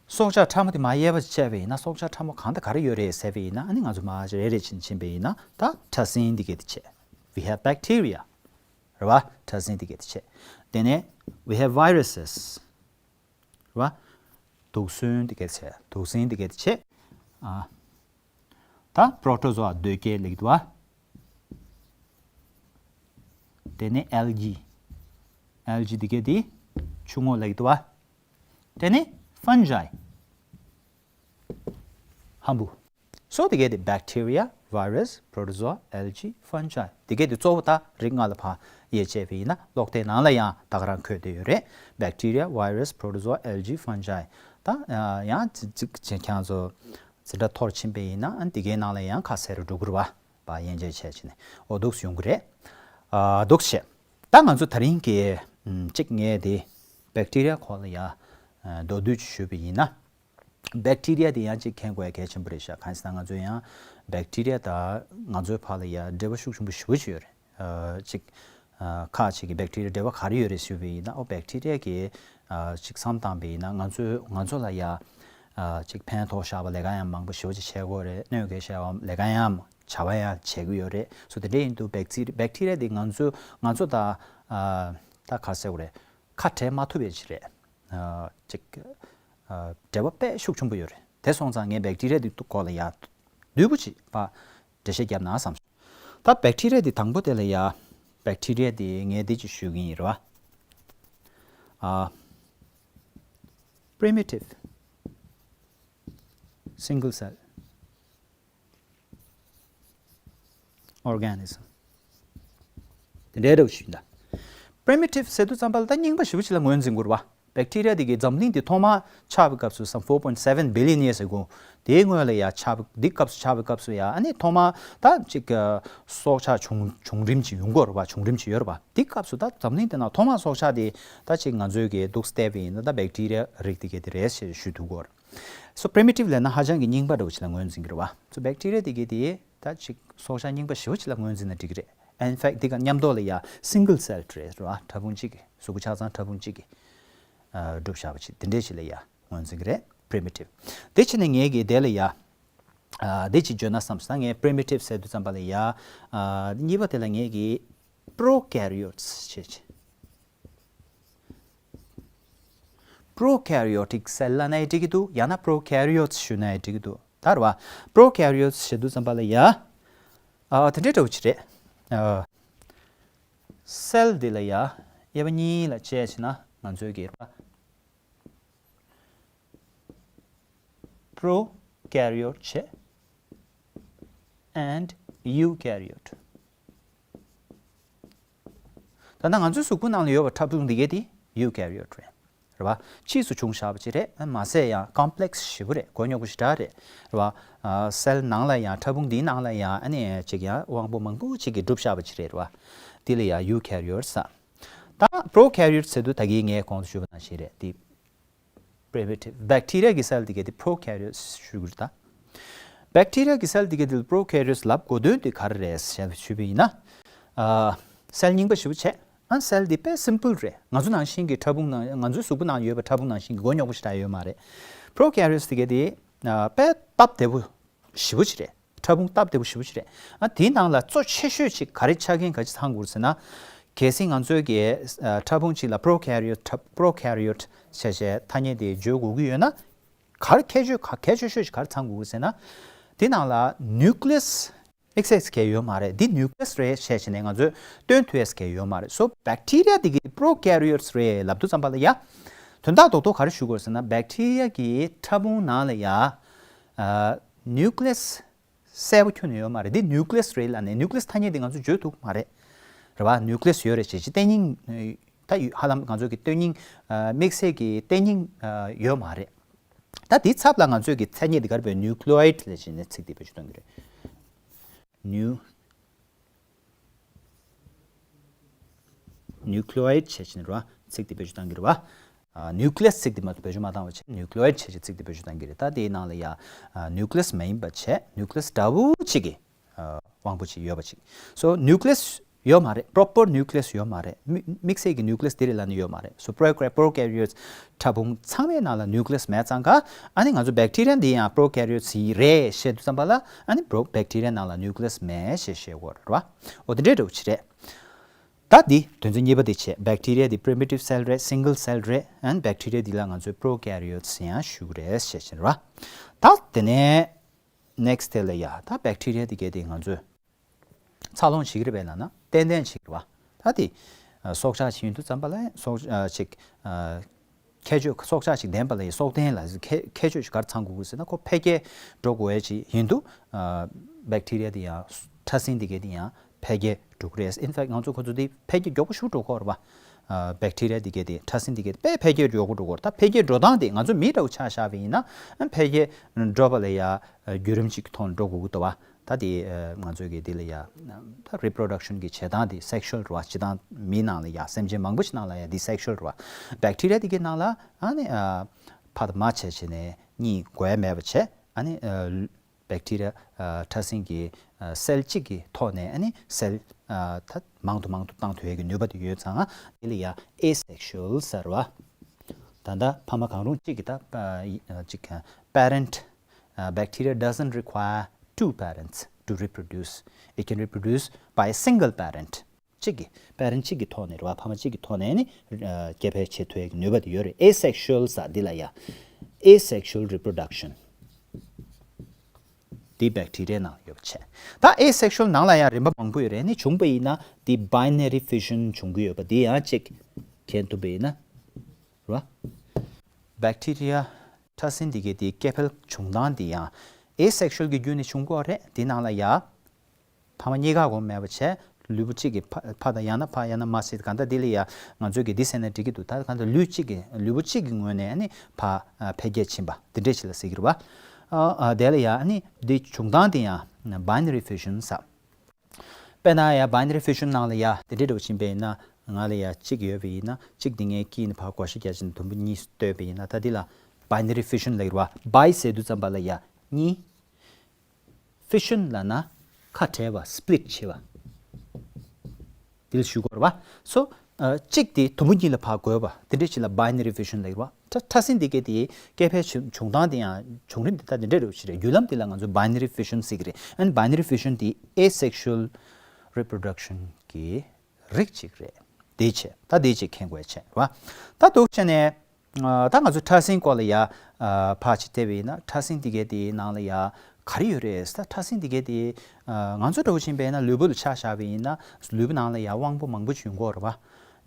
སྲོག་ཆགས་ཕྲ་མོ་དེ་མར་དབྱེ་བ་བྱས་པ་ཡིན་ན། སྲོག་ཆགས་ཕྲ་མོ་གང་དང་ག་རེ་ཡོད་རེད་ཟེར་བ་ཡིན་ན། ཨ་ནི་ང་ཚོ་མར་རེ་རེ་བཞིན་ཕྱིན་པ་ཡིན་ན། ད་ཕྲ་སྲིན་འདི་གའི་དེ་བྱས། We have bacteria རེད་བ། ཕྲ་སྲིན་འདི་གའི་དེ་བྱས། དེ་ནས་we have viruses རེད་བ། དུག་སྲིན་འདི་གའི་བྱས། དུག་སྲིན་འདི་གའི་བྱས། ཨ། ད་protozoa འདོད་སྐྱེལ་ལེགས་འདུག་བ། དེ་ནས་algae། algae འདི་གའི་དེ་ཆུ་ངོགས་ལེགས་འདུག་བ། དེ་ནས་fungi ཧམ་བུ། སོ་དེ་གའི་དེ་bacteria, virus, protozoa, algae, fungi དེ་གའི་དེ་གཙོ་བོ་ད་རིགས་ལྔ་ལ་ཕར་དབྱེ་བྱས་པ་ཡིན་ན། ཀློག་དེབ་ནང་ལ་ཡང་ད་ག་རང་འཁོད་བསྡད་ཡོད་རེད། bacteria, virus, protozoa, algae, fungi ད་ཡང་ཅིག་ཅིག་ཁྱེད་ཚོ་འཛིན་གྲྭ་མཐོར་ཕྱིན་པ་ཡིན་ན། ཨ་ནི་དེ་གའི་ནང་ལ་ཡང་ཁ་གསལ་རུ་འགྲོ་གི་རེད་བ། པ་དབྱེ་འབྱེད་བྱས་བྱས་ནས་འོ་འདུག་སེ་ཡོང་གི་རེད། ཨ་འདུག་སེ་བྱས། ད་ང་ཚོ་དེ་རིང་གི་ཨམ་གཅིག་ངས་དེ་bacteria སྐོར་ལ་ཡ་ཨ་མདོར་བསྡུས་ཅིག་ཞུས་པ་ཡིན་ན། བེག་ཊི་རི་ཡ་དེ་ཡང་ཅིག་མཁྱེན་དགོས་ཡ་གལ་ཆེན་པོ་རེད་ཤག་གང་ཡིན་ཟེར་ན་ང་ཚོ་ཡང་བེག་ཊི་རི་ཡ་དང་ང་ཚོའི་བར་ལ་ཡ་འབྲེལ་བ་ཤུགས་ཆེན་པོ་ཞེ་པོ་ཅིག་ཡོད་རེད། ཨ་ཅིག་ཨ་ཁག་ཅིག་གི་བེག་ཊི་རི་ཡ་འབྲེལ་བ་ག་རེ་ཡོད་རེད་ཞུས་པ་ཡིན་ན། ཨོ་བེག་ཊི་རི་ཡ་གིས་ཨ་ཅིག་བསམ་བཏང་པ་ཡིན་ན་ང་ཚོའི་ང་ཚོ་ལ་ཡ་ཨ་ཅིག་ཕན་ཐོགས་བཞག་པ་ལས་ཀ་ཡང་མང་པོ་ཞེ་པོ་ཅིག་བྱེད་ཀྱི་ཡོད་རེད། གནོད་སྐྱེལ་བཞག་པ་ལས་ཀ་ཡང་བྱ་བ་ཡང་བྱེད་ཀྱི་ཡོད་རེད། སོ་དེ་འདྲ་ཡིན་དུས་བེག་ཊི་བེག་ཊི་རི་ཡ་དེ་ང་ཚོ་ང་ཚོ་དང་ཨ་ད་ག་རེ་ཟེར་དགོས་རེད། ཁ་བྲལ་མ་ཐུབ་པའི་ཅིག་རེད། ཨ་ཅིག་ཨ་འབྲེལ་བ་དཔེ་ཤུགས་ཆེན་པོ་ཡོད་རེད། དེ་སོང་ཙང་ངས་བེག་ཊི་རི་ཡ་དེ་སྐོར་ལ་ཡ་བསྡུས་པོ་ཅིག་ཕར་འགྲེལ་བཤད་བརྒྱབ་ན་བསམ་སོང་། ད་བེག་ཊི་རི་ཡ་དེ་དང་པོ་དེ་ལ་ཡ་བེག་ཊི་རི་ཡ་དེ་ངས་འདི་ཅིག་ཞུ་གི་ཡིན་རེད་བ། ཨ་primitive single cell organism དེ་འདྲའི་འདྲ་བོ་ཞིག་ཡིན་ད། Primitive ཟེར་དུས་ཙམ་པ་ལ་ད་རྙིང་པ་ཞེ་པོ་ཅིག་ལ་ངོས་འཛིན་དགོས་རེད་བ། བེག་ཊི་རི་ཡ་དེ་གའི་འཛམ་གླིང་འདི་ཐོག་མ་ཆགས་པའི་སྐབས་སུ་some four point seven billion years ago དེའི་སྔོན་ལ་ཡ་ཆགས་པའི་འདི་སྐབས་སུ་ཆགས་པའི་སྐབས་སུ་ཡ་ཨ་ནི་ཐོག་མ་ད་ཅིག་སྲོག་ཆགས་བྱུང་བྱུང་རིམ་ཅིག་ཡོང་གི་ཡོད་རེད་བ། བྱུང་རིམ་ཅིག་ཡོད་རེད་བ། འདི་སྐབས་སུ་ད་འཛམ་གླིང་འདི་ནང་ཐོག་མ་སྲོག་ཆགས་དེ་ད་ཅིག་ང་ཚོའི་གི་འདུག་བལྟས་པ་ཡིན་ན་ད་བེག་ཊི་རི་ཡ་རིགས་དེ་གའི་དེ་རེད་ཞེས་ཞུ་ཐུབ་ཀྱི་ཡོད་རེད། So primitive ལབ་ན་ཧ་ཅང་གི་རྙིང་པ་འདྲ་བོ་ཅིག་ལ་ངོས་འཛིན་གྱི་རེད་བ། So བེག་ཊི་རི་ཡ་དེ་གའི་དེ་ད་ཅིག་སྲོག་ཆགས་རྙིང་པ་ཞེ་པོ་ཅིག་ལ་ངོས་འཛིན་ན་འགྲིག་གི་རེད། In fact དེ་ག་མཉམ་དུ་ལ་ཡ་single celled རེད་བ། ཕྲ་ཕུང་གཅིག་གི་གཟུགས་པོ་ཆ་ཚང་ཕྲ་ཕུང་གཅིག་གི་ཨ་གྲུབ་བཞག་པ་ཅིག་དེ་འདྲས་ཅིག་ལ་ཡ་ངོས་འཛིན་གྱི་རེད། Primitive དེ་ཕྱིན་ནས་ངས་གི་དེ་ལ་ཡ་ཨ་དེ་ཅིག་བརྗོད་ན་བསམ་སོང་། ངས་primitive ཟེར་དུས་ཙམ་པ་ལ་ཡ་ཨ་གཉིས་པ་དེ་ལ་ངས་གི་prokaryotes བྱས་ཅིག Prokaryotic cell ལབ་ནའི་འགྲིག་གི་འདུག་ཡང་ན་prokaryotes ཞུ་ནའི་འགྲིག་གི་འདུག་ད་རེད་བ། Prokaryotes ཞེས་དུས་ཙམ་པ་ལ་ཡ། ཨ་དེ་འདྲའི་འདྲ་བོ་ཅིག་རེད། ཨ་cell འདི་ལ་ཡ་དབྱེ་བ་གཉིས་ལ་དཔྱད་བྱས་ན་ང་ཚོའི་གི་རེད་བ། Prokaryote བྱས། And eukaryote ད་ལྟ་ང་ཚོའི་གཟུགས་པོ་ནང་ལ་ཡོད་པ་ཕྲ་ཕུང་འདི་གས་དེ་eukaryote རེད། རེད་བ། ཕྱིས་སུ་བྱུང་བཞག་པ་ཅིག་རེད། མ་ཟད་ཡང་complex ཞེ་པོ་རེད། མགོ་རྙོག་པོ་ཞེ་དྲག་རེད། རེད་བ། cell ནང་ལ་ཡང་ཕྲ་ཕུང་འདིའི་ནང་ལ་ཡང་ཨ་ནི་ཅིག་ཡང་དབང་པོ་མང་པོ་ཅིག་གིས་གྲུབ་བཞག་པ་ཅིག་རེད། རེད་བ། འདི་ལ་ཡང་eukaryote ཟེར། ད་prokaryote ཟེར་དུས་ད་གིན་ངས་གོང་དུ་ཞུས་པ་ནང་བཞིན་རེད། འདི་primitive bacteria གི་cell དེ་གས་དེ་prokaryotes ཞུ་གི་རེད་ད། bacteria གི་cell དེ་གས་དེ་prokaryotes ལབ་དགོས་དོན་དེ་ག་རེ་རེད་ཞེས་ཞུས་པ་ཡིན་ན། ཨ་cell རྙིང་པ་ཞེ་པོ་བྱས། ཨ་cell དེ་དཔེ་simple རེད། ང་ཚོ་ནང་བཞིན་གྱི་ཕྲ་ཕུང་ནང་ང་ཚོའི་གཟུགས་པོ་ནང་ཡོད་པའི་ཕྲ་ཕུང་ནང་བཞིན་གྱི་མགོ་རྙོག་པོ་ཞེ་དྲག་ཡོད་མ་རེད། prokaryotes དེ་གས་དེ་ཨ་དཔེ་སྟབས་བདེ་པོ་ཞེ་པོ་ཅིག་རེད། ཕྲ་ཕུང་སྟབས་བདེ་པོ་ཞེ་པོ་ཅིག་རེད། ཨ་དེའི་ནང་ལ་གཙོ་ཆེ་ཤོས་ཅིག་ག་རེ་ཆགས་མཁན་ག་ཅི་ཚང་དགོས་ཟེར་ན། གལ་སྲིད་ང་ཚོའི་གི་ཨ་ཕྲ་ཕུང་ཅིག་ལ་prokaryote prokaryote ཞེས་བྱའི་ཐ་སྙད་དེ་བརྗོད་དགོས་ཀྱི་ཡོད་ན། ག་རེ་ཁྱད་ཆོས་ག་གལ་ཆེ་ཤོས་ཅིག་ག་རེ་ཚང་དགོས་ཟེར་ན། དེ་ནང་ལ་nucleus དམིགས་བསལ་གང་ཡང་ཡོད་མ་རེད། འདི་nucleus རེད་ཞེས་བྱས་ནས་ང་ཚོས་སྟོན་ཐུབ་ཡས་གང་ཡང་ཡོད་མ་རེད། So bacteria དེ་གི་prokaryotes རེད་ལབ་དུས་ཙམ་པ་ལ་ཡ། དོན་དག་རྡོག་རྡོག་ག་རེ་ཞུ་དགོས་ཟེར་ན་bacteria གི་ཕྲ་ཕུང་ནང་ལ་ཡ། ཨ་nucleus གསལ་པོ་ཁྱོན་ནས་ཡོད་མ་རེད། འདི་nucleus རེད་ལབ་ནས་nucleus ཐ་སྙད་འདི་ང་ཚོས་བརྗོད་ཐུབ་མ་རེད། རེད་བ། nucleus ཡོད་རེད་ཅེས་ཅིག་བསྟན་སྙིང་ད་ཡོད། ཧ་ལམ་ང་ཚོ་གི་བསྟན་སྙིང་ཨ་དམིགས་བསལ་གྱི་བསྟན་སྙིང་ཨ་ཡོད་མ་རེད། ད་དེའི་ཚབ་ལ་ང་ཚོས་ཀྱི་ཐ་སྙད་འདི་ག་རེ་བས་nucleoid ལབ་བྱས་ནས་ཚིག་འདི་བེད་སྤྱོད་གཏོང་གི་རེད། nu nucleoid བྱས་ཕྱིན་རེད་བ། ཚིག་དེ་བེད་སྤྱོད་བཏང་གི་རེད་བ། ཨ་nucleus ཚིག་དེ་མ་གཏོགས་བེད་སྤྱོད་མ་བཏང་བ་བྱས་nucleoid བྱས་ཀྱི་ཚིག་དེ་བེད་སྤྱོད་བཏང་གི་རེད། ད་དེའི་ནང་ལ་ཡ་ཨ་nucleus མ་ཡིན་པ་བྱས་nucleus འདྲ་བོ་གཅིག་གི་ཨ་དབང་པོ་ཅིག་ཡོད་པ་ཅིག So nucleus ཡོད་མ་རེད། proper nucleus ཡོད་མ་རེད། མི་དམིགས་བསལ་གྱི་nucleus དེ་རེད་ལབ་ནི་ཡོད་མ་རེད། So proka- prokaryotes ཕྲ་ཕུང་ཚང་མའི་ནང་ལ་nucleus མེད་ཙང་ཀ་ཨ་ནི་ང་ཚོ་bacteria འདི་ཡང་prokaryotes ཡིན་རེད་བཤད་དུས་ཙམ་པ་ལ་ཨ་ནི་bro- bacteria ནང་ལ་nucleus མེད་ཞེས་བཤད་དགོས་རེད་བ། འོ་དེ་འདྲའི་འདྲ་བོ་ཅིག་རེད། ད་འདི་དོན་ཚན་གཉིས་པ་དེ་བྱས། bacteria འདི་primitive cell རེད། single cell རེད། and bacteria འདི་ལ་ང་ཚོས་prokaryotes ཡང་ཞུ་གི་རེད་ཞེས་བཤད་རེད་བ། ད་དེ་ནས་next དེ་ལ་ཡ་ད་bacteria འདི་གས་དེ་ང་ཚོས་འཚར་ལོངས་བྱེད་ཀྱི་རེད་པས་ལབ་ན་ཏན་ཏན་བྱེད་ཀྱི་རེད་བ། ད་དེ་ཨ་སྲོག་ཆགས་ཤིག་ཡིན་དུས་ཙམ་པ་ལ་སྲོག་ཨ་ཅིག་ཨ་ཁྱད་ཆོས་སྲོག་ཆགས་ཤིག་ལྡན་པ་ལ་ཡི་སྲོག་ལྡན་ལ་ཁྱད་ཁྱད་ཆོས་ཤིག་ག་རེ་ཚང་དགོས་ཀྱི་ཟེར་ན་ཁོ་འཕེལ་རྒྱས་འགྲོ་དགོས་ཡས་ཅིག་ཡིན་དུས་ཨ་bacteria དེ་ཡང་ཕྲ་སྲིན་དེ་གས་དེ་ཡང་འཕེལ་རྒྱས་འགྲོ་གི་རེད། In fact ང་ཚོ་ཁོ་ཚོ་དེ་འཕེལ་རྒྱས་མགྱོགས་པོ་ཞིག་འགྲོ་གི་ཡོད་རེད་བ། ཨ་bacteria འདི་གས་དེ་ཕྲ་སྲིན་འདི་གས་དེ་དཔེ་འཕེལ་རྒྱས་མགྱོགས་པོ་འགྲོ་གི་ཡོད་རེད། ད་འཕེལ་རྒྱས་འགྲོ་སྟངས་དེ་ང་ཚོ་མི་འདྲ་བོ་ཆ་བཞག་པ་ཡིན་ན་ཨ་འཕེལ་རྒྱས་འགྲོ་བ་ལ་ཡ་ཨ་བརྒྱུད་རིམ་ཅིག་ཐོག་ནས་འགྲོ་དགོས་ཀྱི་འདུག་བ། ད་དེ་ཨ་ང་ཚོའི་གི་འདི་ལ་ཡ་ད་reproduction གི་བྱེད་སྟངས་དེ་sexual རེད་བ། སྤྱིར་བཏང་མི་ནང་ལ་ཡ་སེམས་ཅན་མང་པོ་ཞིག་ནང་ལ་ཡ་འདི་sexual རེད་བ། bacteria འདི་གའི་ནང་ལ་ཨ་ནི་ཨ་ཕ་དང་མ་བྱས་བྱས་ནས་ གཉིས་དགོས་ཡ་མེད་པ་བྱས། ཨ་ནི་ཨ་བེག་ཊི་རི་ཡ་ཕྲ་སྲིན་གྱི་ཨ་སེལ་གཅིག་གི་ཐོག་ནས་ཨ་ནི་སེལ་ཨ་ད་མང་དུ་མང་དུ་བཏང་ཐུབ་ཡས་ཀྱི་ནུས་པ་དེ་ཡོད་ཙང་། དེ་ལ་ཡ་asexual ཟེར་བ། ད་ལྟ་ཕ་མ་གང་རུང་གཅིག་གི་ད་ཨ་ཡི་ཨ་གཅིག་parent ཨ bacteria doesn't require two parents to reproduce. It can reproduce by a single parent. གཅིག་གི་parent གཅིག་གི་ཐོག་ནས་རེད་བ། ཕ་མ་གཅིག་གི་ཐོག་ནས་ནི་ཨ་སྐྱེ་འཕེལ་བྱེད་ཐུབ་ཡས་ཀྱི་ནུས་པ་དེ་ཡོད་རེད། asexual ཟེར་འདི་ལ་ཡ་asexual reproduction འདི་བེག་ཊི་རི་ཡའི་ནང་ཡོད་པ་བྱས། ད་asexual ནང་ལ་ཡང་རིམ་པ་མང་པོ་ཡོད་རེད། ནི་བྱུང་པ་ཡིན་ན་འདི་binary fission བྱུང་གི་ཡོད་པ་འདི་ཡང་གཅིག་མཁྱེན་ཐུབ་པ་ཡིན་ན་རེད་བ། བེག་ཊི་རི་ཡ་ཕྲ་སྲིན་འདི་གའི་དེའི་སྐྱེ་འཕེལ་བྱུང་སྟངས་འདི་ཡང་asexual གི་བརྒྱུད་ནས་བྱུང་གི་ཡོད་རེད། འདི་ནང་ལ་ཡ་ཕ་མ་གཉིས་ཀ་གོ་མེད་པ་བྱས། ལུས་པོ་གཅིག་གི་ཕ་ཕ་དང་ཡང་ན་ཕ་ཡང་ན་མ་ཟེར་གང་ལྟར་འདི་ལ་ཡ་ང་ཚོས་ཀྱི་འདི་ཟེར་ན་འགྲིག་གི་འདུག་ད་གང་ལྟར་ལུས་གཅིག་གི་ལུས་པོ་གཅིག་གི་ངོས་ནས་ནི་ཕ་ཨ་འཕེལ་རྒྱས་ཕྱིན་པ་འདི་འདྲས་ཞིག་ལ་ཟེར་གྱི་རེད་བ། ཨ་ཨ་དེ་ལ་ཡ་ནི་འདི་བྱུང་སྟངས་དེ་ཡང་binary fission ཟེར། དཔེར་ན་ཡ་binary fission ནང་ལ་ཡ་དེ་འདྲས་འདྲ་བོ་ཕྱིན་པ་ཡིན་ན། ང་ལ་ཡ་གཅིག་ཡོད་པ་ཡིན་ན། གཅིག་འདི་ངའི་དཀྱིལ་ནས་ཕར་བགོ་བཤའ་རྒྱག་བྱས་ནས་དུམ་བུ་གཉིས་བཏོད་པ་ཡིན་ན། ད་འདི་ལ་binary fission ལབ་ཀྱི་རེད་བ། bi ཟེར་དུས་ཙམ་པ་ལ་ཡ་གཉིས། fission ལབ་ན་ཁ་བྲལ་བ། split བྱེད་པ་འདི་ལ་ཞུ་གི་རེད་བ། so ཨ་གཅིག་དེ་དུམ་བུ་གཉིས་ལ་ཕར་བགོས་པ་འདི་འདྲས་ཞིག་ལ་binary fission ལབ་ཀྱི་རེད་བ། ཕྲ་ཕྲ་སྲིན་འདི་གའི་དེའི་སྐྱེ་འཕེལ་བྱུང་བྱུང་སྟངས་དེ་ཡང་བྱུང་རིམ་དེ་ད་འདི་འདྲས་རེད་ཞིག་རེད། བརྒྱུད་ལམ་དེ་ལ་ང་ཚོ་binary fission ཟེར་གྱི་རེད། and binary fission དེ་asexual reproduction གི་རིགས་གཅིག་རེད། དེ་བྱས། ད་དེ་གཅིག་མཁྱེན་དགོས་བྱས་རེད་བ། ད་འདུག་བྱས་ནས་ཨ་ད་ང་ཚོ་ཕྲ་སྲིན་སྐོར་ལ་ཡ་ཨ་ཕར་ཅིག་བལྟས་པ་ཡིན་ན། ཕྲ་སྲིན་འདི་གའི་དེའི་ནང་ལ་ཡ་ག་རེ་ཡོད་རེད་ཟེར། ད་ཕྲ་སྲིན་འདི་གའི་དེ་ཨ་ང་ཚོ་འདྲ་བོ་ཕྱིན་པ་ཡིན་ན་ལུས་པོ་ལ་ཆ་བཞག་པ་ཡིན་ན། ལུས་པོ་ནང་ལ་ཡ་དབང་པོ་མང་པོ་བྱུང་གི་ཡོད་རེད་བ།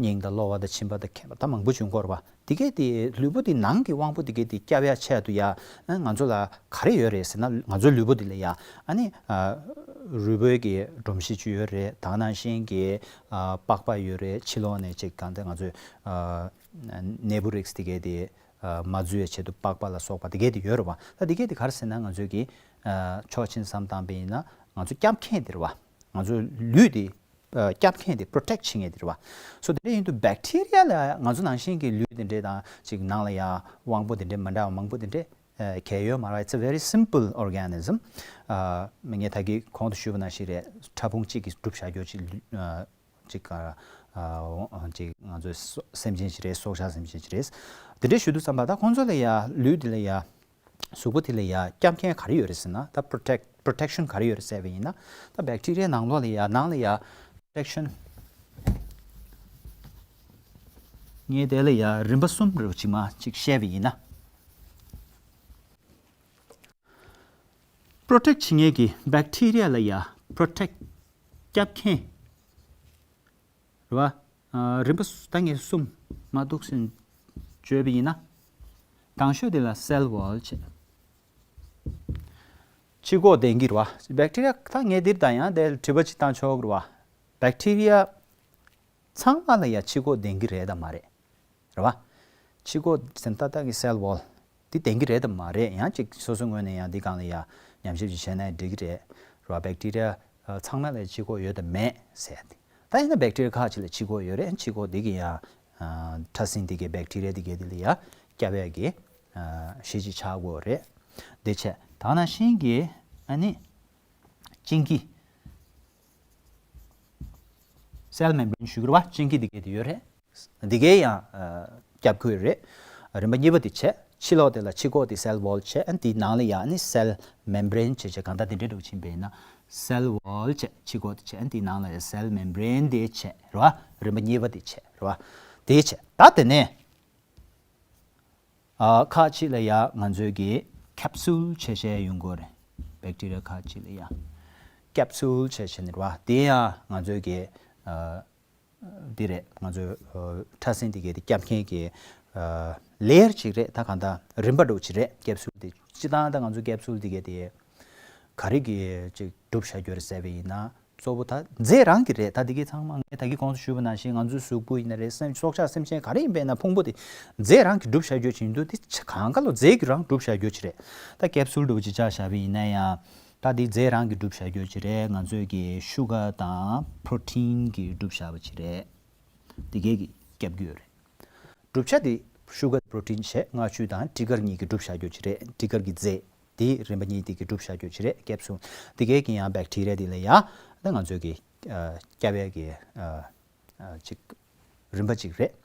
སྙིང་དང་གློ་བ་དང་མཆིན་པ་དང་མཁལ་མ་ད་མང་པོ་བྱུང་གི་ཡོད་རེད་བ། དེ་གའི་དེ་ལུས་པོ་དེ་ནང་གི་དབང་པོ་དེ་གའི་དེ་སྐྱོབ་ཡ་ཆེད་དུ་ཡ་ཨ་ང་ཚོ་ལ་ག་རེ་ཡོད་རེད་ཟེར་ན། ང་ཚོའི་ལུས་པོ་འདི་ལ་ཡ་ཨ་ནི་ཨ་རུས་པའི་གི་སྒྲོམ་གཞི་ཅིག་ཡོད་རེད། ད་ག་ནང་བཞིན་གྱི་ཨ་པགས་པ་ཡོད་རེད། ཕྱི་ལོགས་ནས་ཅིག་གང་ལྟར་ང་ཚོའི་ཨ་ནད་འབུ་རིགས་དེ་གའི་དེ་ཨ་མ་འཛུལ་བའི་ཆེད་དུ་པགས་པ་ལ་སོགས་པ་དེ་གའི་དེ་ཡོད་རེད་བ། ད་དེ་གའི་དེ་ག་རེ་ཟེར་ན། ང་ཚོའི་གི་ཨ་ཕྱོགས་ཕྱིན་བསམ་བཏང་པ་ཡིན་ན། ང་ཚོ་སྐྱབས་མཁན་དེ་རེད་བ། ང་ཚོའི་ལུས་དེ་ཨ་སྐྱབས་མཁན་དེ། protect བྱེད་མཁན་དེ་རེད་བ། so དེ་འདྲ་ཡིན་དུས་བེག་ཊི་རི་ཡ་ལ་ང་ཚོ་ནང་བཞིན་གྱི་ལུས་དེ་འདྲས་དང་ཅིག་ནང་ལ་ཡ་དབང་པོ་དེ་འདྲས་མི་འདྲ་བ་མང་པོ་དེ་འདྲས་ཨ་གལ་ཡོད་མ་རེད། It's a very simple organism. ཨ་ངས་ད་གིན་གོང་དུ་ཞུས་པ་ནང་བཞིན་རེད། ཕྲ་ཕུང་གཅིག་གིས་གྲུབ་བཞག་རྒྱུ་ཅིག་ཨ་ཅིག་ཨ་ཨ་ཅིག་ང་ཚོའི་སོ་སེམས་ཅན་ཞིག་རེད། སྲོག་ཆགས་སེམས་ཅན་ཞིག་རེད། དེ་འདྲས་ཞུ་དུས་ཙམ་པ་ད་ཁོང་ཚོ་ལ་ཡ་ལུས་དེ་ལ་ཡ་གཟུགས་པོ་དེ་ལ་ཡ་སྐྱབས་མཁན་ག་རེ་ཡོད་རེད་ཟེར་ན། ད་protect protection ག་རེ་ཡོད་རེད་ཟེར་བ་ཡིན་ན། ད་བེག་ཊི་རི་ཡའི་ནང་ལོགས་ལ་ཡ་ནང་ལ་ཡ་protection ངས་དེ་ལ་ཡ་རིམ་པ་གསུམ་རེ་བ་ཅིག་མ་ཅིག་བཤད་པ་ཡིན་ན། protect བྱེད་མཁན་གྱི་བེག་ཊི་རི་ཡ་ལ་ཡ་protect སྐྱབས་མཁན་རེད་བ། ཨ་རིམ་པ་སུ་ད་ངས་གསུམ་མ་འདུག་ཟིན་བརྗོད་པ་ཡིན་ན། དང་ཤོས་དེ་ལ་cell wall བྱས། ཕྱི་ཁོག་ལྡན་གྱི་རེད་བ། བེག་ཊི་རི་ཡ་ད་ངས་འདིར་ད་ཡང་དེ་དྲི་བ་ཅིག་བཏང་ཆོག་གི་རེད་བ། བེག་ཊི་རི་ཡ་ཚང་མ་ལ་ཡ་ཕྱི་ཁོག་ལྡན་གྱི་རེད་དམ་མ་རེད། རེད་བ། ཕྱི་ཁོག་ཟེར་ན་ཏག་ཏག་གི་cell wall འདི་ལྡན་གྱི་རེད་དམ་མ་རེད། ཡང་ཅིག་སོ་སོའི་ངོས་ནས་ཡང་འདི་སྒང་ལ་ཡ་ཉམས་ཞིབ་ཅིག་བྱས་ན་འགྲིག་གི་རེད། རེད་བ། བེག་ཊི་རི་ཡ་ཚང་མ་ལ་ཕྱི་ཁོག་ཡོད་དམ་མེད་ཟེར་ཏེ། ད་ཡིན་ན་བེག་ཊི་རི་ཡ་ཁག་ཅིག་ལ་ཕྱི་ཁོག་ཡོད་རེད། ཕྱི་ཁོག་འདི་གི་ཡ་ཨ་ཕྲ་སྲིན་འདི་གའི་བེག་ཊི་རི་ཡ་འདི་གའི་འདི་ལ་ཡ་སྐྱབས་ཡ་གི་ཨ་གཞི་ཅིག་ཆགས་ཀྱི་ཡོད་རེད། འདི་བྱས། ད་ནང་བཞིན་གྱི་ཨ་ནི་གཅིན་སྐྱི་cell membrane ཞུ་གི་རེད་བ། གཅིན་སྐྱི་འདི་གའི་འདི་ཡོད་རེད། འདི་གའི་ཡང་ཨ་སྐྱབས་ཁུལ་རེད། རིམ་པ་གཉིས་པ་དེ་བྱས། ཕྱི་ལོགས་དེ་ལ་ཕྱི་ཁོག་དེ་cell wall བྱས། ཨ་ནི་དེའི་ནང་ལ་ཡང་ཨ་ནི་cell membrane བྱས་བྱས། གང་ལྟར་དེ་འདྲའི་འདྲ་བོ་ཕྱིན་པ་ཡིན་ན་cell wall བྱས། ཕྱི་ཁོག་དེ་བྱས། ཨ་ནི་དེའི་ནང་ལ་ཡང་cell membrane དེ་བྱས་རེད་བ། རིམ་པ་གཉིས་པ་དེ་བྱས་རེད་བ། དེ་བྱས། ད་དེ་ནས་ཨ་ཁག་ཅིག་ལ་ཡང་ང་ཚོའི་གི་capsule བྱས་བྱས་ཡོང་གི་ཡོད་རེད། བེག་ཊི་རི་ཡ་ཁག་ཅིག་ལ་ཡང་capsule བྱས་བྱས་ནི་རེད་བ། དེ་ཡང་ང་ཚོའི་གི་ཨ་འདི་རེད། ང་ཚོའི་ཨ་ཕྲ་སྲིན་འདི་གའི་དེ་སྐྱབས་མཁན་གྱི་ཨ་layer ཅིག་རེད། ད་གང་ལྟར་རིམ་པ་འདྲ་བོ་ཅིག་རེད། capsule འདི་སྤྱིར་བཏང་ད་ང་ཚོ་capsule འདི་གའི་དེ་ག་རེ་གི་ཅིག་གྲུབ་བཞག་རྒྱུ་རེད་ཟེར་བ་ཡིན་ན། གཙོ་བོ་ད་རྫས་རང་གི་རེད། ད་འདི་གའི་ཚང་མ་ངས་ད་གིན་གོང་དུ་ཞུས་པ་ནང་བཞིན་ང་ཚོའི་གཟུགས་པོ་ཡིན་ན་རེད། སེམས་སྲོག་ཆགས་སེམས་ཅན་ག་རེ་ཡིན་པས་ན་ཕུང་པོ་དེ་རྫས་རང་གི་གྲུབ་བཞག་རྒྱུ་ཅིག་ཡིན་དུས། དེ་ཆ་གང་ག་ལོ་རྫས་ཀྱི་རང་གྲུབ་བཞག་རྒྱུ་ཅིག་རེད། ད་capsule འདྲ་བོ་ཅིག་བཅག་བཞག་པ་ཡིན་ན་ཡང་། ད་འདི་རྫས་རང་གི་གྲུབ་བཞག་རྒྱུ་ཅིག་རེད། ང་ཚོའི་གི་ཤུ་གར་དང་protein གི་གྲུབ་བཞག་པ་ཅིག་རེད། འདི་གའི་གི་སྐྱབས་རྒྱུ་རེད། གྲུབ་ཆ་དེ་ ཤུ་གར་པྲོ་ཊིན་བྱས། མངར་ཆུ་དང་ཊི་གར་གཉིས་ཀྱིས་གྲུབ་བཞག་རྒྱུ་ཅིག་རེད། ཊི་གར་གྱི་རྫས་དེ་རིམ་པ་གཉིས་དེ་གིས་གྲུབ་བཞག་རྒྱུ་ཅིག་རེད། ཀེབ་སུལ་དེ་གས་ཀྱིས་ཡང་བེག་ཊི་རི་ཡ་དེ་ལ་ཡ་ད་ང་ཚོས་ཀྱི་ཨ་སྐྱབས་ཡས་ཀྱི་ཨ་ཨ་ཅིག་རིམ་པ་ཅིག་རེད།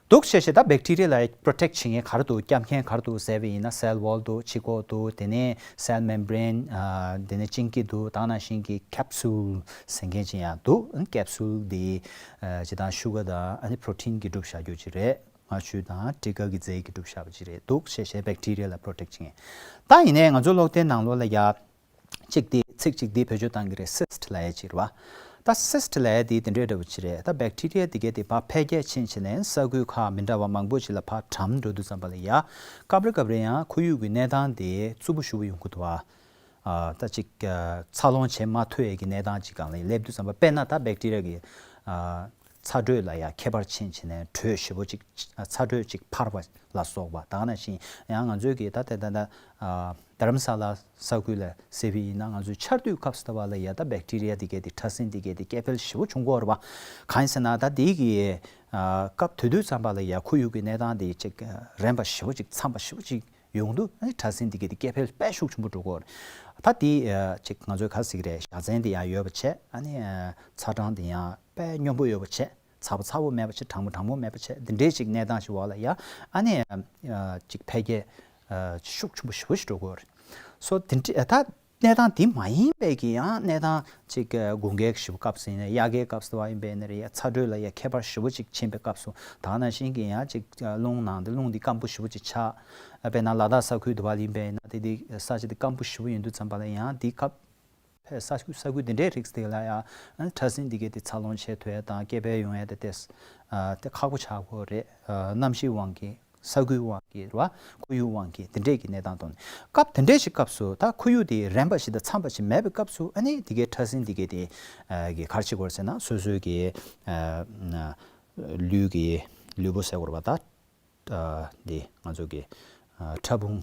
འདུག་བྱས་བྱས་ད་བེག་ཊི་རི་ཡ་ལ་པྲོ་ཊེག་བྱེད་མཁན་ག་རེ་འདུག་སྐྱབས་མཁན་ག་རེ་འདུག་ཟེར་བ་ཡིན་ན། སེལ་ཝོལ་འདུག་སྤྱི་ཁོག་འདུག་དེ་ནས་སེལ་མེམ་བྷི་རེན། ཨ་དེ་ནས་གཅིན་སྐྱི་འདུག་དེ་ནང་བཞིན་གྱི་ཀེབ་སུལ་ཟེར་མཁན་ཅིག་ཡང་འདུག་ཀེབ་སུལ་འདི་ཨ་སྤྱིར་བཏང་ཤུ་གར་དང་ཨ་ནི་པྲོ་ཊིན་གྱིས་གྲུབ་བཞག་རྒྱུ་ཅིག་རེད། མངར་ཆུ་དང་ཊི་གར་གྱི་རྫས་ཀྱིས་གྲུབ་བཞག་པ་ཅིག་རེད། འདུག་བྱས་བྱས་བེག་ཊི་རི་ཡ་ལ་པྲོ་ཊེག་བྱེད་མཁན། ད་ཡིན་ནའི་ང་ཚོའི་སློབ་དེབ་ནང་ལོགས་ལ་ཡ་གཅིག་འདི་ཚིག་གཅིག་འདི་བེད་སྤྱོད་བཏང་གི་རེད། སིསཊ་ལབ་ཡས་ཅིག་རེད་བ། ད་སིསཊ་ལབ་ཡས་འདི་དེ་འདྲའི་འདྲ་བོ་ཅིག་རེད། ད་བེག་ཊི་རི་ཡ་འདི་གས་དེ་ཕར་འཕེལ་རྒྱས་ཕྱིན་བྱས་ནས་ས་ཁུལ་ཁག་མི་འདྲ་བ་མང་པོ་ཅིག་ལ་ཕར་གྲམ་འགྲོ་དུས་ཙམ་པ་ལ་ཡ་སྐབས་རེ་སྐབས་རེ་ཡང་ཁོར་ཡུག་གི་གནས་སྟངས་དེ་རྩུབ་པོ་ཞེ་པོ་ཡོང་གི་འདུག་བ། ཨ་ད་ཅིག་ཨ་འཚར་ལོངས་བྱེད་མ་ཐུབ་ཡས་ཀྱི་གནས་སྟངས་ཅིག་སྒང་ལ་སླེབས་དུས་ཙམ་པ། དཔེར་ན་ད་བེག་ཊི་རི་ཡ་གི་ཨ་ཚ་དྲོད་ལ་ཡ་ཁྱད་པར་ཕྱིན་བྱས་ནས་དྲོད་ཞེ་པོ་ཅིག་ཨ་ཚ་དྲོད་ཅིག་འཕར་བ་ལ་སོགས་པ། དེ་ནང་བཞིན་ཡང་ང་ཚོའི་གི་ད་ད་ད་ད་ཨ་རྡ་རམ་ས་ལ་ས་ཁུལ་ལ་ཟེར་བ་ཡིན་ན། ང་ཚོའི་ཆར་དུས་སྐབས་སུ་ད་བ་ལ་ཡ་ད་བེག་ཊི་རི་ཡ་འདི་གས་དེ་ཕྲ་སྲིན་འདི་གས་དེ་སྐྱེ་འཕེལ་ཞེ་པོ་བྱུང་གི་ཡོད་རེད་བ། གང་ཡིན་ཟེར་ན་ད་འདི་གི་ཨ་སྐབས་དེ་དུས་ཙམ་པ་ལ་ཡ་ཁོར་ཡུག་གི་གནས་སྟངས་འདི་ཅིག་ཨ་རན་པ་ཞེ་པོ་ཅིག་འཚམ་པ་ཞེ་པོ་ཅིག་ཡོང་དུས། ཨ་ནི་ཕྲ་སྲིན་འདི་གས་དེ་སྐྱེ་འཕེལ་དཔེ་ཤུགས་ཆེན་པོ་འགྲོ་གི་ཡོད་རེད། ད་འདི་ཨ་ཅིག་ང་ཚོའི་ག་རེ་ཟེར་གི་རེད། བཞའ་ཚན་འདི་ཡང་ཡོད་པ་བྱས། ཨ་ནི་ཨ་ཚ་གྲང་འདི་ཡང་དཔེ་སྙོམས་པོ་ཡོད་པ་བྱས། ཚ་པོ་ཚ་པོ་མེད་པ་བྱས། གྲང་མོ་གྲང་མོ་མེད་པ་བྱས། འདི་འདྲའི་ཅིག་གནས་སྟངས་ཤིག་འོག་ལ་ཡ་ཨ་ནི་ཨ་ཅིག་འཕེལ་རྒྱས་ཨ་ཤུགས་ཆེན་པོ་ཞེ་པོ་ཞིག་འགྲོ་གི་ཡོད་རེད། སོ་དེ་འདྲ་ད་གནས་སྟངས་དེ་མ་ཡིན་པའི་གི་ཡང་གནས་སྟངས་ཅིག་དགུན་ཁའི་ཞེ་པོ་སྐབས་སུ་ཡིན་ན། དབྱར་ཁའི་སྐབས་སུ་དུ་བ་ཡིན་པས་ན་རེད། ཡ་ཚ་དྲོད་ལ་ཡ་ཁྱད་པར་ཞེ་པོ་ཅིག་ཕྱིན་པའི་སྐབས་སུ། དེ་ནང་བཞིན་གི་ཡང་ཅིག་རླུང་ནང་དེ་རླུང་དེ་སྐམ་པོ་ཞེ་པོ་ཅིག་ཆགས། དཔེར་ན་ལ་དྭགས་ས་ཁུལ་དུ་བ་ཡིན་པས་ན་དེ་དེ་ས་ཆ་དེ་སྐམ་པོ་ཞེ་པོ་ཡིན་དུས་ཙམ་པ་ལ་ཡང་དེ་སྐབས་ཕར་ས་ཁུལ་ས་ཁུལ་དེ་འདྲའི་རིགས་དེ་ལ་ཡང་ཕྲ་སྲིན་དེ་གས་དེ་འཚར་ལོངས་བྱེད་ཐུབ་ཡ་དང་སྐྱེ་འཕེལ་ཡོང་ཡ་དེ་ཏོག་ཙམ་དེ་ཁག་པོ་ཆགས་ཀྱི་ཡོད་རེད། གནམ་གཤིས་དབང་གིས། ས་ཁུལ་དབང་གིས་རེད་བ། ཁོར་ཡུག་དབང་གིས་དེ་འདྲས་ཀྱི་གནས་སྟངས་ཐོག་ནས། སྐབས་དེ་འདྲས་ཞིག་སྐབས་སུ་ད་ཁོར་ཡུག་དེ་རན་པ་ཞིག་དང་འཚམ་པ་ཞིག་མེད་པའི་སྐབས་སུ། ཨ་ནི་དེ་གའི་ཕྲ་སྲིན་དེ་གའི་དེ་ཨ་གི་ག་རེ་བྱེད་དགོས་རེད་ཟེར་ན། སོ་སོའི་གི་ཨ་ལུས་ཀྱི་ལུས་པོ་ཟེར་དགོས་རེད་བ། ད་ཨ་འདི་ང་ཚོ་གི་ཨ་ཕྲ་ཕུང་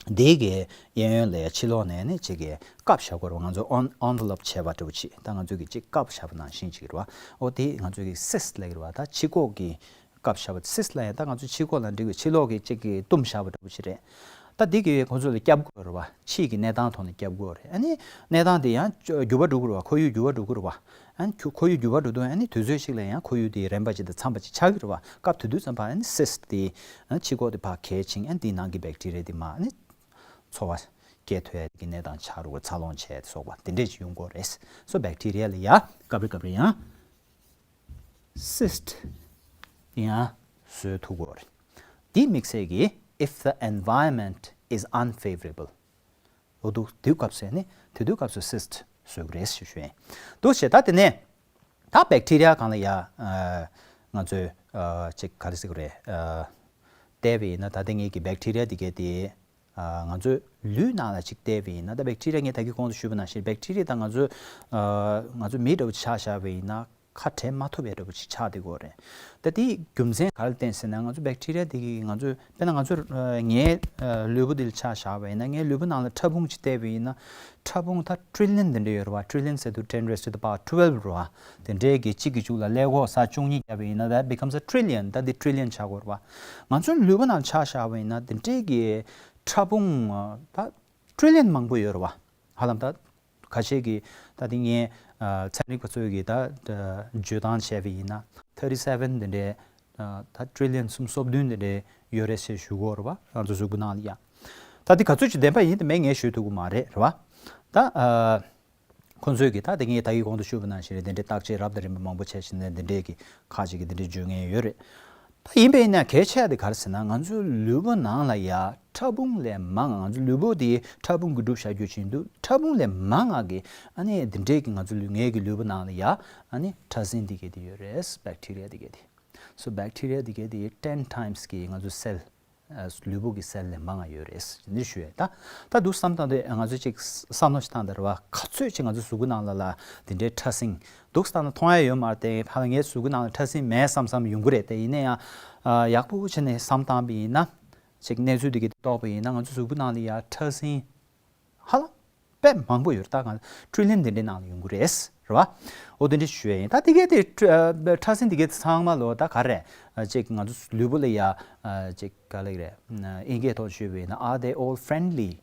འདི་གི་གཡས་གཡོན་ལ་ཡ་ཕྱི་ལོགས་ནས་ནི་ཅིག་གི་བཀབ་བཞག་དགོས་རེད་བ། ང་ཚོ་ཨོན་ཨེན་ཝེ་ལོབ་བྱས་པ་འདྲ་བོ་ཅིག་ད་ང་ཚོ་གི་ཅིག་བཀབ་བཞག་པ་ནང་བཞིན་ཅིག་རེད་བ། ཨོ་དེ་ང་ཚོ་གི་སིསཊ་ལབ་ཀྱི་རེད་བ། ད་ཕྱི་ཁོག་གི་བཀབ་བཞག་པ། སིསཊ་ལབ་ཡ་ད་ང་ཚོ་ཕྱི་ཁོག་ལ་འགྲིག་པའི་ཕྱི་ལོགས་ཀྱི་ཅིག་གི་བཏུམས་བཞག་པ་འདྲ་བོ་ཞིག་རེད། ད་འདི་གི་ཁོ་ཚོ་ལ་བསྐྱབ་དགོས་རེད་བ། ཕྱིའི་གི་གནས་སྟངས་ཐོག་ནས་བསྐྱབ་དགོས་རེད། ཨ་ནི་གནས་སྟངས་དེ་ཡང་འགྱུར་བ་འགྲོ་གི་རེད་བ། ཁོར་ཡུག་འགྱུར་བ་འགྲོ་གི་རེད་བ། ཨ་ནི་ཁོ་ཁོར་ཡུག་འགྱུར་བ་འགྲོ་དུས། ཨ་ནི་དུས་ཚོད་ཞིག་ལ་ཡང་ཁོར་ཡུག་དེ་རན་པ་ཅིག་དང་འཚམ་པ་ཅིག་ཆགས་ཀྱི་རེད་བ། སྐབས་དེ་དུས་ཙམ་པ་ཨ་ནི་སིསཊ་དེ་ཨ་ནི་ཕྱི་ཁོག་དེ་ཕར་གས་ཕྱིན། ཨ་ནི་དེའི་ནང་གི་བེག་ཊི་རི་ཡ་དེ་མར་ཨ་ནི་འཚོ་བ་སྐྱེལ་ཐུབ་ཡ་གི་གནས་སྟངས་ཆགས་འགྲོ་གི། འཚར་ལོངས་བྱས་སོགས་པ་དེ་འདྲས་ཅིག་ཡོང་གི་རེད། སོ་བེག་ཊི་རི་ཡ་ལ་ཡ་སྐབས་རེ་སྐབས་རེ་ཡང་སིསཊ་ཡང་བཟོ་ཐུབ་ཀྱི་ཡོད་རེད། དེ་དམིགས་བསལ་གྱིས་if the environment is unfavorable. འོ་འདུག་དེའི་སྐབས་སུ་ནི་དེ་དུས་སྐབས་སུ་སིསཊ་བཟོ་གི་རེད་ཞེས་ཞུ་ཡིན། འདུག་བྱས་ད་དེ་ནས་ད་བེག་ཊི་རི་ཡ་སྒང་ལ་ཡ་ཨ་ང་ཚོས་ཨ་ཅིག་ག་རེ་ཟེར་དགོས་རེད། ཨ་བལྟས་པ་ཡིན་ན། ད་ལྟ་ངེད་ཀྱི་བེག་ཊི་རི་ཡ་དེ་གས་དེ་ཨ་ང་ཚོའི་ལུས་ནང་ལ་ཅིག་བལྟས་པ་ཡིན་ན། ད་བེག་ཊི་རི་ཡ་ངས་ད་གིན་གོང་དུ་ཞུས་པ་ནང་བཞིན། བེག་ཊི་རི་ཡ་དང་ང་ཚོའི་ཨ་ང་ཚོ་མི་འདྲ་བོ་ཆ་བཞག་པ་ཡིན་ན། ཁ་བྲལ་མ་ཐུབ་པའི་འདྲ་བོ་ཅིག་ཆགས་བསྡད་ཀྱི་ཡོད་རེད། ད་དེའི་རྒྱུ་མཚན་ག་རེ་བརྟེན་ཟེར་ན། ང་ཚོ་བེག་ཊི་རི་ཡ་དེ་གིས་ང་ཚོས། དཔེར་ན་ང་ཚོ་ཨ་ངའི་ཨ་ལུས་པོ་འདི་ལ་ཆ་བཞག་པ་ཡིན་ན། ངའི་ལུས་པོ་ནང་ལ་ཕྲ་ཕུང་ཅིག་བལྟས་པ་ཡིན་ན། ཕྲ་ཕུང་ད་ཊི་རི་ལི་ཡོན་དེ་འདྲ་ཡོད་རེད་བ། ཊི་རི་ལི་ཡོན་ཟེར་དུས་ten raised to the power twelve རེད་བ། དེ་འདྲའི་གི་གཅིག་གི་མཇུག་ལ་ཀླད་ཀོར་ས་བཅུ་གཉིས་བརྒྱབ་པ་ཡིན་ན། that becomes a trillion. ད་འདི་ཊི་རི་ལི་ཡོན་ཆགས་ཀྱི་ཡོད་རེད་བ། ང་ཚོའི་ལུས་པོ་ནང་ལ་ཆ་བཞག་པ་ཡིན་ན། དེ་འདྲའི་གི་ཕྲ་ཕུང་ཨ་ད་ཊི་རི་ལི་ཡོན་མང་པོ་ཡོད་རེད་བ། ཧ་ལམ་ད་ཁ་ཤས་ཀྱིས་ད་དེ་ངས་ཨ་ཚན་རིག་པ་ཚོས་ཀྱིས་ད་ཨ་བརྗོད་སྟངས་བྱས་པ་ཡིན་ན། thirty seven དེ་འདྲའི་ཨ་ད་ཊི་རི་ལི་ཡོན་སུམ་ཅུ་སོ་བདུན་དེ་འདྲའི་ཡོད་རེད་ཟེར་ཞུ་གི་ཡོད་རེད་བ། ང་ཚོ་གཟུགས་པོ་ནང་ལ་ཡ། ད་དེ་ག་ཚོད་ཅིག་བདེན་པ་ཡིན་དེ་མེད་ངས་ཞུ་ཐུབ་ཀྱི་མ་རེད། རེད་བ། ད་ཨ་ཁོང་ཚོས་ཀྱིས་ད་དེ་ངས་ད་གིན་གོང་དུ་ཞུས་པ་ནང་བཞིན་རེད། དེ་འདྲའི་བརྟག་དཔྱད་རབ་དང་རིམ་པ་མང་པོ་བྱས་བྱས་ནས་དེ་འདྲའི་གི་ཁ་ཅིག་གིས་དེ་འདྲའི་བརྗོད་མཁན་ཡོད་རེད། ད་ཡིན་པས་ན་གལ་ཆེ་བ་དེ་ག་རེ་ཟེར་ན། ང་ཚོའི་ལུས་པོ་ནང་ལ་ཡ་ཕྲ་ཕུང་ལས་མང་། ང་ཚོའི་ལུས་པོ་དེ་ཕྲ་ཕུང་གིས་གྲུབ་བཞག་རྒྱུ་ཅིག་འདུག་ཕྲ་ཕུང་ལས་མང་བ་གི་ཨ་ནི་དེ་འདྲའི་གི་ང་ཚོའི་ལུས། ངའི་གི་ལུས་པོ་ནང་ལ་ཡ་ཨ་ནི་ཕྲ་སྲིན་དེ་གས་དེ་ཡོད་རེད། བེག་ཊི་རི་ཡ་དེ་གས་དེ། སོ་བེག་ཊི་རི་ཡ་དེ་གས་དེ་ten times གི་ང་ཚོའི་སེལ། ཨ་ལུས་པོ་གི་སེལ་ལས་མང་བ་ཡོད་རེད་ཟེར་ནས་ཞུ་ཡས། ད་ད་འདུག་བསམ་བཏང་དུས་ང་ཚོས་ཅིག་བསམ་བློ་ཞིག་བཏང་དང་རེད་བ། ག་ཚོད་ཅིག་ང་ཚོའི་གཟུགས་པོ་ནང་ལ་ལ་དེ་འདྲའི་ཕྲ་སྲིན་འདུག་བསམ་ན་མཐོང་ཡ་ཡོད་མ་རེད་དེ། ཧ་ལམ་ངའི་གཟུགས་པོ་ནང་ལ་ཕྲ་སྲིན་མེད་བསམ་བསམ་ཡོང་གི་རེད་དེ། ཡིན་ན་ཡང་ཨ་ཡག་པོ་བྱས་ནས་བསམ་བཏང་པ་ཡིན་ན། ཅིག་གནས་ཚུལ་དེ་གི་རྟོགས་པ་ཡིན་ན། ང་ཚོའི་གཟུགས་པོ་ནང་ལ་ཡ་ཕྲ་སྲིན་ཧ་ལམ་ དཔེ་མང་པོ་ཡོད་རེད། ད་ང་ཊི་རི་ལི་ཡོན་དེ་འདྲའི་ནང་ལ་ཡོང་གི་རེད། རེད་བ། འོ་དེ་འདྲ་ཞུ་ཡ་ཡིན། ད་དེ་གས་དེ་ཕྲ་ཨ་ཕྲ་སྲིན་དེ་གས་ཚང་མ་ལོ་ད་ག་རེ་ཨ་ཅིག་ང་ཚོ་ལུས་པོ་ལ་ཡ་ཨ་ཅིག་ག་ལབ་ཀྱི་རེད། ཨིན་སྐད་ཐོག་ཞུས་པ་ཡིན་ན། Are they all friendly?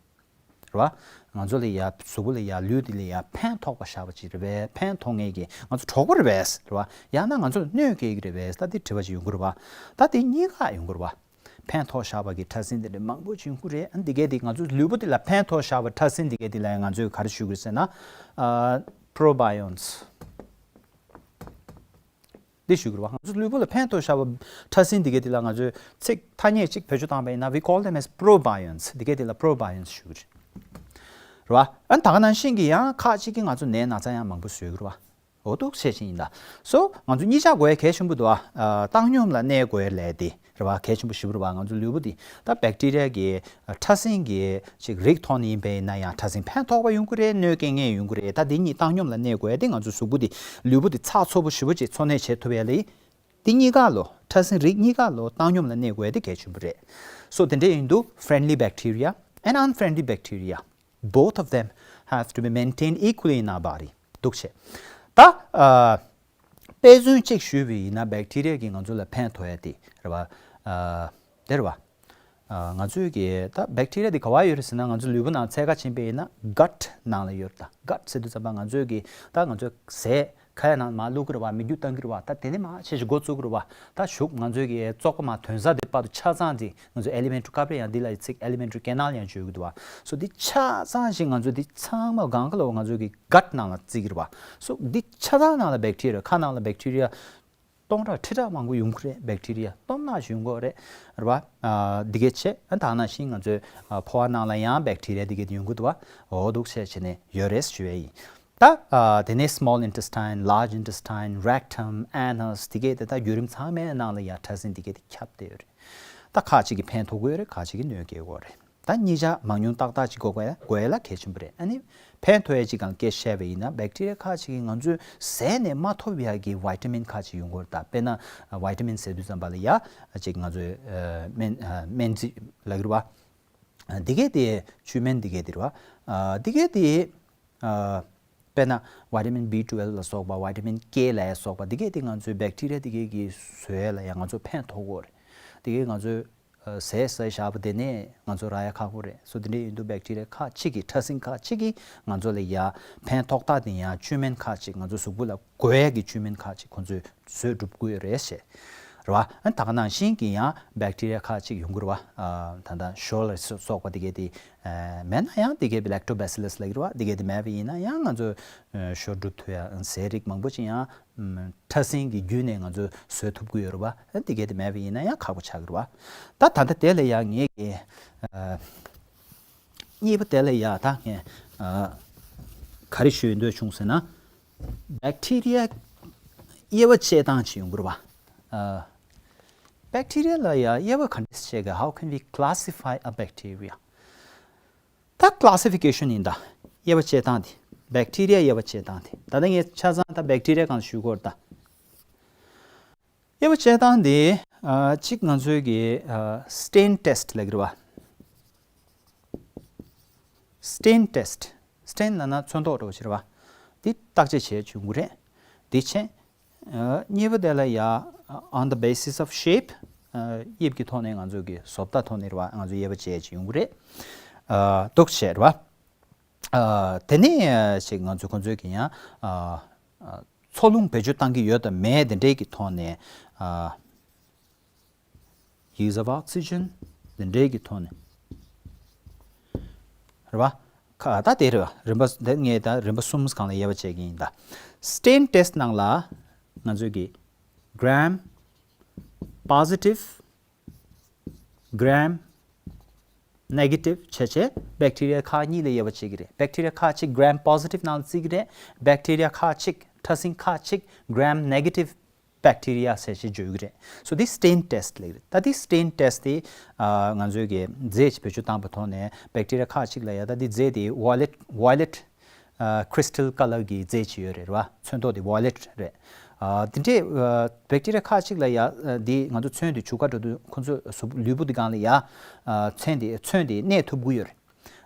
རེད་བ། ང་ཚོ་ལ་ཡ་གཟུགས་པོ་ལ་ཡ་ལུས་དེ་ལ་ཡ་ཕན་ཐོགས་པ་བཞག་པ་ཅིག་རེད་པས། ཕན་ཐོགས་མཁན་གྱི་ང་ཚོ་གྲོགས་པོ་རེད་པས། རེད་བ། ཡང་ན་ང་ཚོ་ལ་གནོད་སྐྱེལ་གྱི་རེད་པས། ད་དེ་དྲི་བ་ཅིག་ཡོང་གི་རེད་བ། ད་དེ་གཉིས་ཀ་ཡོང་གི་རེད་བ། ཕན་ཐོགས་བཞག་པ་གི་ཕྲ་སྲིན་དེ་འདྲ་མང་པོ་ཅིག་ཡོང་གི་རེད། ཨ་འདི་གས་དེ་ང་ཚོ་ལུས་པོ་དེ་ལ་ཕན་ཐོགས་བཞག་པ་ཕྲ་སྲིན་དེ་གས་དེ་ལ་ང་ཚོས་ག་རེ་ཞུ་གི་རེད་ཟེར་ན། ཨ་པྲོ་བྷ་ཡོན་སི། འདི་ཞུ་གི་རེད་བ། ང་ཚོ་ལུས་པོ་ལ་ཕན་ཐོགས་བཞག་པ་ཕྲ་སྲིན་འདི་གས་འདི་ལ་ང་ཚོས་ཚིག་ཐ་སྙད་གཅིག་བེད་སྤྱོད་བཏང་པ་ཡིན་ན། We call them as probions. འདི་གས་འདི་ལ་པྲོ་བྷ་ཡོན་སི་ཞུ་གི་རེད། རེད་བ། ཨ་ད་ག་ནང་བཞིན་གྱི་ཡང་ཁག་ཅིག་གིས་ང་ཚོ་ནད་ན་ཚ་ཡང་མང་པོ་བཟོ་གི་རེད་བ། འོ་འདུག་བྱས་ཤིང་ཡིན་ད། སོ་ང་ཚོ་གཉིས་ཆ་དགོས་གལ་ཆེན་པོ་འདུག་ཨ། བཏང་སྙོམས་ལ་གནས་དགོས་ལས་དེ་རེད་བ། གལ་ཆེན་པོ་ཞེ་པོ་རེད་བ། ང་ཚོ་ལུས་པོ་འདི་ད་བེག་ཊི་རི་ཡ་གི་ཕྲ་སྲིན་གྱི་ཅིག་རིགས་ཐོག་ནས་ཡིན་པ་ཡིན་ན་ཡང་། ཕྲ་སྲིན་ཕན་ཐོགས་པ་ཡོང་གི་རེད། གནོད་སྐྱེལ་མཁན་ཡོང་གི་རེད། ད་འདི་གཉིས་བཏང་སྙོམས་ལ་གནས་དགོས་དེ། ང་ཚོ་གཟུགས་པོ་འདི་ལུས་པོ་འདི་ཚགས་ཚུད་པོ་ཞེ་པོ་ཅིག་འཚོ་གནས་བྱེད་ཐུབ་ཡ་ལ་འདི་གཉིས་ཀ་ལོ། ཕྲ་སྲིན་རིགས་གཉིས་ཀ་ལོ་བཏང་སྙོམས་ལ་གནས་དགོས་དེ་གལ་ཆེན་པོ་རེད། སོ་དེ་འདྲ་ཡིན་དུས་friendly bacteria and unfriendly bacteria, both of them have to be maintained equally in our body. འདུག་བྱས། ད་ཨ་དཔེ་མཚོན་གཅིག་ཞུས་པ་ཡིན་ན། བེག་ཊི་རི་ཡ་གིས་ང་ཚོ་ལ་ཕན་ཐོགས་ཡ་དེ་རེད་བ། ཨ་དེ་རེད་བ། ཨ་ང་ཚོའི་གི་ད་བེག་ཊི་རི་ཡ་དེ་ག་བ་ཡོད་རེད་ཟེར་ན། ང་ཚོ་ལུས་པོ་ནང་འཚོལ་ག་ཕྱིན་པ་ཡིན་ན་གཊ་ནང་ལ་ཡོད་རེད། ད་གཊ་ཟེར་དུས་ཙམ་པ་ང་ཚོའི་གི་ད་ང་ཚོའི་ཟས་ཁ་ཡ་ནང་མར་བླུག་གི་རེད་བ། མིག་རྒྱུ་བཏང་གི་རེད་བ། ད་དེ་ནས་མར་ཆེ་ཞིག་འགོ་བཙུགས་གི་རེད་བ། ད་གཞུག་ང་ཚོའི་གི་བཙོག་པ་མར་ཐོན་ས་དེ་བར་དུ་ཆ་ཚང་དེ་ང་ཚོ་alimentary cavity ཡང་འདི་ལ་ཚིག alimentary canal ཡང་བརྗོད་ཀྱི་འདུག་བ། སོ་འདི་ཆ་ཚང་ཞིག་ང་ཚོ་འདི་ཚང་མ་གང་ག་ལ་ང་ཚོའི་གི་གཊ་ནང་ལ་བརྩི་གི་རེད་བ། སོ་འདི་ཆ་ཚང་ནང་ལ་བེག་ཊི་རི་ཡ། ཁ་ནང་ལ་བེག་ཊི་རི་ཡ་སྟོང་ཕྲག་ཁྲི་ཕྲག་མང་པོ་ཡོང་གི་རེད། བེག་ཊི་རི་ཡ་སྟོང་ཕྲག་ཞིག་ཡོང་གི་རེད། རེད་བ། ཨ་འདི་གས་བྱས། ཨ་ད་ནང་བཞིན་ང་ཚོའི་ཨ་ཕོ་བ་ནང་ལ་ཡང་བེག་ཊི་རི་ཡ་འདི་གས་དེ་ཡོང་གི་འདུག་བ། འོ་འདུག་བྱས་བྱས་ནས་ཡོད་རེད་ཞུ་ཡ་ཡིན། ད་ཨ་དེ་ནས་small intestine, large intestine, rectum, anus འདི་གས་དེ། ད་བརྒྱུད་རིམ་ཚང་མའི་ནང་ལ་ཡ་ཕྲ་སྲིན་འདི་གས་དེ་ཁྱབ་བསྡད་ཡོད་རེད། ད་ཁག་ཅིག་གིས་ཕན་ཐོགས་ཀྱི་ཡོད་རེད། ཁག་ཅིག་གིས་གནོད་སྐྱེལ་གྱི་ཡོད་རེད། ད་གཉིས་ཆ་མང་ཉུང་ཏག་ཏག་ཅིག་དགོས་དགོས་ཡ་གལ་ཆེན་པོ་རེད། ཨ་ནི་ཕན་ཐོགས་ཡ་ཅིག་གང་སྐད་བཤད་པ་ཡིན་ན། བེག་ཊི་རི་ཡ་ཁག་ཅིག་གིས་ང་ཚོས་ཟས་ནས་མ་ཐོབ་ཡ་གི་བི་ཊ་མིན་ཁག་ཅིག་ཡོང་གི་ཡོད་རེད། ད་དཔེར་ན་བི་ཊ་མིན་ཟེར་དུས་ཙམ་པ་ལ་ཡ་ཅིག་ང་ཚོས་ཨ་སྨན་ཨ་སྨན་རྩིས་ལབ་ཀྱི་རེད་བ། འདི་གས་དེ་བཅུད་སྨན་འདི་གས་དེ་རེད་བ། ཨ་འདི་གས་དེ་ཨ་དཔེར་ན་བི་ཊ་མིན་བི་ཊུ་ཝེལ་ལ་སོགས་པ། བི་ཊ་མིན་ཀེ་ལ་སོགས་པ། འདི་གས་དེ་ང་ཚོའི་བེག་ཊི་རི་ཡ་འདི་གས་ཀྱིས་བཟོ་ཡ་ལ་ཡ་ང་ཚོ་ཕན་ཐོགས་ཀྱི་ཡོད་རེད། འདི་གས་ང་ཚོའི་ཨ་ཟས་ཟ་བཞག་པ་དེ་ནས་ང་ཚོ་རག་ཡ་ཁག་པོ་རེད། སོ་དེ་འདྲ་ཡིན་དུས་བེག་ཊི་རི་ཡ་ཁག་ཅིག་གིས། ཕྲ་སྲིན་ཁག་ཅིག་གིས་ང་ཚོ་ལ་ཡ་ཕན་ཐོགས་རྟགས་དེ་ཡང་བཅུད་སྨན་ཁག་ཅིག། ང་ཚོ་གཟུགས་པོ་ལ་དགོས་ཡ་གི་བཅུད་སྨན་ཁག་ཅིག་ཁོང་ཚོས་བཟོས་སྒྲུབ་ཀྱི་ཡོད་རེད་ཟེར། རེད་བ། ཨ་ད་ག་ནང་བཞིན་གྱི་ཡང་བེག་ཊི་རི་ཡ་ཁག་ཅིག་ཡོང་གི་རེད་བ། ཨ་ད་ལྟ་ཞོ་ལ་སོགས་པ་དེ་གས་དེ་ཨ་མེད་ན་ཡང་དེ་གས་ལེག་ཊོ་བྷེ་སི་ལས་ལབ་ཀྱི་རེད་བ། དེ་གས་དེ་མེད་པ་ཡིན་ན་ཡང་ང་ཚོས་ཨ་ཞོ་སྒྲུབ་ཐུབ་ཡ། ཨ་ཟས་རིགས་མང་པོ་ཅིག་ཡང་ཕྲ་སྲིན་གྱི་བརྒྱུད་ནས་ང་ཚོས་བཟོས་ཐུབ་ཀྱི་ཡོད་རེད་བ། ཨ་དེ་གས་དེ་མེད་པ་ཡིན་ན་ཡང་ཁག་པོ་ཆགས་ཀྱི་རེད་བ། ད་ད་ལྟ་དེ་ལ་ཡང་ངས་ཀྱི་ཨ་གཉིས་པ་དེ་ལ་ཡ་ད་ངས་ཨ་ག་རེ་ཞུ་འདོད་བྱུང་ཟེར་ན། བེག་ཊི་རི་ཡ་དབྱེ་བ་དཔྱད་སྟངས་ཅིག་ཡོང་གི་རེད་བ། ཨ་བེག་ཊི་རི་ཡ་ལ་ཡ་དབྱེ་བ་ག་འདྲས་བྱེད་ག How can we classify a bacteria? ད་ཀི་ལ་སི་ཕི་ཀེ་ཤན་ཡིན་ད། དབྱེ་བ་དཔྱད་སྟངས་དེ། བེག་ཊི་རི་ཡ་དབྱེ་བ་དཔྱད་སྟངས་དེ། ད་ལྟ་ངས་ཆ་ཚང་ད་བེག་ཊི་རི་ཡ་གང་ཞུ་དགོས་རེད་ད། དབྱེ་བ་དཔྱད་སྟངས་དེ་ཨ་གཅིག་ང་ཚོའི་གི་ཨ་སི་ཊེན་ཊེ་སི་ཊི་ལབ་ཀྱི་རེད་བ། སི་ཊེན་ཊེ་སི་ཊི། སི་ཊེན་ལབ་ན་ཚོན་མདོག་འདྲ་བོ་ཅིག་རེད་བ། འདི་བརྟག་དཔྱད་བྱེད་བྱུང་གི་རེད། འདི་བྱས། ཨ་གཉིས་པ་དེ་ལ་ཡ་on the basis of shape ཨ་དབྱིབས་ཀྱི་ཐོག་ནས་ང་ཚོ་གི་བཟོ་ལྟ་ཐོག་ནས་རེད་བ། ང་ཚོ་དབྱེ་བ་དཔྱད་ཅིག་ཡོང་གི་རེད། ཨ་འདུག་བྱས་རེད་བ། ཨ་དེ་ནས་ཅིག་ང་ཚོ་ཁོང་ཚོའི་གི་ཡང་ཨ་ཨ་འཚོ་རླུང་བེད་སྤྱོད་བཏང་གི་ཡོད་དམ་མེད་དེ་འདྲའི་གི་ཐོག་ནས་ཨ་use of oxygen དེ་འདྲའི་གི་ཐོག་ནས་རེད་བ། ཁ་ད་དེ་རེད་བ། རིམ་པ་དེ་ངས་ད་རིམ་པ་གསུམ་སྒང་ལ་དབྱེ་བ་དཔྱད་ཀྱི་ཡིན་ད། སི་ཊེན་ཊེ་སི་ཊི་ནང་ལ་ང་ཚོས་གི་gram positive, gram negative བྱས་བྱས་བེག་ཊི་རི་ཡ་ཁག་གཉིས་ལ་དབྱེ་བ་དཔྱད་ཀྱི་རེད། བེག་ཊི་རི་ཡ་ཁག་གཅིག་gram positive ནང་ལ་བརྩི་གི་རེད། བེག་ཊི་རི་ཡ་ཁག་གཅིག་ཕྲ་སྲིན་ཁག་གཅིག་gram negative bacteria ཟེར་བྱས་བརྗོད་ཀྱི་རེད། སོ་འདི་སི་ཊེན་ཊེ་སི་ཊི་ལབ་ཀྱི་རེད། ད་འདི་སི་ཊེན་ཊེ་སི་ཊི་དེ་ཨ་ང་ཚོའི་གི་རྫས་ཅིག་བེད་སྤྱོད་བཏང་པའི་ཐོག་ནས་བེག་ཊི་རི་ཡ་ཁག་ཅིག་ལ་ཡ་ད་འདི་རྫས་དེ་violet, violet ཨ་crystal colour གི་རྫས་ཅིག་ཡོད་རེད་བ། ཚོན་མདོག་དེ་violet རེད། ཨ་དེ་འདྲས་ཨ་བེག་ཊི་རི་ཡ་ཁག་ཅིག་ལ་ཡ་ཨ་འདི་ང་ཚོ་ཚོན་དེ་བྱུག་ག་འགྲོ་དུས་ཁོ་ཚོ་གཟུགས་ལུས་པོ་དེ་སྒང་ལ་ཡ་ཨ་ཚོན་དེ་ཚོན་དེ་གནས་ཐུབ་ཀྱི་ཡོད་རེད།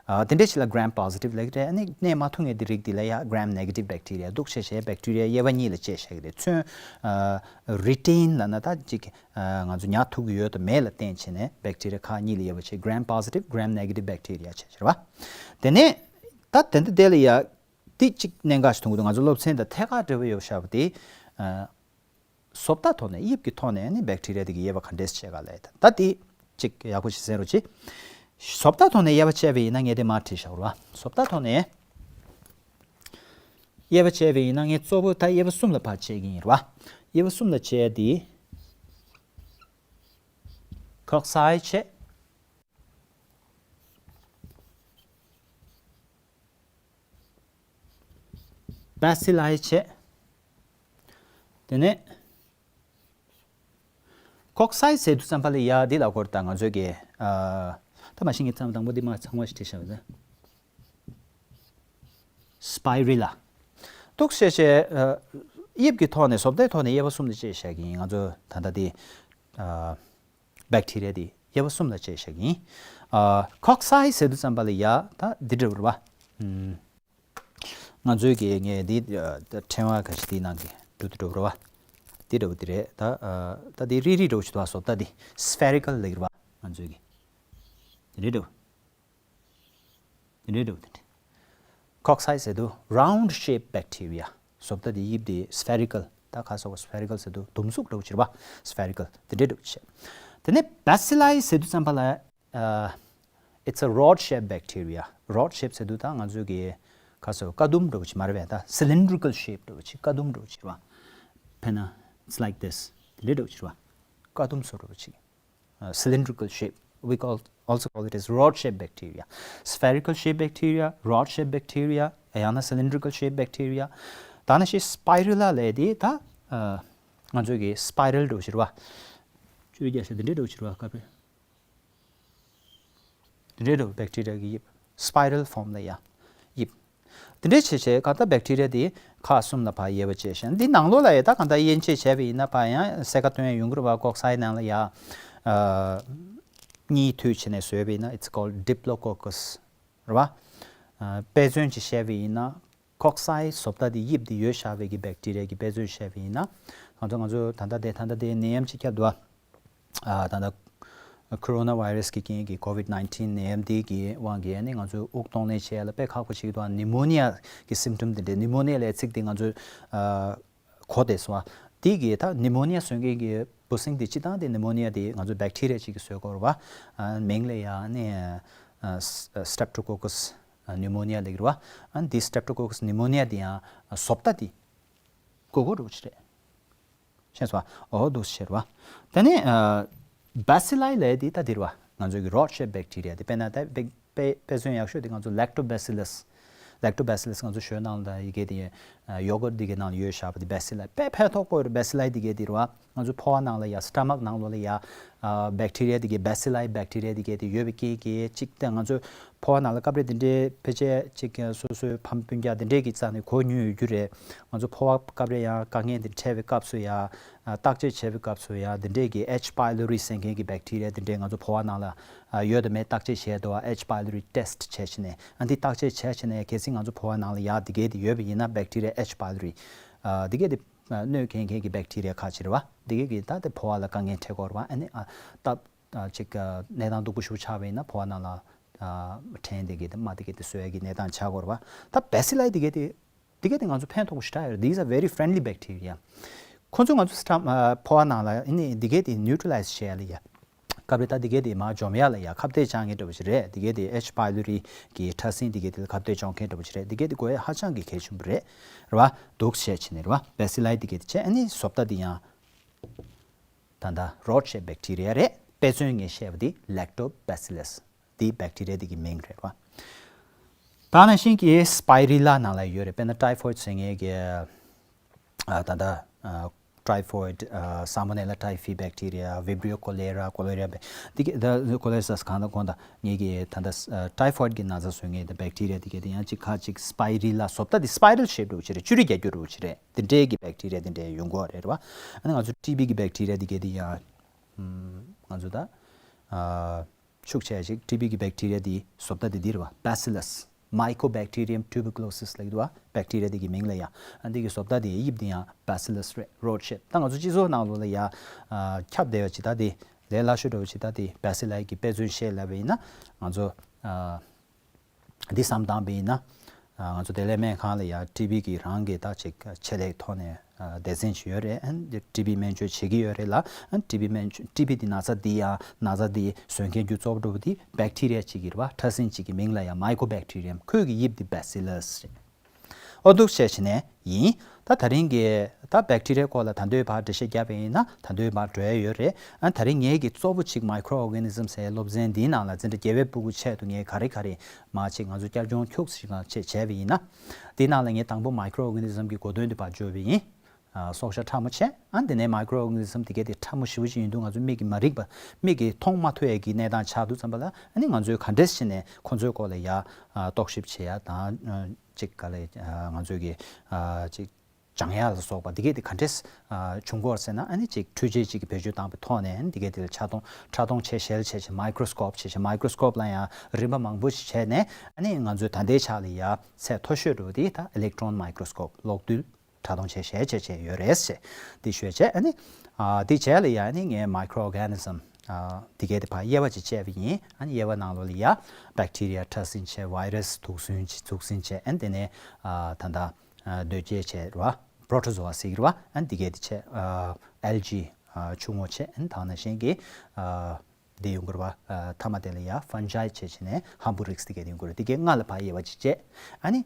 ཨ་དེ་འདྲའི་ཞིག་ལ་gram positive ལབ་ཀྱི་རེད། ཨ་ནི་གནས་མ་ཐུབ་མཁན་དེ་རིགས་དེ་ལ་ཡ་gram negative bacteria འདུག་བྱས་བྱས་bacteria དབྱེ་བ་གཉིས་ལ་དཔྱད་བཞག་གི་རེད། ཚོན་ཨ་retin ལབ་ན་ད་ཅིག་ཨ་ང་ཚོ་ཉར་ཐུབ་ཀྱི་ཡོད་དང་མེད་ལ་བརྟེན་བྱས་ནས་bacteria ཁག་གཉིས་ལ་དབྱེ་བ་ཕྱེ། gram positive gram negative bacteria བྱས་བྱས་རེད་བ། དེ་ནས་ད་དེ་འདི་དེ་ལ་ཡ་དེ་གཅིག་གནད་འགག་ཞིག་མཐོང་གི་འདུག་ང་ཚོ་སློབ་ཚན་དང་ཐད་ཀར་འབྲེལ་བ་ཡོད་བཞག་པ་དེ། ཨ་བཟོ་ལྟ་ཐོག་ནས་དབྱིབས་ཀྱི་ཐོག་ནས་ནི་bacteria དེ་གི་དབྱེ་བ་ག་འདྲས་བྱེད་ག་ལབ་ཡ་ད་ད་དེ་གཅིག་ཡག་པོ་ཞིག་གསན་རོགས་གྱིས། བཟོ་ལྟ་ཐོག་ནས་དབྱེ་བ་ཕྱེ་བ་ཡིན་ན་ངས་དེ་མར་བྲིས་བཞག་རེད་བ། བཟོ་ལྟ་ཐོག་ནས་དབྱེ་བ་ཕྱེ་བ་ཡིན་ན་ངས་གཙོ་བོ་ད་དབྱེ་བ་གསུམ་ལ་ཕར་ཕྱེ་གི་ཡིན་རེད་བ། དབྱེ་བ་གསུམ་ལ་ཕྱེ་ཡ་དེ། Cocci བྱས། Bacilli བྱས། དེ་ནས་Cocci ཟེར་དུས་ཙམ་པ་ལ་ཡ་འདི་ལ་སྐོར་ད་ང་ཚོས་ཀྱི་ཨ་ད་མ་ཤེས་ཀྱི་ཙམ་དང་པོ་འདི་མ་ཚང་མ་ཞིག་བྲིས་བཞག་ཟེར། Spirilla འདུག་བྱས་བྱས་ཨ་དབྱིབས་ཀྱི་ཐོག་ནས་བཟོ་ལྟའི་ཐོག་ནས་དབྱེ་བ་གསུམ་དུ་དབྱེ་བཞག་གི་ཡིན། ང་ཚོ་ད་ལྟ་འདི་ཨ་bacteria འདི་དབྱེ་བ་གསུམ་ལ་དབྱེ་བཞག་གི་ཡིན། ཨ་Cocci ཟེར་དུས་ཙམ་པ་ལ་ཡ་ད་འདི་འདྲ་བོ་རེད་བ། ཨམ། ང་ཚོའི་གི་ངས་འདི་ཨ་ཕྲེང་བ་ཁ་ཤས་འདིའི་ནང་གི་འབྲུ་དེ་འདྲ་བོ་རེད་བ། འདི་འདྲ་བོ་འདི་རེད་ད། ཨ་ད་འདི་རིལ་རིལ་འདྲ་བོ་ཞིག་འདུག་བ། བཟོ་ལྟ་འདི་spherical ལབ་ཀྱི་རེད་བ། ང་ཚོའི་གི་འདི་འདྲ་བོ། འདི་འདྲའི་འདྲ་བོ་འདི་འདྲ། Cocci ཟེར་དུས་round shape bacteria བཟོ་ལྟ་འདི་དབྱིབས་འདི་spherical ད་ཁ་སོགས་པ་spherical ཟེར་དུས་ཟླུམ་གཟུགས་འདྲ་བོ་ཅིག་རེད་བ། Spherical འདི་འདྲའི་འདྲ་བོ་ཅིག་དེ་ནས་Bacilli ཟེར་དུས་ཙམ་པ་ལ་ཨ་it's a rod shape bacteria. Rod shape ཟེར་དུས་ད་ང་ཚོའི་གི་ཁ་སོགས་དཀའ་ཟླུམ་འདྲ་བོ་ཅིག་མ་རེད་པས། ད་cylindrical shape འདྲ་བོ་ཅིག་དཀའ་ཟླུམ་འདྲ་བོ་ཅིག་རེད་བ། དཔེར་ན་it's like this འདི་འདྲའི་འདྲ་བོ་ཅིག་རེད་བ། དཀའ་ཟླུམ་བཟོ་འདྲ་བོ་ཅིག uh, cylindrical shape. We call also call it as rod shape bacteria. Spherical shape bacteria, rod shape bacteria, ཡང་ན་cylindrical shape bacteria. ད་ནི་ཞིག་Spirilla ལས་དེ་ད་ཨ་ང་ཚོའི་གི་spiral འདྲ་བོ་ཞིག་རེད་བ། ཅུ་རི་རྒྱ་ཤ་འདི་འདྲའི་འདྲ་བོ་ཞིག་རེད་བ། དཀར་པོའི་འདི་འདྲའི་འདྲ་བོ་bacteria གི་དབྱིབས། Spiral form ལ་ཡ་དབྱིབས། འདི་འདྲའི་བྱས་བྱས་གང་ལྟར་bacteria དེ་ཁག་གསུམ་ལ་ཕར་དབྱེ་བ་ཕྱེ་ཞིང་འདི་ནང་ལོགས་ལ་ཡ་ད་གང་ལྟར་དབྱེ་འབྱེད་བྱས་པ་ཡིན་ན་ཕར་ཡང་གསལ་ཁ་སྟོན་ཡ་ཡོང་གི་རེད་བ། Cocci ནང་ལ་ཡ་ཨ་གཉིས་མཐུད་བྱས་ནས་བཟོས་པ་ཡིན་ན་it's called diplococcus རེད་བ། ཨ་དཔེ་མཚོན་ཅིག་བཤད་པ་ཡིན་ན་Cocci བཟོ་ལྟ་དེ་དབྱིབས་དེ་ཡོད་བཞག་པའི་གི་bacteria གི་དཔེ་མཚོན་བཤད་པ་ཡིན་ན་ང་ཚོ་ང་ཚོ་ད་ལྟ་དེ་ད་ལྟ་དེ་ནད་ཡམས་ཅིག་ཁྱབ་འདུག་བ། ཨ་ད་ལྟ་coronavirus གི་རྐྱེན་གྱིས་COVID nineteen ནད་ཡམས་འདི་གི་དབང་གིས་ནི་ང་ཚོས་དབུགས་གཏོང་ལེན་བྱེད་ཡ་ལ་དཔེ་ཁག་པོ་ཞིག་འདུག pneumonia གི་symptom དེ་འདྲ། pneumonia ལབ་ཚིག་དེ་ང་ཚོས་ཨ་གོ་བསྡད་སོང་བ། དེ་གི་ད་pneumonia བཟོ་མཁན་གྱི་འབུ་སྲིན་དེ་སྤྱིར་བཏང་དེ་pneumonia དེ་ང་ཚོ་bacteria ཅིག་གིས་བཟོས་ཀྱི་ཡོད་རེད་བ། ཨ་མིང་ལ་ཡ་ནི་ཨ་Streptococcus pneumonia ལབ་ཀྱི་རེད་བ། ཨ་འདི་Streptococcus pneumonia དེ་ཡང་བཟོ་ལྟ་དེ་དགོས་མཁོ་འདྲ་བོ་ཅིག་རེད། ཤེས་སོང་། འོ་འདུག་ཟེར་བ། དེ་ནས་ཨ་Bacilli ལབ་དེ་ད་འདི་རེད་བ། ང་ཚོའི་གི་rod shape bacteria དེ་དཔེར་ན་ད་དཔེ་དཔེ་དཔེ་མཚོན་ཡག་ཤོས་དེ་ང་ཚོ་Lactobacillus། Lactobacillus ང་ཚོ་ཞོལ་ནང་ལ་ཡི་གེ་དེ་ཨ་yogurt དེ་གི་ནང་ལ་ཡོད་བཞག་པ་དེ་Bacilli དཔེ་ཕན་ཐོགས་པོ་རེད། Bacilli དེ་གི་དེ་རེད་བ། ང་ཚོ་ཕོ་བ་ནང་ལ་ཡ་stomach ནང་ལོགས་ལ་ཡ་ཨ་bacteria དེ་གི་Bacilli bacteria དེ་གི་དེ་ཡོད་པའི་རྐྱེན་གྱིས་གཅིག་དེ་ང་ཚོ་ཕོ་བ་ནང་ལ་སྐབས་རེ་འདི་འདྲའི་ཕལ་ཆེར་ཅིག་སོ་སོའི་ཕ་མ་སྤུན་ཀྱག་འདི་འདྲས་ཀྱི་རྩ་ནས་གོ་མྱོང་ཡོད་རྒྱུ་རེད། ང་ཚོ་ཕོ་བ་སྐབས་རེ་ཡང་དཀའ་ངལ་འདི་འཕྲད་པའི་སྐབས་སུ་ཡ་ཨ་བརྟག་དཔྱད་བྱེད་པའི་སྐབས་སུ་ཡ་འདི་འདྲས་ཀྱི་H pylori ཟེར་མཁན་གྱི་bacteria འདི་འདྲས་ང་ཚོ་ཕོ་བ་ནང་ལ་ཨ་ཡོད་དམ་མེད་བརྟག་དཔྱད་བྱས་འདུག H pylori test བྱས་བྱས་ནས་ཨ་འདི་བརྟག་དཔྱད་བྱས་བྱས་ནས་གལ་སྲིད་ང་ཚོ་ཕོ་བ་ནང་ལ་ཡ་འདི་གས་འདི་ཡོད་པ་ཡིན་ན་bacteria H pylori ཨ་འདི་གས་འདི་གནོད་མཁན་མཁན་གྱི་bacteria ཁག་ཅིག་རེད་བ། འདི་གས་ཀྱི་ད་དེ་ཕོ་བ་ལ་དཀའ་ངལ་འཕྲད་ཀྱི་ཡོད་རེད་བ། ཨ་ནི་ཨ་ད་ཅིག་གནས་སྟངས་སྡུག་པོ་ཞིག་ཆགས་པ་ཡིན་ན་ཕོ་བ་ནང་ལ་ཕྲན་དེ་གས་དེ་རྨ་དེ་གས་དེ་བཟོ་ཡ་གི་གནས་སྟངས་ཆགས་ཀྱི་ཡོད་རེད་བ། ད་Bacilli དེ་གས་དེ་དེ་གས་དེ་ང་ཚོ་ཕན་ཐོགས་པོ་ཞེ་དྲག་ཡོད་རེད། These are very friendly bacteria. ཁོ་ཚོ་ང་ཚོ་སི་ཊམ་ཕོ་བ་ནང་ལ་ཨ་ནི་དེ་གས་དེ་neutralize བྱེད་ཡ་ལ་ཡ། སྐབས་རེ་ད་དེ་གས་དེ་མར་འཇོམས་ཡ་ལ་ཡ་ཁ་གཏད་བཅག་མཁན་འདྲ་བོ་ཞིག་རེད། དེ་གས་དེ་H pylori གི་ཕྲ་སྲིན་དེ་གས་དེ་ལ་ཁ་གཏད་གཅོག་མཁན་འདྲ་བོ་ཞིག་རེད། དེ་གས་དེ་དགོས་ཡ་ཧ་ཅང་གི་གལ་ཆེན་པོ་རེད། རེད་བ། འདུག་བྱས་བྱས་ནས་རེད་བ། Bacilli དེ་གས་དེ་བྱས་ཨ་ནི་བཟོ་ལྟ་དེ་ཡང་ད་ལྟ་rod shape bacteria རེད། དཔེ་མཚོན་ངས་བཤད་པ་དེ་Lactobacillus དེ་bacteria དེ་གི་མིང་རེད་བ། ད་ནང་བཞིན་གྱི་Spirilla ནང་ལ་ཡོད་རེད། དཔེར་ན་typhoid ཟེར་མཁན་གྱི་ཨ་ད་ལྟ་ཨ་typhoid ཨ་Salmonella typhi bacteria, Vibrio cholera, cholera དེ་ག་ད་cholera གང་དང་གང་དང་ངེད་ཀྱི་ད་ལྟ་ཨ་typhoid གི་ན་ཚ་བཟོ་མཁན་དེ་bacteria དེ་ག་དེ་ཡང་གཅིག་ཁ་གཅིག་Spirilla བཟོ་ལྟ་དེ་spiral shape འདྲ་བོ་ཅིག་རེད། ཅུ་རི་རྒྱག་རྒྱུ་འདྲ་བོ་ཅིག་རེད། དེ་འདྲའི་གི་bacteria དེ་འདྲའི་ཡོང་གི་ཡོད་རེད་བ། ཨ་ནི་ང་ཚོ་ཊི་བི་གི་bacteria དེ་ག་དེ་ཡང་ང་ཚོ་ད་ཨ་ ཤུགས་ཆེ་ཞིག་ཊི་བི་གི་བེག་ཊི་རི་ཡ་དེ་བཟོ་ལྟ་དེ་འདི་རེད་བ། Bacillus Mycobacterium tuberculosis ལབ་ཀྱི་འདུག་བ། བེག་ཊི་རི་ཡ་དེ་གི་མིང་ལ་ཡ། ཨ་འདི་གི་བཟོ་ལྟ་དེ་དབྱིབས་དེ་ཡང་Bacillus རེད། རོ་ཆེ་ད་ང་ཚོ་སྤྱི་ཚོགས་ནང་ལོགས་ལ་ཡ་ཨ་ཁྱབ་བསྡད་པ་ཇི་ལྟར་དེ་ལས་སླ་ཤོས་འདྲ་བོ་ཇི་ལྟར་དེ་Bacilli གི་དཔེ་མཚོན་བཤད་ལབ་པ་ཡིན་ན། ང་ཚོ་ཨ་འདི་བསམ་བཏང་བ་ཡིན་ན། ང་ཚོ་བདེ་ལེགས་སྨན་ཁང་ལ་ཡང་ཊི་བི་གི་རང་གི་ད་ཅིག་ཆེད་ལས་ཐོག་ནས་སྡེ་ཚན་ཅིག་ཡོད་རེད། ཨ་ཊི་བི་སྨན་བཅོས་བྱེད་ཀྱི་ཡོད་རེད་ལ། ཨ་ཊི་བི་སྨན་བཅོས་ཊི་བི་དེ་ན་ཚ་འདི་ཡང་ན་ཚ་འདི་བཟོ་མཁན་རྒྱུ་གཙོ་བོ་འདྲ་བོ་དེ་བེག་ཊི་རི་ཡ་ཅིག་ཡིན་རེད་བ། ཕྲ་སྲིན་ཅིག་གི་མིང་ལ་ཡང་Mycobacterium། ཁོས་གི་དབྱིབས་དེ་Bacillus རེད། ཨོ་འདུག་བྱས་བྱས་ནས་ཡིན། ད་ད་རིང་གི་ད་བེག་ཊི་རི་ཡའི་སྐོར་ལ་ད་འདོད་པ་འགྲེལ་བཤད་བརྒྱབ་པ་ཡིན་ན་ད་འདོད་པ་འགྲོ་ཡ་ཡོད་རེད། ཨ་ད་རིང་ངས་ཀྱི་གཙོ་བོ་གཅིག་Microorganisms ཟེར་སློབ་ཚན་འདིའི་ནང་ལ་འཛིན་གྲྭ་བརྒྱད་པའི་སྤུ་གུ་ཆེད་དུ་ངས་ག་རེ་ག་རེ་མ་གཅིག་ང་ཚོ་བསྐྱར་སྦྱོང་ཁྱུག་ཙམ་ཞིག་ལ་བྱས་བྱས་པ་ཡིན་ན། འདིའི་ནང་ལ་ངས་དང་པོ་Microorganism གི་གོ་དོན་དེ་ཕར་བརྗོད་པ་ཡིན། ཨ་སྲོག་ཆགས་ཕྲ་མོ་བྱས། ཨ་འདི་ནས་Microorganism དེ་གས་དེ་ཕྲ་མོ་ཞེ་པོ་ཅིག་ཡིན་དུས་ང་ཚོ་མིག་གིས་མ་རིག་པ། མིག་གིས་མཐོང་མ་ཐུབ་ཡས་ཀྱི་གནས་སྟངས་ཆགས་དུས་ཙམ་པ་ལ། ཨ་ནི་ང་ཚོས་ག་འདྲས་བྱས་ནས་ཁོ་ཚོའི་སྐོར་ལ་ཡ་ཨ་རྟོག་ཞིབ་བྱེད་ཡ་དང་། ཅིག་ག་ལ་ང་ཚོས་ཀྱི་ཅིག་སྦྱང་ཡ་ལ་སོགས་པ་འདི་གས་དེ་ག་འདྲས་བྱུང་གོ་ཟེར་ན། ཨ་ནི་ཅིག་འཕྲུལ་ཆས་ཅིག་གི་བེད་སྤྱོད་བཏང་པའི་ཐོག་ནས། ཨ་ནི་འདི་གས་དེ་ལ་ཆ་ཚང་ཆ་ཚང་ཆེ་ཞལ་ཆེ་ཆེ་མའི་ཀྲོ་སི་ཀོབ་ཆེ་ཆེ་མའི་ཀྲོ་སི་ཀོབ་ལ་ཡང་རིམ་པ་མང་པོ་ཞིག་བྱས་ནས། ཨ་ནི་ང་ཚོས་ད་ལྟའི་ཆ་ལ་ཡ་ཚད་མཐོ་ཤོས་འདྲ་བོ་དེ་ད་electron microscope གློག་རྡུལ་ཕྲ་མཐོང་ཆེ་ཞལ་ཆེ་ཆེ་ཡོད་རེད་ཟེར། འདི་ཤོད་བྱས། ཨ་ནི་ཨ་འདི་བྱས་ལ་ཡ་ཨ་ནི་ངས་Microorganism ཨ་འདི་གས་དེ་ཕར་དབྱེ་བ་ཅིག་བཅད་པ་ཡིན། ཨ་ནི་དབྱེ་བ་ནང་ལོགས་ལ་ཡ་བེག་ཊི་རི་ཡ་ཕྲ་སྲིན་བྱས། ཝའི་རས་དུག་སྲིན་བྱས། དུག་སྲིན་བྱས། ཨ་ནི་དེ་ནས་ཨ་ད་ལྟ་ཨ་གདོས་བཅས་བྱས་རེད་བ། པྲོ་ཊོ་ཛོ་ཨ་ཟེར་གྱི་རེད་བ། ཨ་ནི་འདི་གས་དེ་བྱས། ཨ་ཨལ་ཇི་ཨ་ཆུ་ངོ་བྱས། ཨ་ནི་ད་ག་ནང་བཞིན་གྱི་ཨ་འདི་ཡོང་གི་རེད་བ། ཨ་མཐའ་མ་དེ་ལ་ཡ་ཕན་ཇའི་བྱས་བྱས་ནས་ཧམ་བུ་རིགས་འདི་གས་དེ་ཡོང་གི་རེད། འདི་གས་ལྔ་ལ་ཕར་དབྱེ་བ་ཅིག་བཅད། ཨ་ནི་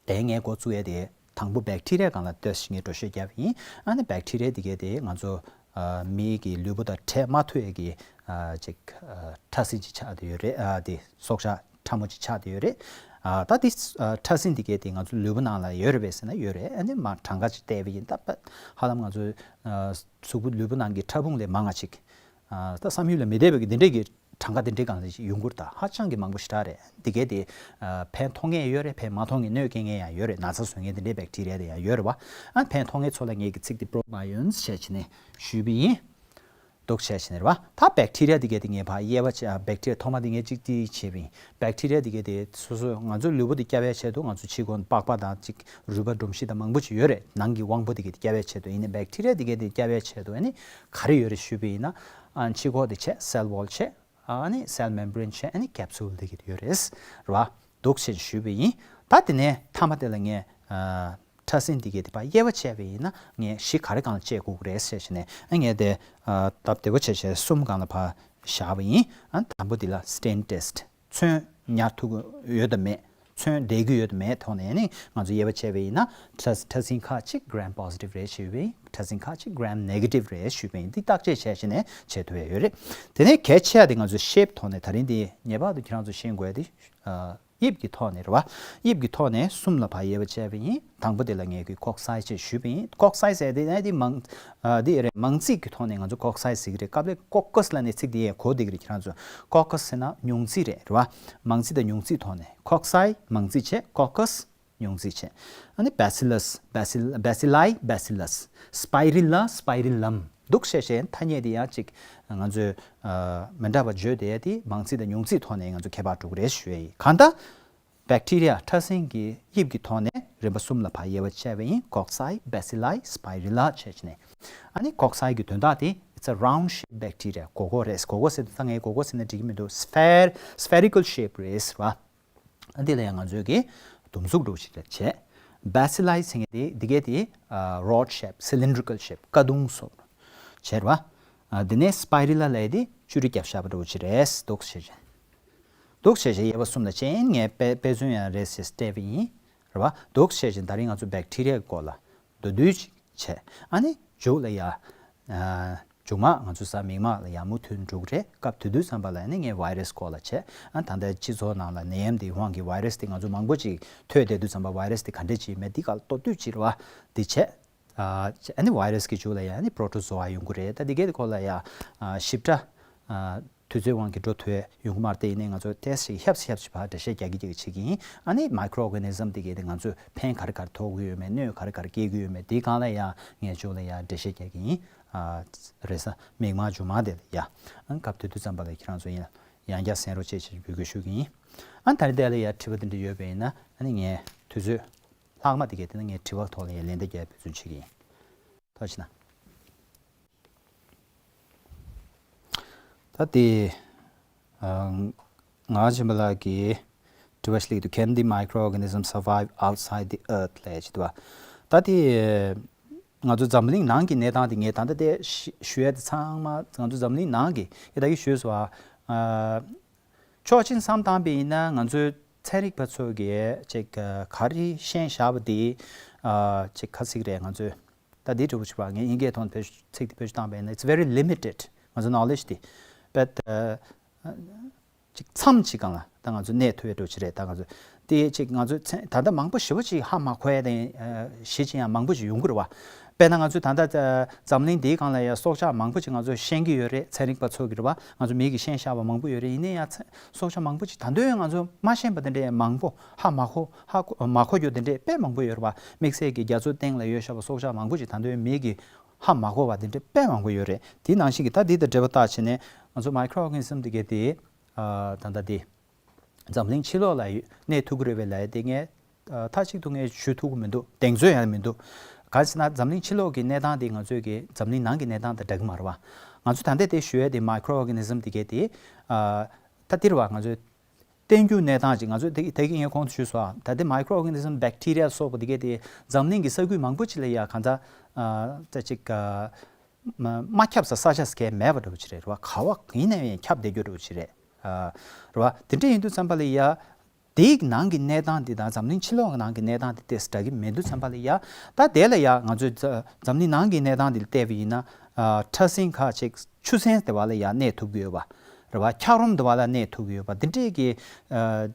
དེ་ངས་འགོ་བཙུགས་ཡས་དེ་དང་པོ་བེག་ཊི་རི་ཡ་སྒང་ལ་ལྟོས་ཤིག་ངས་འགྲེལ་བཤད་བརྒྱབ་ཡིན། ཨ་ནི་བེག་ཊི་རི་ཡ་འདི་གས་དེ་ང་ཚོ་ཨ་མིའི་གི་ལུས་པོ་དང་འཕྲད་མ་ཐུབ་ཡས་ཀྱི་ཨ་ཅིག་ཨ་ཕྲ་སྲིན་ཅིག་ཆགས་བསྡད་ཡོད་རེད། ཨ་དེ་སྲོག་ཆགས་ཕྲ་མོ་ཅིག་ཆགས་བསྡད་ཡོད་རེད། ཨ་ད་དེ་ཨ་ཕྲ་སྲིན་འདི་གས་དེ་ང་ཚོ་ལུས་པོ་ནང་ལ་ཡོད་རེད་པས་ཟེར་ན་ཡོད་རེད། ཨ་ནི་མ་གྲངས་ཀ་ཅིག་བལྟས་པ་ཡིན་ད་ཧ་ལམ་ང་ཚོའི་ཨ་གཟུགས་པོ་ལུས་པོ་ནང་གི་ཕྲ་ཕུང་ལས་མང་ང་ཅིག་ཨ་ད་བསམ་ཡུལ་ལ་མི་བསྡད་པའི་གི་འདི་འདྲས་ཀྱི་གྲངས་ཀ་འདི་འདྲའི་སྒང་ལ་ཡོང་གི་རེད། ད་ཧ་ཅང་གི་མང་པོ་ཞེ་དྲག་རེད། འདི་གས་དེ་ཨ་ཕན་ཐོགས་མཁན་ཡོད་རེད། ཕན་མ་ཐོགས་མཁན་གནོད་སྐྱེལ་མཁན་ཡང་ཡོད་རེད། ན་ཚ་བཟོ་མཁན་འདི་འདྲའི་བེག་ཊི་རི་ཡ་དེ་ཡང་ཡོད་རེད་བ། ཨ་ཕན་ཐོགས་མཁན་ཚོ་ལ་ངས་ཀྱི་ཚིག་དེ་པྲོ་བྷའི་ཡོན་སི་བྱས་བྱས་ནས་ཞུས་པ་ཡིན། འདུག་བྱས་བྱས་ནས་རེད་བ། ད་བེག་ཊི་རི་ཡ་འདི་གས་དེ་ངས་ཕར་དབྱེ་བ་བྱས། ཨ་བེག་ཊི་རི་ཡ་ཐོག་མ་འདི་ངས་གཅིག་ཏི་བྱས་པ་ཡིན། བེག་ཊི་རི་ཡ་འདི་གས་དེ་སོ་སོ་ང་ཚོའི་ལུས་པོ་འདི་བསྐྱབ་ཡ་ཆེད་དུ་ང་ཚོ་ཕྱི་ཁོག་པགས་པ་དང་ཅིག་རུས་པ་སྒྲོམ་གཞི་དང་མང་པོ་ཅིག་ཡོད་རེད། ནང་གི་དབང་པོ་འདི་གས་དེ་བསྐྱབ་ཡ་ཆེད་དུ། ཡིན་ནའི་བེག་ཊི་རི་ཡ་འདི་གས་དེ་བསྐྱབ་ཡ་ཆེད་དུ་ཨ་ནི་ག་རེ་ཡོད་རེད་ཞུས་པ་ཡིན་ན། ཨ་ཕྱི་ཁོག་དེ་བྱས། སེལ་ཝོལ་བྱས། ཨ་ནི་སེལ་མེམ་བྷི་རེན་བྱས། ཨ་ནི་ཀེབ་སུལ་འདི་གས་དེ་ཡོད་རེད། རེད་བ། འདུག་བྱས་ཞུས་པ་ཡིན། ད་དེ་ནས་མཐའ་མ་དེ་ལ་ངས་ཨ་ཕྲ་སྲིན་འདི་གས་དེ་ཕར་དབྱེ་བ་བྱས་པ་ཡིན་ན་ངས་གཞི་ག་རེ་སྒང་ལ་བཅད་དགོས་ཀྱི་རེད་ཟེར་བྱས་ནས། ཨ་ངས་དེ་ཨ་སྟབས་བདེ་པོ་བྱས་བྱས་གསུམ་སྒང་ལ་ཕར་བཞག་པ་ཡིན། ཨ་དང་པོ་འདི་ལ་སི་ཊེན་ཊེ་སི་ཊི། ཚོན་ཉར་ཐུབ་ཀྱི་ཡོད་དམ་མེད། ཚོན་བསྡད་ཀྱི་ཡོད་དམ་མེད་ཐོག་ནས་ནི་ང་ཚོ་དབྱེ་བ་བྱས་པ་ཡིན་ན། ཕྲ་ཕྲ་སྲིན་ཁག་གཅིག་ཀྲམ་པོ་སི་ཊིབ་རེད་ཞུས་པ་ཡིན། ཕྲ་སྲིན་ཁག་གཅིག་ཀྲམ་ནེ་གེ་ཊིབ་རེད་ཞུས་པ་ཡིན། འདི་བརྟག་དཔྱད་བྱས་བྱས་ནས་བྱེད་ཐུབ་ཡ་ཡོད་རེད། དེ་ནས་གལ་ཆེ་བ་དེ་ང་ཚོ་ཤེབ་ཐོག་ནས། ད་རིང་འདི་ངེས་པར་དུ་ཁྱེད་རང་ཚོ་ཤེས་དགོས་ཡ་དེ་ཨ་དབྱིབས་ཀྱི་ཐོག་ནས་རེད་བ། དབྱིབས་ཀྱི་ཐོག་ནས་གསུམ་ལ་ཕར་དབྱེ་བ་བྱས་པ་ཡིན། དང་པོ་དེ་ལ་ངས་ཀྱི་ཀོག་སའི་ཅེས་ཞུས་པ་ཡིན། ཀོག་སའི་ཟེར་དེ་ནས་དེ་མང་ཨ་དེ་རེད། མང་ཚིག་གི་ཐོག་ནས་ང་ཚོ་ཀོག་སའི་ཟེར་གྱི་རེད། སྐབས་རེ་ཀོ་ཀ་སི་ལབ་ནས་ཚིག་དེ་ཡང་གོ་བསྡད་ཀྱི་རེད། ཁྱེད་རང་ཚོ་ཀོ་ཀ་སི་ཟེར་ན་ཉུང་ཚིག་རེད། རེད་བ། མང་ཚིག་དང་ཉུང་ཚིག་ཐོག་ནས། ཀོག་སའི་མང་ཚིག་བྱས། ཀོ་ཀ་སི་ཉུང་ཚིག་བྱས། ཨ་ནི་བེ་སི་ལ་སི། བེ་སི་ལ་སི། བེ་སི་ལའི་བེ་སི་ལ་སི། སི་པའི་རི་ལ། སི་པའི་རི་ལམ། འདུག་བྱས་བྱས་ཐ་སྙད་དེ་ཡང་ཅིག་ང་ཚོས་ཨ་མི་འདྲ་བ་བརྗོད་བསྡད་ཡ་དེ་མང་ཚིག་དང་ཉུང་ཚིག་ཐོག་ནས་ང་ཚོ་ཁྱད་པར་འགྲོ་གི་རེད་ཞུ་ཡ་ཡིན། གང་ལྟར་བེག་ཊི་རི་ཡ་ཕྲ་སྲིན་གྱི་དབྱིབས་ཀྱི་ཐོག་ནས་རིམ་པ་གསུམ་ལ་ཕར་དབྱེ་བ་ཕྱེ་བ་ཡིན། ཀོག་སའི། བེ་སི་ལའི། སི་པའི་རི་ལ་བྱས་བྱས་ནས། ཨ་ནི་ཀོག་སའི་གི་དོན་དག་དེ་it's a round shape bacteria། སྒོར་སྒོར་རེད། སྒོར་སྒོར་ཟེར་དུས་ད་ངས་སྒོར་སྒོར་ཟེར་ན་འགྲིག་གི་མི་འདུག་སི་ཕེར། spherical shape རེད་ཟེར་བ། ཨ་འདི་ལ་ཡང་ང་ཚོས་ཀྱི་ཟླུམ་གཟུགས་འདྲ་བོ་ཞིག་རེད་བྱས། བེ་སི་ལའི་ཟེར་མཁན་དེ་འདི་གས་དེ་ཨ་rod shape, cylindrical shape། ཀ་གདུང་བཟོ་བྱས་རེད་བ། ཨ་འདི་ནས་སི་པའི་རི་ལ་ལབ་ཡ་དེ་ཅུ་རི་རྒྱབ་ཤ་པ་འདྲ་བོ་ཅིག་རེད། འདུག་བྱས་བྱས། འདུག་བྱས་བྱས་དབྱེ་བ་གསུམ་ལ་ཕྱེ་ཡིན། ངས་དཔེ་དཔེ་མཚོན་ཡང་རེད་ཟེར་སྤྲད་པ་ཡིན། རེད་བ། འདུག་བྱས་བྱས་ད་རིང་ང་ཚོ་བེག་ཊི་རི་ཡའི་སྐོར་ལ་མདོར་བསྡུས་ཅིག་བྱས། ཨ་ནི་མཇུག་ལ་ཡ། ཨ་མཇུག་མ་ང་ཚོ་གཟའ་མིག་དམར་ལ་ཡ་མུ་མཐུད་འགྲོ་གི་རེད། སྐབས་དེ་དུས་ཙམ་པ་ལ་ཨ་ནི་ངས་ཝའི་རས་སྐོར་ལ་བྱས། ཨ་ད་ལྟ་སྤྱི་ཚོགས་ནང་ལ་ནད་ཡམས་འདི་དབང་གིས་ཝའི་རས་དེ་ང་ཚོ་མང་པོ་ཅིག་ཐོས་བསྡད་དུས་ཙམ་པ་ཝའི་རས་དེ་ག་འདྲས་ཅིག་མེད་འདི་ག་ལ་ལྟོ་དུས་ཅིག་རེད་བ། འདི་བྱས། ཨ་ཨ་ནི་ཝའི་རས་ཀྱི་མཇུག་ལ་ཡ་ཨ་ནི་པྲོ་ཊོ་ཛོ་ཨ་ཡོང་གི་རེད། ད་འདི་གའི་སྐོར་ལ་ཡ་ཨ་ཞིབ་ཕྲ་ཨ་དུས་ཚོད་དབང་གིས་འགྲོ་ཐུབ་ཡོང་གི་མ་རེད། དེ་ཡིན་ནའི་ང་ཚོ་ཏོག་ཙམ་ཞིབ་ཞིབ་ཞིབ་ཕར་འགྲེལ་བཤད་རྒྱག་གི་རྒྱག་གི་བྱེད་ཀྱི་ཡིན། ཨ་ནི་མའི་ཀྲོ་ཨོར་ག་ནི་ཛམ་འདི་གའི་དེ་ང་ཚོས་ཕན་ག་རེ་ག་རེ་ཐོགས་ཀྱི་ཡོད་མེད། གནོད་ག་རེ་ག་རེ་སྐྱེལ་གྱི་ཡོད་མེད། དེའི་སྒང་ལ་ཡང་ངས་མཇུག་ལ་ཡང་འགྲེལ་བཤད་རྒྱག་གི་ཡིན། ཨ་རེས་གཟའ་མིག་དམར་མཇུག་མ་དེ་ལ་ཡ། ཨ་སྐབས་དེ་དུས་ཙམ་པ་ལ་ཁྱེད་རང་ཚོ་ཡིན་ལ། ཡང་བསྐྱར་གསན་རོགས་བྱེད་ཅེས་འབོད་སྐུལ་ཞུ་གི་ཡིན། ཨ་ནི་ད་རེས་དེ་ལ་ཡ་དྲི་བ་དེ་འདྲ་ཡོད་པ་ཡིན་ན་ཨ་ནི་ངས་དུས་ཚོད་ལྷག་མ་དེ་གའི་དེ་ན་ངས་དྲི་བ་ཐོག་ལ་ཡ་ལན་འདེབས་རྒྱག་འབད་བརྩོན་བྱེད་ཀྱི་ཡིན། ཐུགས་རྗེ་གནང་། ད་དེ་ཨ་ང་ཆེན་པ་ལགས་ཀྱིས་དྲི་བ་ཞིག་སླེབས་འདུག Can the microorganism survive outside the earth? ལབ་ཅིག་འདུག་བ། ད་དེ་ང་ཚོ་འཛམ་གླིང་ནང་གི་གནས་སྟངས་དེ་ངས་ད་ལྟ་དེ་ཞུ་ཞུ་ཡ་དེ་ཚང་མ་ང་ཚོ་འཛམ་གླིང་ནང་གི་ངས་ད་གིན་ཞུས་སོང་ཨ། ཕྱོགས་གཅིག་བསམ་བཏང་པ་ཡིན་ན་ང་ཚོའི་ཚན་རིག་པ་ཚོ་གིས་ཅིག་ག་རེ་ཤེས་བཞག་པ་དེ་ཅིག་ག་ཚིག་རེད། ང་ཚོས་ད་འདི་འདྲ་པོ་ཞིག་བ་ངས་དབྱིན་སྐད་ཐོག་ནས་བེད་ཚིག་དེ་བེད་སྤྱོད་བཏང་པ་ཡིན་ན། It's very limited. ང་ཚོ་knowledge་དེ། But ཅིག་མཚམས་ཅིག་སྒང་ལ་ད་ང་ཚོ་གནས་ཐུབ་ཡ་འདྲ་པོ་ཅིག་རེད། ད་ང་ཚོ་དེ་ཅིག་ང་ཚོ་ཚན་ད་ལྟ་མང་པོ་ཞེ་པོ་ཅིག་ཧ་མ་གོ་ཡ་དེ་ཞེ་ཅིག་ཡང་མང་པོ་ཅིག་ཡོང་གི་རེད་བ། དཔེར་ན་ང་ཚོས་ད་ལྟ་འཛམ་གླིང་འདིའི་སྒང་ལ་ཡ་སྲོག་ཆགས་མང་པོ་ཅིག་ང་ཚོས་ཤེས་ཀྱི་ཡོད་རེད། ཚན་རིག་པ་ཚོ་གིས་རེད་བ། ང་ཚོ་མིས་ཀྱིས་ཤེས་བཞག་པ་མང་པོ་ཡོད་རེད། ཡིན་ནའི་ཡང་ཚན་སྲོག་ཆགས་མང་པོ་ཅིག་ད་དུང་ང་ཚོ་མ་ཤེས་པ་དེ་འདྲས་མང་པོ་ཧ་མ་གོ་ཧ་གོ་མ་གོ་རྒྱུ་དེ་འདྲས་དཔེ་མང་པོ་ཡོད་རེད་བ། དམིགས་བསལ་གྱི་རྒྱ་མཚོའི་སྟེང་ལ་ཡོད་བཞག་པ་སྲོག་ཆགས་མང་པོ་ཅིག་ད་དུང་མིས་ཀྱིས་ཧ་མ་གོ་བ་དེ་འདྲས་དཔེ་མང་པོ་ཡོད་རེད། དེའི་ནང་བཞིན་གྱི་ད་འདི་དང་འབྲེལ་བ་བཏགས་བྱས་ནས་ང་ཚོ་microorganism་དེ་གའི་དེ་ད་ལྟ་དེ་འཛམ་གླིང་ཕྱི་ལོགས་ལ་ཡོད་གནས་ཐུབ་ཀྱི་རེད་པས་ལབ་ཡ་དེ་ངས་མཐའ་གཅིག་ཏུ་ངས་ཞུ་ཐུབ་ཀྱི་མི་འདུག་གདེང་ཚོད་ཡང་མི་འདུག་ག་རེ་ཟེར་ན་འཛམ་གླིང་ཕྱི་ལོགས་ཀྱི་གནས་སྟངས་དེ་ང་ཚོའི་གི་འཛམ་གླིང་ནང་གི་གནས་སྟངས་དང་འདྲ་གི་མ་རེད་བ། ང་ཚོ་ད་ལྟ་དེ་ཞུ་ཡ་དེ་microorganism དེ་གའི་དེ་ད་འདི་རེད་བ། ང་ཚོའི་བསྟན་རྒྱུ་གནས་སྟངས་ཅིག་ང་ཚོས་དེ་དེ་གི་ངས་གོང་དུ་ཞུས་སོང་། ད་ལྟ་microorganism bacteria སོགས་པ་དེ་གའི་དེ་འཛམ་གླིང་གི་ས་ཁུལ་མང་པོ་ཅིག་ལ་ཡ་གང་ལྟར་ད་ཅིག་མ་མ་ཁྱབ་ས་ས་ཆ་ཟེར་མཁན་མེད་པ་འདྲ་པོ་ཅིག་རེད་རེད་བ། ག་བ་ཡིན་ན་ཡང་ཁྱབ་བསྡད་རྒྱུ་འདྲ་པོ་ཅིག་རེད། རེད་བ། དེ་འདྲ་ཡིན་དུས་ཙམ་པ་ལ་ཡ་དེའི་ནང་གི་གནས་སྟངས་དེ་དང་འཛམ་གླིང་ཕྱི་ལོགས་ཀྱི་ནང་གི་གནས་སྟངས་དེ་ཏོག་ཙམ་འདྲ་གི་མི་འདུག་ཙམ་པ་ལ་ཡ། ད་དེ་ལ་ཡ་ང་ཚོས་འཛམ་གླིང་ནང་གི་གནས་སྟངས་དེ་ལ་བལྟས་པ་ཡིན་ན་ཕྲ་སྲིན་ཁག་ཅིག་ཆུ་སྲིན་དེ་བ་ལ་ཡ་གནས་ཐུབ་ཀྱི་ཡོད་པ། རེད་བ། འཁྱགས་རོམ་དེ་བ་ལ་གནས་ཐུབ་ཀྱི་ཡོད་པ། དེ་འདྲས་ཀྱི་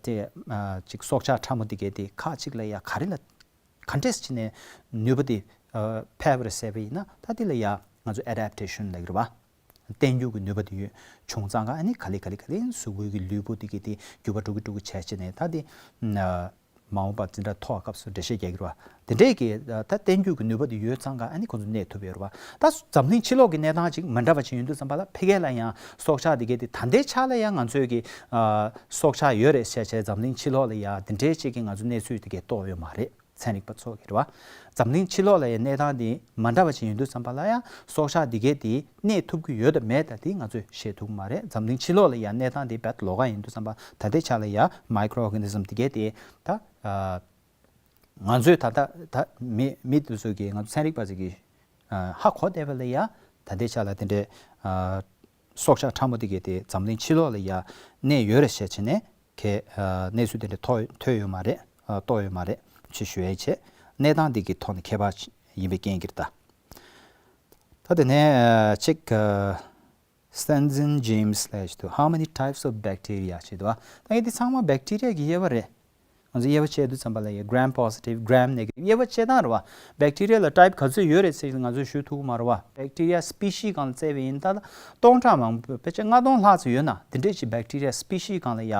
དེ་ཅིག་སྲོག་ཆགས་ཕྲ་མོ་དེ་གའི་དེ་ཁག་ཅིག་ལ་ཡ་ག་རེ་ལ་ག་འདྲས་བྱས་ནས་ནུས་པ་དེ་འཕེལ་བ་རེད་ཟེར་བ་ཡིན་ན། ད་དེ་ལ་ཡ་ང་ཚོ་adaptation ལབ་ཀྱི་རེད་བ། བརྟན་འགྱུར་གྱི་ནུས་པ་དེ་ཡོད་བྱུང་ཙང་ཀ་ཨ་ནི་ག་ལེ་ག་ལེ་ག་ལེ་གཟུགས་པོའི་གི་ལུས་པོ་དེ་གི་དེ་འགྱུར་བ་འགྲོ་གི་འགྲོ་གི་བྱས་བྱས་ནས་ད་དེ་མ་འོངས་པ་འཛིན་གྲྭ་མཐོ་བ་སྐབས་སུ་འགྲེལ་བཤད་རྒྱག་གི་རེད་བ། དེ་འདྲས་ཀྱི་ད་བརྟན་འགྱུར་གྱི་ནུས་པ་དེ་ཡོད་ཙང་ཀ་ཨ་ནི་ཁོང་ཚོ་གནས་ཐུབ་ཡོད་རེད་བ། ད་འཛམ་གླིང་ཕྱི་ལོགས་ཀྱི་གནས་སྟངས་ཅིག་མི་འདྲ་བ་ཅིག་ཡིན་དུས་ཙམ་པ་ལ་ཕ་གི་ལ་ཡང་སྲོག་ཆགས་དེ་གའི་དེ་ད་ལྟའི་ཆ་ལ་ཡང་ང་ཚོའི་གི་སྲོག་ཆགས་ཡོད་རེད་བཤད་བྱས་འཛམ་གླིང་ཕྱི་ལོགས་ལ་ཡ་དེ་འདྲས་ཅིག་གི་ང་ཚོ་གནས་ཚུལ་དེ་གའི་རྟོགས་ཡོད་མ་རེད། ཚན་རིག་པ་ཚོ་གི་རེད་བ། འཛམ་གླིང་ཕྱི་ལོགས་ལ་ཡང་གནས་སྟངས་འདི་མ་འདྲ་བ་ཅིག་ཡིན་དུས་ཙམ་པ་ལ་ཡང་སྲོག་ཆགས་འདི་གའི་དེ་གནས་ཐུབ་ཀྱི་ཡོད་དམ་མེད་དམ་དེ་ང་ཚོས་ཤེས་ཐུབ་ཀྱི་མ་རེད། འཛམ་གླིང་ཕྱི་ལོགས་ལ་ཡང་གནས་སྟངས་འདི་རྦད་ལོགས་ཀ་ཡིན་དུས་ཙམ་པ་ད་ལྟའི་ཆ་ལ་ཡང་microorganism འདི་གའི་དེ་ད་ང་ཚོས་ད་ལྟ་ད་མི་མི་དེ་ཚོ་གིས་ང་ཚོ་ཚན་རིག་པ་ཚོ་གིས་ཧ་གོ་བསྡད་པ་ལ་ཡང་ད་ལྟའི་ཆ་ལ་དེ་འདྲའི་སྲོག་ཆགས་ཕྲ་མོ་དེ་གའི་དེ་འཛམ་གླིང་ཕྱི་ལོགས་ལ་ཡང་གནས་ཡོད་རེད་བཤད་བྱས་ནས། གས་གནས་ཚུལ་དེ་འདྲ་ཐོ་ཐོས་ཡོད་མ་རེད། རྟོགས་ཡོད་མ་རེད། ཅེས་ཞུ་ཡས་བྱས། གནས་སྟངས་འདི་གི་ཐོག་ནས་ཁྱད་པར་ཡིན་པའི་རྐྱེན་གྱིས་ད། ད་དེ་ནས་གཅིག Stanzen James ལབ་ཞིག་འདུག How many types of bacteria ཞེས་འདུག་ད་ངས་འདི་ཚང་མ་bacteria གི་དབྱེ་བ་རེད། ང་ཚོ་དབྱེ་བ་ཕྱེ་དུས་ཙམ་པ་ལ་ཡ་gram positive, gram negative དབྱེ་བ་ཕྱེ་སྟངས་རེད་བ། bacteria ལ་type ག་ཚོད་ཡོད་རེད་ཟེར་ང་ཚོས་ཞུ་ཐུབ་ཀྱི་མ་རེད་བ། bacteria species སྒང་ལ་བཙལ་བ་ཡིན་ད་ལྟ་སྟོང་ཕྲག་མང་པོ་ཕལ་ཆེར་ལྔ་སྟོང་ལྷག་ཙམ་ཡོད་ན་འདི་འདྲས་ཅིག་bacteria species སྒང་ལ་ཡ་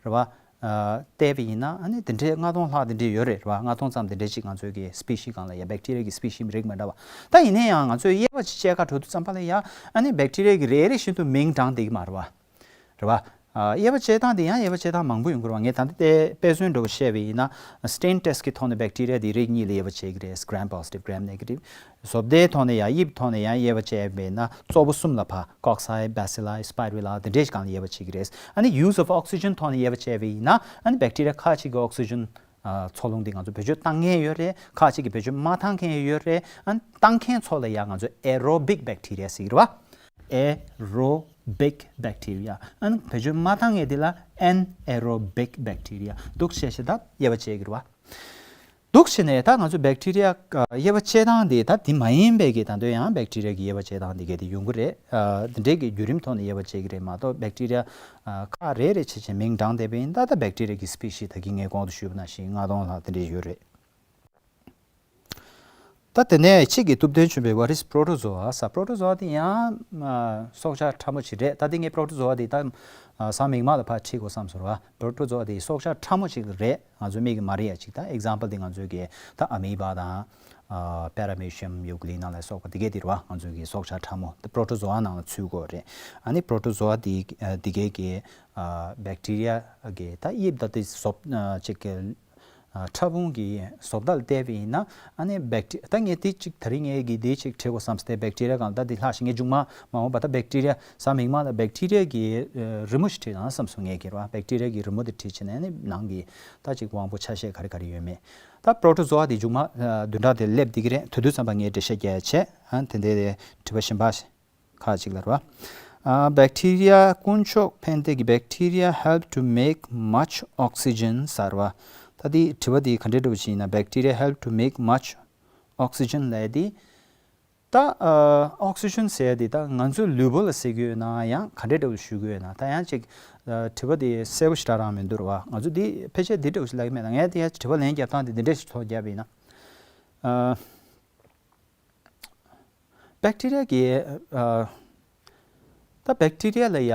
རེད་བ། བལྟས་པ་ཡིན་ན་ཨ་ནི་དེ་འདྲའི་ལྔ་སྟོང་ལྷག་དེ་འདྲའི་ཡོད་རེད་རེད་བ། ལྔ་སྟོང་ཙམ་དེ་འདྲའི་ཅིག་ང་ཚོའི་གི་species སྒང་ལ་ཡ་bacteria གི་species མི་རིགས་མི་འདྲ་བ། ད་ཡིན་ན་ཡང་ང་ཚོས་དབྱེ་བ་ཅིག་དཔྱད་ག་འགྲོ་དུས་ཙམ་པ་ལ་ཡ་ཨ་ནི་bacteria གི་རེ་རེ་བཞིན་དུ་མིང་བགྲངས་བསྡད་ཀྱི་མ་རེད་བ། རེད་བ། དབྱེ་བ་ཕྱེ་སྟངས་དེ་ཡང་དབྱེ་བ་ཕྱེ་སྟངས་མང་པོ་ཡོང་གི་རེད་བ། ངས་ད་ལྟ་དེ་དཔེ་མཚོན་འདྲ་བོ་བཤད་པ་ཡིན་ན་stain test གི་ཐོག་ནས་bacteria དེ་རིགས་གཉིས་ལ་དབྱེ་བ་ཕྱེ་གི་རེད། gram positive, gram negative བཟོ་ལྟའི་ཐོག་ནས་ཡང་དབྱིབས་ཐོག་ནས་ཡང་དབྱེ་བ་ཕྱེ་བས་ན་གཙོ་བོ་གསུམ་ལ་ཕར་cocci, bacilli, spirilla དེ་འདྲའི་སྒང་ལ་དབྱེ་བ་ཕྱེ་གི་རེད། ཨ་ནི་use of oxygen ཐོག་ནས་དབྱེ་བ་ཕྱེ་བས་ཡིན་ན་ཨ་ནི་bacteria ཁག་ཅིག་གི་oxygen འཚོ་རླུང་འདི་ང་ཚོ་བེད་སྤྱོད་བཏང་མཁན་ཡོད་རེད། ཁག་ཅིག་གིས་བེད་སྤྱོད་མ་བཏང་མཁན་ཡོད་རེད། ཨ་ནི་བཏང་མཁན་ཚོ་ལ་ཡང་ང་ཚོ་aerobic bacteria ཟེར་གི་རེད་བ། aerobic bacteria ཨ་ནི་བེད་སྤྱོད་མ་བཏང་མཁན་འདི་ལ་anaerobic bacteria འདུག་བྱས་བྱས་ད་དབྱེ་བ་ཕྱེ་གི་རེད་བ། འདུག་བྱས་ནས་ད་ང་ཚོ་bacteria དབྱེ་བ་ཕྱེ་སྟངས་དེ་ད་དེ་མ་ཡིན་པའི་གི་ད་དུང་ཡང་bacteria གི་དབྱེ་བ་ཕྱེ་སྟངས་དེ་གས་དེ་ཡོང་གི་རེད། འདི་འདྲའི་གི་བརྒྱུད་རིམ་ཐོག་ནས་དབྱེ་བ་ཕྱེ་གི་རེད་མ་གཏོགས་bacteria ཁག་རེ་རེ་བྱས་བྱས་མིང་བགྲངས་བསྡད་པ་ཡིན་ད། ད་bacteria གི་species ད་གིན་ངས་གོང་དུ་ཞུས་པ་ནང་བཞིན་ལྔ་སྟོང་ལྷག་དེ་འདྲས་ཡོད་རེད། ད་དེ་ནས་གཅིག་གིས་གཏུབ་དོན་བྱུང་བའི་what is protozoa ཟེར། protozoa དེ་ཡང་སྲོག་ཆགས་ཕྲ་མོ་ཞིག་རེད། ད་དེ་ངས་protozoa དེ་ད་ཟ་མིག་དམར་ལ་ཕར་ཁྲིད་དགོས་བསམ་སོང་བ། protozoa དེ་སྲོག་ཆགས་ཕྲ་མོ་ཞིག་རེད། ང་ཚོ་མིག་གིས་མ་རིག་ཡ་ཅིག་ད་example དེ་ང་ཚོའི་གི་ད་amoeba དང་ པེ་ར་མེ་ཤི་ཡམ་ཡུ་གུ་ལི་ནང་ལ་སོགས་པ་དེ་གས་དེ་རེད་བ། ང་ཚོ་གི་སྲོག་ཆགས་ཕྲ་མོ་པྲོ་ཊོ་ཛོ་ཨ་ནང་ལ་ཚུད་ཀྱི་ཡོད་རེད། ཨ་ནི་པྲོ་ཊོ་ཛོ་ཨ་དེ་དེ་གས་ཀྱི་བེག་ཊི་རི་ཡ་གི་ད་དབྱིབས་ད་དེ་བཟོ་ཅིག་གི་ཕྲ་ཕུང་གི་བཟོ་ལྟ་ལ་བལྟས་པ་ཡིན་ན། ཨ་ནི་བེག་ཊི་ད་ངས་དེ་གཅིག་ད་རིང་ངས་གི་དེ་གཅིག་བྲིས་དགོས་བསམ་སྟེ། བེག་ཊི་རི་ཡ་གང་ད་དེ་ལྷག་ཞིག་ངས་མཇུག་མ་མ་འོངས་པ་ད་བེག་ཊི་རི་ཡ་ས་མིག་མ་ལ་བེག་ཊི་རི་ཡ་གི་རི་མོ་ཞིག་བྲིས་ན་བསམ་སོང་ངས་གི་རེད་བ། བེག་ཊི་རི་ཡ་གི་རི་མོ་དེ་བྲིས་བྱས་ནས་ཨ་ནི་ནང་གི་ད་ཅིག་དབང་པོ་ཆ་ཤས་ག་རེ་ག་རེ་ཡོད་མེད། ད་པྲོ་ཊོ་ཛོ་ཨ་དེ་མཇུག་མ་བདུན་ཕྲག་དེ་སླེབས་བསྡད་ཀྱི་རེད། དེ་དུས་ཙམ་པ་ངས་འགྲེལ་བཤད་རྒྱག་ཡ་བྱས། ཨ་དེ་འདྲའི་དྲི་བ་གཞན་པ་ཁག་ཅིག་ལ་རེད་བ། ཨ་བེག་ཊི་རི་ཡ་དཀོན་མཆོག་ཕན་བདེ་གི་བེག་ཊི་རི་ཡ་help to make much oxygen ཟེར་བ། ད་དེ་དྲི་བ་དེ་ག་འདྲས་འདྲ་བོ་ཞིག་ཡིན་ན། བེག་ཊི་རི་ཡ་help to make much oxygen ལབ་དེ། ད་ཨོག་སི་ཇན་ཟེར་ཡ་དེ་ད་ང་ཚོའི་ལུས་པོ་ལ་ཟེར་གྱི་ཡོད་ན། ཡང་ག་འདྲས་འདྲ་བོ་ཞུ་གི་ཡོད་ན། ད་ཡང་ཅིག་དྲི་བ་དེ་གསལ་པོ་ཞེ་དྲག་རང་མི་འདུག་རེད་བ། ང་ཚོ་དེ་ཕལ་ཆེར་འདི་འདྲ་བོ་ཞིག་ལབ་ཀྱི་མེད་ན། ངས་དེ་ཡང་དྲི་བ་ལན་རྒྱབ་སྟངས་དེ་འདི་འདྲས་ཞིག་ཐོག་བརྒྱབ་པ་ཡིན་ན། ཨ། བེག་ཊི་རི་ཡ་གི་ཨ། ད་བེག་ཊི་རི་ཡ་ལ་ཡ་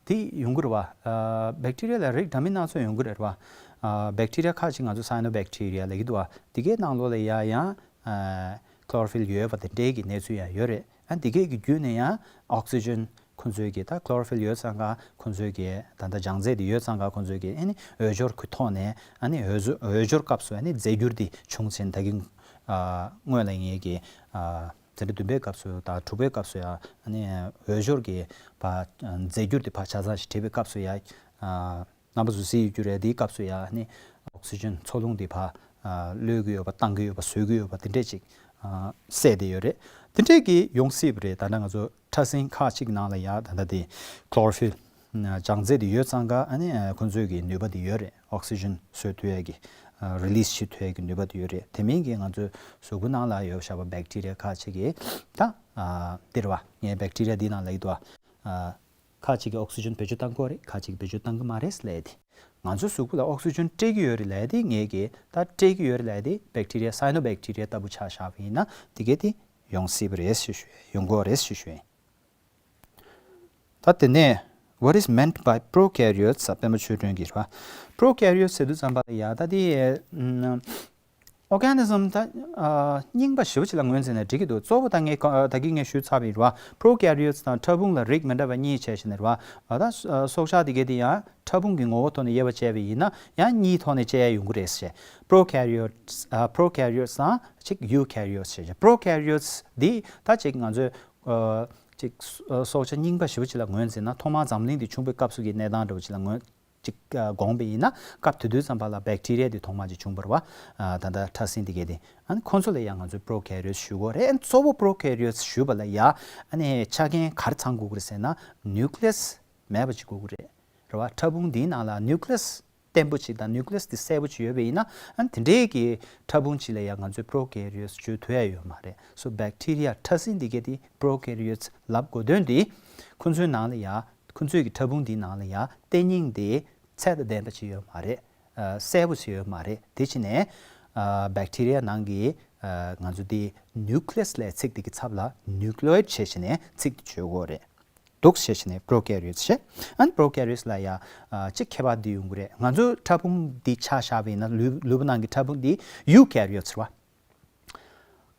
དེ་ཡོང་གི་རེད་བ། ཨ། བེག་ཊི་རི་ཡ་ལ་རིགས་འདྲ་མིན་སྣ་ཚོགས་ཡོང་གི་རེད་བ། ཨ། བེག་ཊི་རི་ཡ་ཁག་ཅིག་ང་ཚོ་སའི་ནོ་བེག་ཊི་རི་ཡ་ལབ་ཀྱི་འདུག་བ། དེ་གའི་ནང་ལོགས་ལ་ཡ་ཡང་ཨ། ཁློ་རོ་ཕིལ་ཡོད་པ་དེ་འདྲའི་གི་གནས་ཚུལ་ཡང་ཡོད་རེད། ཨ། དེ་གའི་གི་བརྒྱུད་ནས་ཡང་ཨོག་སི་ཇན་ཁོ་ཚོའི་གི་ད་ཁློ་རོ་ཕིལ་ཡོད་ཙང་ཀ་ཁོ་ཚོའི་གི་ད་ལྟ་ལྗང་རྫས་དེ་ཡོད་ཙང་ཀ་ཁོ་ཚོའི་གི་ཨ་ནི་འོས་སྦྱོར་གི་ཐོག་ནས། ཨ་ནི་འོས་སྦྱོར་འོས་སྦྱོར་སྐབས་སུ་ཨ་ནི་རྫས་འགྱུར་དེ་བྱུང་ཟིན། ད་གིན་ཨ། སྔོན་ལ་ངས་གི་ཨ། འཛིན་གྲྭ་བདུན་པའི་སྐབས་སུ་དང་དྲུག་པའི་སྐབས་སུ་ཡང་ཨ་ནི་འོས་སྦྱོར་གྱི་བ་རྫས་འགྱུར་དེ་བ་ཆ་ཚང་ཞིག་བྲིས་པའི་སྐབས་སུ་ཡང་ཨ། རྣམ་པ་ཟུར་ཟིག་ཡོད་རྒྱུ་རེད། དེའི་སྐབས་སུ་ཡང་ཨ་ནི་ཨོག་སི་ཇན་འཚོ་རླུང་དེ་བ་ཨ། གློད་ཀྱི་ཡོད་པ། བཏང་གི་ཡོད་པ། བཟོད་ཀྱི་ཡོད་པ། དེ་འདྲས་ཅིག་ཨ། གསལ་བསྡད་ཡོད་རེད། དེ་འདྲས་ཀྱི་ཡོང་སྲིད་པ་རེད། ད་ལྟ་ང་ཚོ་ཕྲ་སྲིན་ཁག་ཅིག་ནང་ལ་ཡང་ད་ལྟ་དེ་ཁློ་རོ་ཕིལ་ལྗང་རྫས་དེ་ཡོད་ཙང་ཀ་ཨ་ནི་ཁོ་ཚོའི་གི་ནུས་པ་དེ་ཡོད་རེད། ཨོག་སི་ཇན་བཟོད་ཐུབ་ཡས་ཀྱི་རི་ལི་སི་བྱེད་ཐུབ་ཡས་ཀྱི་ནུས་པ་དེ་ཡོད་རེད། དེ་མིན་གྱི་ང་ཚོའི་གཟུགས་པོ་ནང་ལ་ཡོད་བཞག་པ་བེག་ཊི་རི་ཡ་ཁག་ཅིག་གིས་ད་ཨ། དེ་རེད་བ། ངས་བེག་ཊི་རི་ཡ་འདི་ནང་ལ་ཡོད་དོ། ཨ། ཁག་ཅིག་གིས་ཨོག་སི་ཇན་བེད་སྤྱོད་བཏང་གི་ཡོད་རེད། ཁག་ཅིག་གིས་བེད་སྤྱོད་བཏང་གི་མ་རེད་ལབ་ཡས་དེ། ང་ཚོའི་གཟུགས་པོ་ལ་ཨོག་སི་ཇན་སྤྲད་ཀྱི་ཡོད་རེད་ལབ་ཡས་དེ། ངས་གི་ད་སྤྲད་ཀྱི་ཡོད་རེད་ལབ་ཡས་དེ་བེག་ཊི་རི་ཡ། སའི་ནོ་བེག་ཊི་རི་ཡ་ལྟ་བུ་ཆ་བཞག་པ་ཡིན་ན་དེ་གས་དེ་ཡོང་སྲིད་པ་རེད་ཞེས་ཞུ། ཡོང་གི་ཡོད་རེད་ཞེས་ཞུ་ཡིན། ད་དེ་ནས། What is meant by prokaryotes? ཟེར་པད་མ་ཆོས་སྒྲོན་གྱིས་རེད་བ། པྲོ་ཀེ་རི་ཡོ་ཊི་ཟེར་དུས་ཙམ་པ་ལ་ཡ་ད་དེ་ཨོར་ག་ནི་ཛམ་ད་རྙིང་པ་ཞེ་པོ་ཅིག་ལ་ངོས་འཛིན་ན་འགྲིག་གི་འདུག། གཙོ་བོ་ད་ངས་ད་གིན་ངས་ཞུས་ཚར་བ་ཡིན་རེད་བ། པྲོ་ཀེ་རི་ཡོ་ཊི་དང་ཕྲ་ཕུང་ལ་རིགས་མི་འདྲ་བ་གཉིས་བྱས་བྱས་ནས་རེད་བ། ད་སྲོག་ཆགས་དེ་གས་དེ་ཡང་ཕྲ་ཕུང་གི་ངོ་བོ་ཐོག་ནས་དབྱེ་བ་བྱས་པ་ཡིན་ན་ཡང་གཉིས་ཐོག་ནས་དབྱེ་ཡ་ཡོང་གི་རེད་ཟེར། པྲོ་ཀེ་རི་ཡོ་ཊི་པྲོ་ཀེ་རི་ཡོ་ཊི་དང་ཅིག་ཡུ་ཀེ་རི་ཡོ་ཊི་ཟེར། པྲོ་ཀེ་རི་ཡོ་ཊི་འདི་ད་ཅིག་ང་ཚོས་ཨ། ཅིག་ཨ། སྲོག་ཆགས་རྙིང་པ་ཞེ་པོ་ཅིག་ལ་ངོས་འཛིན་ན། ཐོག་མར་འཛམ་གླིང་འདི་བྱུང་བའི་སྐབས་སུ་གི་གནས་སྟངས་འདྲ་བོ་ཅིག་ལ་ངོས་ཅིག་ཨ། དགོངས་པ་ཡིན་ན། སྐབས་དེ་དུས་ཙམ་པ་ལ་བེག་ཊི་རི་ཡ་འདི་ཐོག་མ་ཅིག་བྱུང་བ་རེད་བ། ཨ། ད་ལྟ་ཕྲ་སྲིན་འདི་གས་དེ། ཨ་ནི་ཁོང་ཚོ་ལ་ཡང་ང་ཚོས་པྲོ་ཀེ་རི་ཡོ་ཊི་ཞུ་དགོས་རེད། ཨ་ནི་གཙོ་བོ་པྲོ་ཀེ་རི་ཡོ་ཊི་ཞུ་བ་ལ་ཡ་ཨ་ནི་ཆ་རྐྱེན་ག་རེ་ཚང་དགོས་ཀྱི་རེད་ཟེར་ན། ནིའུ་ཀི་ལི་ཡ་སི་མེད་པ་ཅིག་དགོས་ཀྱི་རེད། རེད་བ། ཕྲ་ཕུང་འདིའི་ནང་ལ་ནིའུ་ཀི་ལི་ཡ་སི་བརྟན་པོ་ཅིག་དང་ནིའུ་ཀི་ལི་ཡ་སི་དེ་གསལ་པོ་ཅིག་ཡོད་པ་ཡིན་ན། ཨ་ནི་དེ་འདྲའི་གི་ཕྲ་ཕུང་ཅིག་ལ་ཡང་ང་ཚོས་པྲོ་ཀེ་རི་ཡོ་ཊི་བརྗོད་ཐུབ་ཡ་ཡོད་མ་རེད། སོ་བེག་ཊི་རི་ཡ། ཕྲ་སྲིན་འདི་གས་དེ་པྲོ་ཀེ་རི་ཡོ་ཊི་ལབ་དགོས་དོན་དེ། ཁོ་ཚོའི་ནང་ལ་ཡ། ཁོ་ཚོའི་གི་ཕྲ་ཕུང་འདིའི་ནང་ལ་ཡ་ལྟེ་སྙིང་དེ་ཚད་དང་ལྡན་པ་ཅིག་ཡོད་མ་རེད། ཨ། གསལ་པོ་ཅིག་ཡོད་མ་རེད། དེ་བྱས་ནས་ཨ། བེག་ཊི་རི་ཡ་ནང་གི་ཨ། ང་ཚོ་དེ་ནིའུ་ཀི་ལི་ཡ་སི་ལབ་ཚིག་དེ་གི་ཚབ་ལ་ནིའུ་ཀི་ལོ་ཡིཌ་བྱས་བྱས་ནས་ཚིག་དེ་བརྗོད་དགོས་རེད། འདུག་ཟེར་བྱས་ནས་པྲོ་ཀེ་རི་ཡོ་ཊི་བྱས། ཨ་ནི་པྲོ་ཀེ་རི་ཡོ་ཊི་ལ་ཡ་ཨ། ཅིག་ཁྱད་པར་འདི་ཡོང་གི་རེད། ང་ཚོའི་ཕྲ་ཕུང་འདི་ཆ་བཞག་པ་ཡིན་ན། ལུས་ལུས་པོ་ནང་གི་ཕྲ་ཕུང་འདི་ཡུ་ཀེ་རི་ཡོ་ཊི་རེད་བ།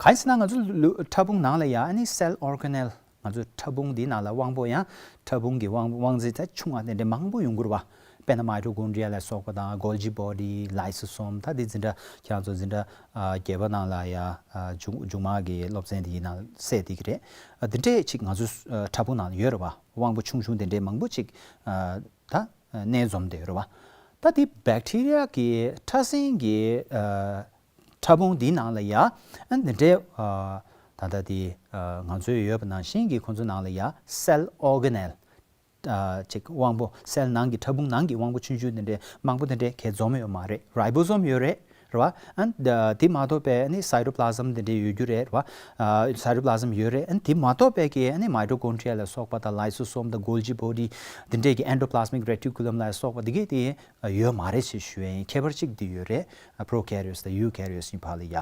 གང་ཡིན་ཟེར་ན་ང་ཚོ་ལུས་ཕྲ་ཕུང་ནང་ལ་ཡ་ཨ་ནི་སེལ་ཨོར་ག་ནེལ། ང་ཚོའི་ཕྲ་ཕུང་འདི་ནང་ལ་དབང་པོ་ཡང་ཕྲ་ཕུང་གི་དབང་དབང་རྩའི་ཚད་ཆུང་བ་དེ་འདྲ་མང་པོ་ཡོང་གི་རེད་བ། དཔེར་ན་མའི་ཊོ་ཀོན་ཌི་ཡ་ལ་སོགས་པ་དང་། གོལ་ཇི་བྷོ་ཌི། ལའི་སོ་སོམ། ད་འདི་འཛིན་གྲྭ་ཁྱེད་རང་ཚོ་འཛིན་གྲྭ་ཨ། བརྒྱད་པ་ནང་ལ་ཡ་ཨ། མཇུག་མཇུག་མ་གི་སློབ་ཚན་དེའི་ནང་གསལ་བསྡད་ཀྱི་རེད། ཨ། འདི་འདྲས་ཅིག་ང་ཚོའི་ཨ། ཕྲ་ཕུང་ནང་ཡོད་རེད་བ། དབང་པོ་ཆུང་ཆུང་དེ་འདྲས་མང་པོ་ཅིག་ཨ། ད་ཨ། གནས་འཛོམས་བསྡད་ཡོད་རེད་བ། ད་འདི་བེག་ཊི་རི་ཡ་གི་ཕྲ་སྲིན་གྱི་ཨ། ཕྲ་ཕུང་འདིའི་ནང་ལ་ཡ་ཨ། འདི་འདྲའི་ཨ། ད་ལྟ་དེ་ཨ། ང་ཚོའི་ཡོད་པ་ནང་བཞིན་གྱི་ཁོང་ཚོའི་ནང་ལ་ཡ་སེལ་ཨོར་ག་ནེལ། ཨ། ཅིག་དབང་པོ། སེལ་ནང་གི་ཕྲ་ཕུང་ནང་གི་དབང་པོ་ཆུང་ཆུང་དེ་འདྲའི་མང་པོ་དེ་འདྲའི་གས་འཛོམས་ཡོད་མ་རེད། རའི་བོ་སོམ་ཡོད་རེད། རེད་བ། ཨ། དེ་མ་གཏོགས་པའི་ནི་སའི་ཊོ་པི་ལ་ཟམ་དེ་འདྲའི་ཡོད་རྒྱུ་རེད། རེད་བ། ཨ། སའི་ཊོ་པི་ལ་ཟམ་ཡོད་རེད། ཨ། དེ་མ་གཏོགས་པའི་གི་ཨ་ནི་མའི་ཊོ་ཀོན་ཌི་ཡ་ལ་སོགས་པ་དང་། ལའི་སོ་སོམ་དང་། གོལ་ཇི་བྷོ་ཌི། དེ་འདྲའི་གི་ཨེན་ཌོ་པི་ལ་སི་མིག་རེ་ཊི་ཀུ་ལམ་ལ་སོགས་པ་དེ་གས་དེ་ཡོད་མ་རེད་ཅེས་ཞུ་ཡ་ཡིན། ཁྱད་པར་གཅིག་འདི་ཡོད་རེད། པྲོ་ཀེ་རི་ཡོ་ཊི་དང་ཡུ་ཀེ་རི་ཡོ་ཊི་གཉིས་བར་ལ་ཡ།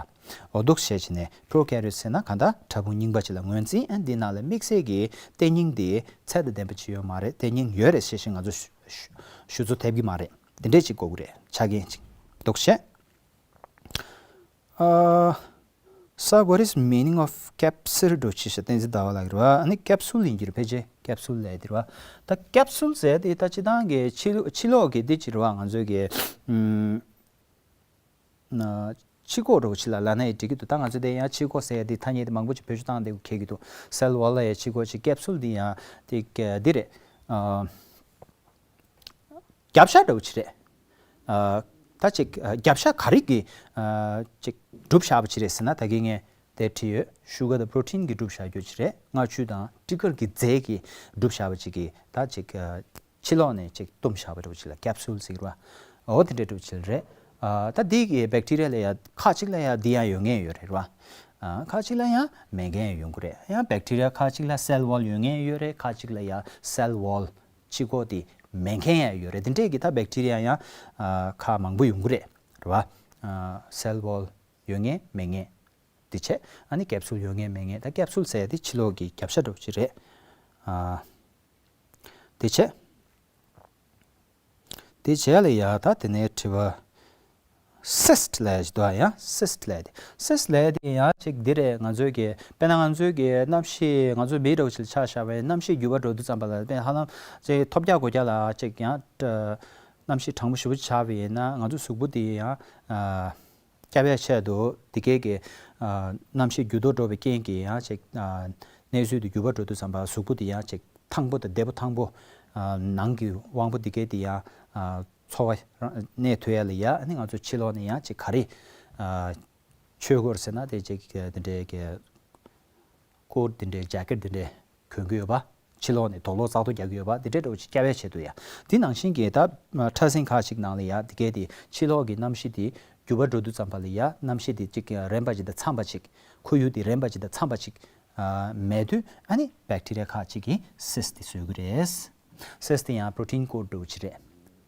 འོ་འདུག་བྱས་བྱས་ནས་པྲོ་ཀེ་རི་ཡོ་ཊི་ཟེར་ན་གང་ལྟར་ཕྲ་ཕུང་རྙིང་པ་ཅིག་ལ་ངོས་འཛིན། ཨ། འདི་ནང་ལ་དམིགས་བསལ་གྱི་ལྟེ་སྙིང་དེ་ཚད་དང་ལྡན་པ་ཅིག་ཡོད་མ་རེད། ལྟེ་སྙིང་ཡོད་རེད་ཟེར་བཞིན་ང་ཚོ་ཞུ་ཞུ་ཞུ་ཚོད་ཐེབས་ཀྱི་མ་རེད། འདི་འདྲས་ཅིག་དགོས་ཀྱི་རེད། ཆ་རྐྱེན་ཅིག་འདུག་བྱས། ཨ། Sir, what is meaning of capsule འགྲོ་ཆི་ཤ་བསྟན་འཛིན་ཟླ་བ་ལགས་རེད་བ། ཨ་ནི་ཀེབ་སུལ་ཡིན་གྱི་རེད། ཕལ་ཆེར་ཀེབ་སུལ་ལས་དེ་རེད་བ། ད་ཀེབ་སུལ་ཟེར་དེ་ད་སྤྱི་བཏང་གི་ཕྱི་ལོ་ཕྱི་ལོགས་ཀྱི་དེ་ཅི་རེད་བ། ང་ཚོའི་གི་ཨུམ་ན་ཕྱི་ཁོག་འགྲོ་ཆི་ལ་ལ་ན་ཡི་འགྲིག་གི་འདུག་ད་ང་ཚོ་དེ་ཡང་ཕྱི་ཁོག་ཟེར་དེ་ཐ་སྙད་དེ་མང་པོ་ཅིག་བེད་སྤྱོད་བཏང་དེ་ཁེལ་གི་འདུག་སེལ་ཝོལ་ལ་ཡ་ཕྱི་ཁོག་ཅིག་ཀེབ་སུལ་དེ་ཡང་དེ་ག་དེ་རེད། ཨ། རྒྱབ་ཤ་འདྲ་བོ་ཅིག་རེད། ཨ། ད་ཅིག་ཨ། རྒྱབ་ཤ་ག་རེ་གི་ཨ། ཅིག་གྲུབ་བཞག་པ་ཅིག་རེད་ཟེར་ན། ད་གིན་ངས་དེ་བྲིས་ཡོད། ཤུ་གར་དང་པྲོ་ཊིན་གི་གྲུབ་བཞག་རྒྱུ་ཅིག་རེད། མངར་ཆུ་དང་སྤྲི་དཀར་གི་རྫས་ཀྱི་གྲུབ་བཞག་པ་ཅིག་གི་ད་ཅིག་ཨ། ཕྱི་ལོགས་ནས་ཅིག་བཏུམས་བཞག་པ་འདྲ་བོ་ཅིག་ལ་ཀེབ་སུལ་ཟེར་གི་རེད་བ། འོ་དེ་འདྲ་འདྲ་བོ་ཅིག་རེད། ཨ། ད་འདི་གི་བེག་ཊི་རི་ཡ་ལ་ཡ་ཁག་ཅིག་ལ་ཡ་འདི་ཡང་ཡོད་མཁན་ཡོད་རེད་བ། ཨ། ཁག་ཅིག་ལ་ཡང་མེད་མཁན་ཡོང་གི་རེད། ཡང་བེག་ཊི་རི་ཡ་ཁག་ཅིག་ལ་སེལ་ཝོལ་ཡོད་མཁན་ཡོད་རེད། ཁག་ཅིག་ལ་ཡ་སེལ་ཝོལ་ཕྱི་ཁོག་དེ་མེད་མཁན་ཡང་ཡོད་རེད། དེ་འདྲས་ཀྱི་ད་བེག་ཊི་རི་ཡ་ཡང་ཨ། ཁག་མང་པོ་ཡོང་གི་རེད། རེད་བ། ཨ། སེལ་ཝོལ་ཡོད་མཁན་མེད་མཁན་དེ་བྱས། ཨ་ནི་ཀེབ་སུལ་ཡོད་མཁན་མེད་མཁན། ད་ཀེབ་སུལ་ཟེར་དེ་ཕྱི་ལོགས་ཀྱི་རྒྱབ་ཤ་འདྲ་བོ་ཅིག་རེད། ཨ། དེ་བྱས། དེ་བྱས་ལ་ཡ་ད་དེ་ནས་དྲི་བ། སིསྟ་ལབ་ཡ་ཅིག་འདུག་ཨ། ཡང་སིསྟ་ལབ་ཡ་དེ། སིསྟ་ལབ་ཡ་དེ་ཡང་ཅིག་འདི་རེད། ང་ཚོའི་གི་དཔེར་ན་ང་ཚོའི་གི་གནམ་གཤིས། ང་ཚོ་མི་འདྲ་བོ་ཅིག་ལ་ཆ་བཞག་པ་ཡིན། གནམ་གཤིས་འགྱུར་བ་འགྲོ་དུས་ཙམ་པ་ལ་དཔེར་ཧ་ལམ་ཅིག་ཐོལ་རྒྱག་སྒོ་རྒྱག་ལ་ཅིག་ཡང་གནམ་གཤིས་གྲང་མོ་ཞེ་པོ་ཆགས་པ་ཡིན་ན། ང་ཚོ་གཟུགས་པོ་དེ་ཡང་ཨ། སྐྱབས་ཡ་ཆེད་དུ་དེ་གའི་གི་ཨ། གནམ་གཤིས་འགྱུར་ལྡོག་འགྲོ་བའི་རྐྱེན་གྱིས་ཡང་ཅིག་ཨ། གནས་ཚུལ་དེ་འགྱུར་བ་འགྲོ་དུས་ཙམ་པ་གཟུགས་པོ་དེ་ཡང་ཅིག་ཐང་པོ་དང་བདེ་པོ་ཐང་པོ། ཨ། ནང་གི་དབང་པོ་དེ་གའི་དེ་ཡང་ཨ། འཚོ་བ་རང་གནས་ཐུབ་ཡ་ལ་ཡ། ཨ་ནི་ང་ཚོ་ཕྱི་ལོགས་ནས་ཡང་ཅིག་ག་རེ་ཨ། མཆོད་དགོས་ཟེར་ན། དེ་ཅིག་དེ་འདྲའི་གི་ཀོཊ་དེ་འདྲའི་ཇེ་ཀེཊ་དེ་འདྲའི་གོན་གྱི་ཡོད་པ། ཕྱི་ལོགས་ནས་དོག་ལོག་ཙག་ཏོ་རྒྱག་གི་ཡོད་པ། དེ་འདྲའི་འདྲ་བོ་ཅིག་སྐྱབས་ཡ་ཆེད་དུ་ཡ། དེ་ནང་བཞིན་གྱི་ད་ཕྲ་སྲིན་ཁག་ཅིག་ནང་ལ་ཡ་དེ་གའི་དེ་ཕྱི་ལོགས་ཀྱི་གནམ་གཤིས་དེ་འགྱུར་བ་འགྲོ་དུས་ཙམ་པ་ལ་ཡ། གནམ་གཤིས་དེ་ཅིག་རན་པ་ཅིག་དང་འཚམ་པ་ཅིག་ཁོར་ཡུག་དེ་རན་པ་ཅིག་དང་འཚམ་པ་ཅིག་ཨ། མེད་དུས་ཨ་ནི་བེག་ཊི་རི་ཡ་ཁག་ཅིག་གིས་སིསྟ་དེ་བཟོ་གི་རེད། སིསྟ་དེ་ཡང་པྲོ་ཊིན་ཀོཊ་འདྲ་བོ་ཅིག་རེད།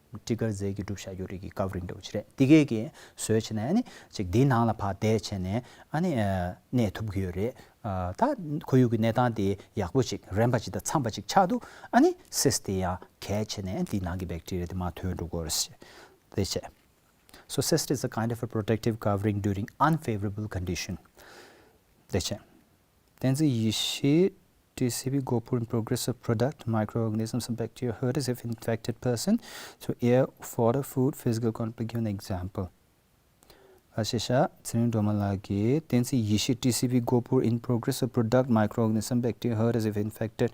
སྤྲི་དཀར་རྫས་ཀྱིས་གྲུབ་བཞག་རྒྱུ་རིགས་ཀྱི་ཀ་ཝ་རིང་འདྲ་བོ་ཅིག་རེད། དེ་གས་ཀྱིས་བཟོས་བྱས་ནས་ཨ་ནི་ཅིག་དེའི་ནང་ལ་ཕར་བསྡད་བྱས་ནས་ཨ་ནི་ཨ། གནས་ཐུབ་ཀྱི་ཡོད་རེད། ཨ། ད་ཁོར་ཡུག་གི་གནས་སྟངས་དེ་ཡག་པོ་ཅིག་རན་པ་ཅིག་དང་འཚམ་པ་ཅིག་ཆགས་དུས་ཨ་ནི་སིསྟ་དེ་ཡང་གས་བྱས་ནས་དེའི་ནང་གི་བེག་ཊི་རི་ཡ་དེ་མར་ཐོན་འགྲོ་གི་རེད། དེ་བྱས། So cyst is a kind of a protective covering during unfavorable condition. དེ་བྱས། བསྟན་འཛིན་ཡེ་ཤེས། T C B གོ་པུར in progress of product, microorganisms and bacteria hurt as if infected person through air, water, food, physical contact. Give an example. ཨ་ཤེ་ཤ། ཚེ་རིང་སྒྲོལ་མ་ལགས་ཀྱིས། བསྟན་འཛིན་ཡེ་ཤེས། T C B གོ་པུར in progress of product, microorganism, bacteria hurt as if infected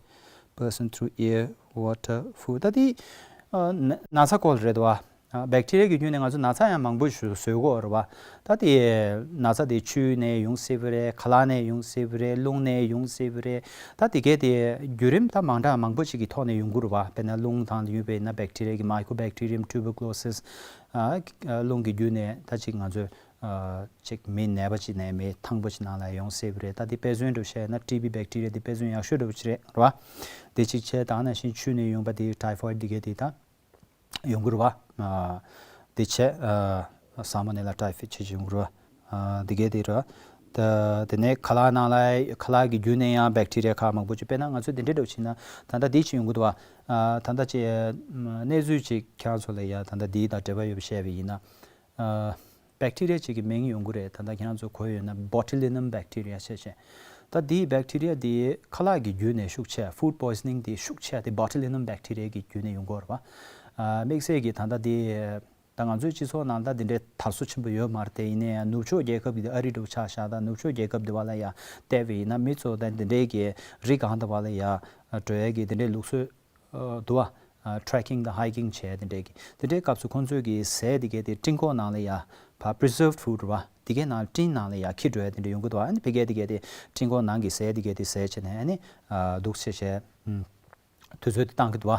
person through air, water, food. ད་དེ་ཨ། ན་ན་ཚ་སྐོར་རེད་བ། ཨ། བེག་ཊི་རི་ཡ་གི་བརྒྱུད་ནས་ང་ཚོ་ན་ཚ་ཡང་མང་པོ་ཞིག་བཟོ་གི་ཡོད་རེད་བ། ད་དེ་ན་ཚ་དེ་ཆུ་ནས་ཡོང་སྲིད་པ་རེད། ཁ་ལག་ནས་ཡོང་སྲིད་པ་རེད། རླུང་ནས་ཡོང་སྲིད་པ་རེད། ད་དེ་གས་དེ་བརྒྱུད་རིམ་ད་མང་དྲགས་མང་པོ་ཞིག་གི་ཐོག་ནས་ཡོང་གི་རེད་བ། དཔེར་ན་རླུང་དང་ཡོད་པ་ཡིན་ན་བེག་ཊི་རི་ཡ་གི་Mycobacterium tuberculosis། ཨ། རླུང་གི་བརྒྱུད་ནས་ད་ཅིག་ང་ཚོ་ཨ། ཅིག་མི་ནད་པ་ཅིག་ནས་མི་ཐང་པོ་ཅིག་ནང་ལ་ཡོང་སྲིད་པ་རེད། ད་དེ་དཔེ་མཚོན་འདྲ་བཤད་ན་ཊི་བི་བེག་ཊི་རི་ཡ་དེ་དཔེ་མཚོན་ཡག་ཤོས་འདྲ་བོ་ཅིག་རེད་རེད་བ། དེ་གཅིག་བྱས། ད་ནང་བཞིན་ཆུ་ནས་ཡོང་པ་དེ་ཊའི་ཕོའི་ཌི་དེ་གས་དེ་ད་ཡོང་གི་རེད་བ། ཨ། དེ་བྱས། ཨ། སལ་མོ་ནེ་ལ་ཊའི་ཕོའི་ཌི་བྱས་ཡོང་གི་རེད་བ། ཨ། དེ་གས་དེ་རེད་བ། ད་དེ་ནས་ཁ་ལག་ནང་ལ། ཁ་ལག་གི་བརྒྱུད་ནས་ཡང་བེག་ཊི་རི་ཡ་ཁག་མང་པོ་ཅིག་དཔེར་ན་ང་ཚོས་དེ་འདྲའི་འདྲ་བོ་བྱས་ན་ད་ལྟ་དེ་ཅིག་ཡོང་གི་འདུག་བ། ཨ། ད་ལྟ་ཅིག་གནས་ཚུལ་ཅིག་ཁྱེད་རང་ཚོ་ལ་ཡ་ད་ལྟ་དེ་དང་འབྲེལ་བ་ཡོད་པ་བཤད་པ་ཡིན་ན། ཨ། བེག་ཊི་རི་ཡ་ཅིག་གི་མིང་ཡོང་གི་རེད། ད་ལྟ་ཁྱེད་རང་ཚོ་གོ་ཡོད་ན་Botulinum bacteria བྱས་བྱས། ད་དེའི་བེག་ཊི་རི་ཡ་དེ་ཁ་ལག་གི་བརྒྱུད་ནས་ཤུགས་ཆེ། ཕུཌ་པོའི་ཛ་ནིང་དེ་ཤུགས་ཆེ་དེ་Botulinum bacteria གི་བརྒྱུད་ནས་ཡོང་གི་ཡོད་རེད་བ། ཨ། དམིགས་བསལ་གྱིས་ད་ལྟ་དེ་ད་ང་ཚོའི་སྤྱི་ཚོགས་ནང་ད་དེ་འདྲའི་དར་སོ་ཆེན་པོ་ཡོད་མ་རེད་དེ། ཡིན་ན་ཡང་ནུབ་ཕྱོགས་རྒྱལ་ཁབ་ཀྱི་དེ་ཨ་རི་འདྲ་བོ་ཆ་བཞག་ད་ནུབ་ཕྱོགས་རྒྱལ་ཁབ་དེ་བ་ལ་ཡ་བལྟས་པ་ཡིན་ན་མི་ཚོ་ད་དེ་འདྲའི་གི་རི་སྒང་དེ་བ་ལ་ཡ་འགྲོ་ཡ་གི་དེ་འདྲའི་ལུགས་སྲོལ་འདུག་བ། ཊེ་རེ་ཀིང་དང་ཧའི་ཀིང་བྱས་དེ་འདྲའི་གི། དེ་འདྲའི་སྐབས་སུ་ཁོང་ཚོས་ཀྱི་ཟས་དེ་གས་དེ་སྤྲིན་ཁོག་ནང་ལ་ཡ་ཕར་པི་རི་ཛརབ་ཕུཌ་རེད་བ། དེ་གས་ནང་སྤྲིན་ནང་ལ་ཡ་འཁྱེར་འགྲོ་ཡ་དེ་འདྲ་ཡོང་གི་འདུག་བ། ཨ་ནི་ཕ་གིར་དེ་གས་དེ་སྤྲིན་ཁོག་ནང་གི་ཟས་དེ་གས་དེ་ཟས་བྱས་ནས་ཨ་ནི་འདུག་སེ་བྱས། ཨུམ། དུས་ཚོད་དེ་བཏང་གི་འདུག་བ།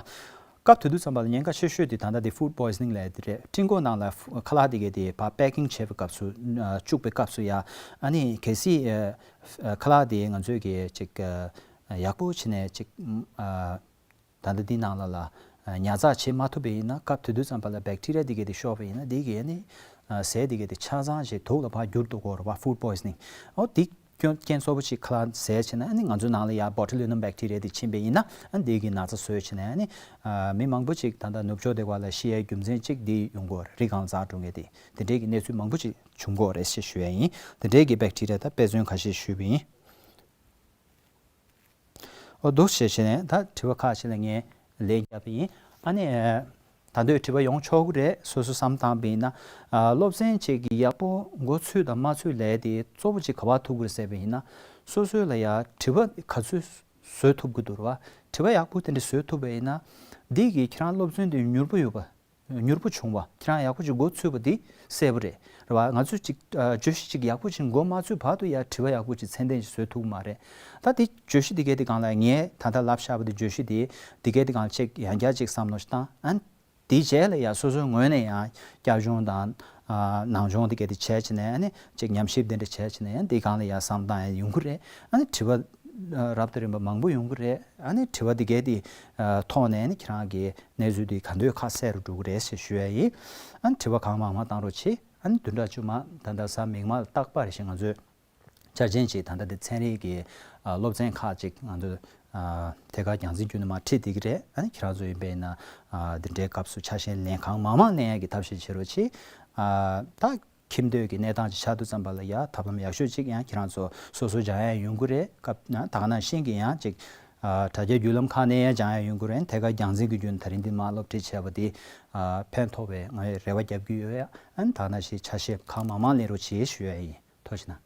སྐབས་དེ་དུས་ཙམ་པ་ལ་ཉེན་ཁ་ཆེ་ཤོས་དེ་ད་ལྟ་དེ་ཕུཌ་པོའི་ཛ་ནིང་ལབ་ཡ་དེ་རེད། སྤྲིན་ཁོག་ནང་ལ་ཁ་ལག་དེ་གས་དེ་ཕར་པེ་ཀིང་བྱེད་པའི་སྐབས་སུ། ཨ། བཅུག་པའི་སྐབས་སུ་ཡ། ཨ་ནི་གལ་སྲིད་ཨ། ཁ་ལག་དེ་ང་ཚོས་ཀྱི་ཅིག་ཨ། ཡག་པོ་བྱས་ནས་ཅིག་ཨ། ད་ལྟ་འདི་ནང་ལ་ལ་ཉར་ཚགས་བྱེད་མ་ཐུབ་པ་ཡིན་ན། སྐབས་དེ་དུས་ཙམ་པ་ལ་བེག་ཊི་རི་ཡ་འདི་གས་དེ་ཤོར་བ་ཡིན་ན། འདི་གས་ནི་ཟས་འདི་གས་དེ་ཆ་ཚང་ཞིག་དུག་ལ་ཕར་འགྱུར་འགྲོ་གི་རེད་བ། ཕུཌ་པོའི་ཛ་ནིང་། ཨོ་འདི་ སྐྱོན་རྐྱེན་གཙོ་བོ་གཅིག་ཁ་ལག་ཟས་བྱས་ན་ཨ་ནི་ང་ཚོའི་ནང་ལ་ཡ་Botulinum bacteria་དེ་ཕྱིན་པ་ཡིན་ན་ཨ་ནི་དེ་གི་ན་ཚ་བཟོས་བྱས་ནས་ཨ་ནི་ཨ་མི་མང་པོ་ཅིག་ད་ལྟ་ནུབ་ཕྱོགས་དེ་ག་ལ་ཤི་ཡའི་རྒྱུ་མཚན་གཅིག་འདི་ཡོང་གི་ཡོད་རེད། རི་གང་འཛག་འགྲོ་མཁན་དེ་དེ་འདྲའི་གི་གནས་ཚུལ་མང་པོ་ཅིག་བྱུང་གི་ཡོད་རེད་ཞེས་ཞུ་ཡ་ཡིན། དེ་འདྲའི་གི་bacteria་དང་དཔེ་མཚོན་ཁ་ཤས་ཞུས་པ་ཡིན། ཨོ་འདུག་བྱས་བྱས་ནས་ད་དྲི་བ་ཁག་ཅིག་ལ་ངས་ལན་བརྒྱབ་པ་ཡིན། ཨ་ནི་ད་འདོད་དྲི་བ་ཡོང་ཆོག་གི་རེད། སོ་སོ་བསམ་བཏང་པ་ཡིན་ན་ཨ་སློབ་ཚན་གཅིག་གི་ཡག་པོ་འགོ་ཚུགས་དང་མ་ཚུགས་ལས་དེ་གཙོ་བོ་གཅིག་ག་པར་ཐུག་གི་རེད་ཟེར་བ་ཡིན་ན། སོ་སོའི་ལ་ཡ་དྲི་བ་ག་ཚོད་བཟོ་ཐུབ་ཀྱི་འདུག་རེད་བ། དྲི་བ་ཡག་པོ་དེ་འདྲ་བཟོ་ཐུབ་པ་ཡིན་ན་འདི་གིས་ཁྱེད་རང་སློབ་ཚན་དེ་མྱུར་པོ་ཡོད་པ། མྱུར་པོ་བྱུང་བ། ཁྱེད་རང་ཡག་པོ་ཅིག་འགོ་ཚུགས་པ་འདི་གསལ་པོ་རེད། རེད་བ། ང་ཚོས་ཅིག་ཨ་བརྗོད་གཞི་ཅིག་ཡག་པོ་ཅིག་འགོ་མ་ཚུགས་བར་དུ་ཡ་དྲི་བ་ཡག་པོ་ཅིག་ཚད་ལྡན་ཅིག་བཟོ་ཐུབ་ཀྱི་མ་རེད། ད་དེ་བརྗོད་གཞི་འདི་གའི་དེ་སྒང་ལ་ངས་ད་ལྟ་ལབ་བཞག་པ་དེ་བརྗོད་གཞི་དེ་འདི་གའི་དེ་སྒང་ལ་ཅིག་ཡང་བསྐྱར་ཅིག་བསམ་བློ་ཞིག་བཏང་ཨ་ནི། དེའི་རྗེས་ལ་ཡ་སོ་སོའི་ངོས་ནས་ཡང་བསྐྱར་སྦྱོང་དང་ཨ་ནང་སྦྱོང་དེ་གའི་དེ་བྱས་བྱས་ནས་ཨ་ནི་ཅིག་ཉམས་ཞིབ་དེ་འདྲ་བྱས་བྱས་ནས་ཡང་དེའི་སྒང་ལ་ཡ་བསམ་བཏང་ཡ་ཡོང་གི་རེད། ཨ་ནི་དྲི་བ་ཨ་རབ་དང་རིམ་པ་མང་པོ་ཡོང་གི་རེད། ཨ་ནི་དྲི་བ་དེ་གའི་དེ་ཨ་ཐོག་ནས་ཨ་ནི་ཁྱེད་རང་གི་གནས་ཚུལ་དེ་ག་འདོད་ཁ་གསལ་རུ་འགྲོ་གི་རེད་ཞེས་ཞུ་ཡ་ཡིན། ཨ་ནི་དྲི་བ་གང་མང་མང་བཏང་རོགས་གྱིས། ཨ་ནི་བདུན་ཕྲག་བཅུ་མ་ད་ལྟ་གཟའ་མིག་དམར་རྟག་པར་ཞིག་ང་ཚོས་འཆར་ཅན་ཅིག་ད་ལྟ་དེ་ཚན་རིག་གི་ཨ་སློབ་ཚན་ཁག་ཅིག་ང་ཚོས་ཨ་ཐད་ཀར་རྒྱང་སྲིང་བརྒྱུད་ནས་མར་ཁྲིད་བསྡད་ཀྱི་རེད། ཨ་ནི་ཁྱེད་རང་ཚོ་ཡིན་པས་ན་ཨ་འདི་འདྲའི་སྐབས་སུ་ཆ་ཤས་ལེན་གང་མང་མང་ལེན་ཡག་གི་ཐབས་ཤེས་བྱེད་རོགས་གྱིས། ཨ་ད་ཁྱིམ་སྡོད་ཀྱི་གནས་སྟངས་ཅིག་ཆགས་དུས་ཙམ་པ་ལ་ཡ་ཐབས་ལམ་ཡག་ཤོས་ཅིག་ཡང་ཁྱེད་རང་ཚོ་སོ་སོ་སྦྱང་ཡག་ཡོང་གི་རེད། སྐབས་ན་ད་ག་ནང་བཞིན་གྱི་ཡང་ཅིག་ཨ་དྲ་རྒྱ་བརྒྱུད་ལམ་ཁག་ནས་ཡང་སྦྱང་ཡག་ཡོང་གི་རེད། ཐད་ཀར་རྒྱང་སྲིང་གི་བརྒྱུད་ནས་ད་རིང་འདི་མར་སློབ་ཁྲིད་བྱས་པ་འདི་ཨ་ཕན་ཐོགས་པའི་ངས་རེ་བ་རྒྱབ་ཀྱི་ཡོད་ཡ། ཨ་ནི་ད་ག་ནང་བཞིན་ཆ་ཤས་གང་མང་མང་ལེན་རོགས་གྱིས་ཞུ་ཡ་ཡིན། ཐུགས་རྗེ་གནང་།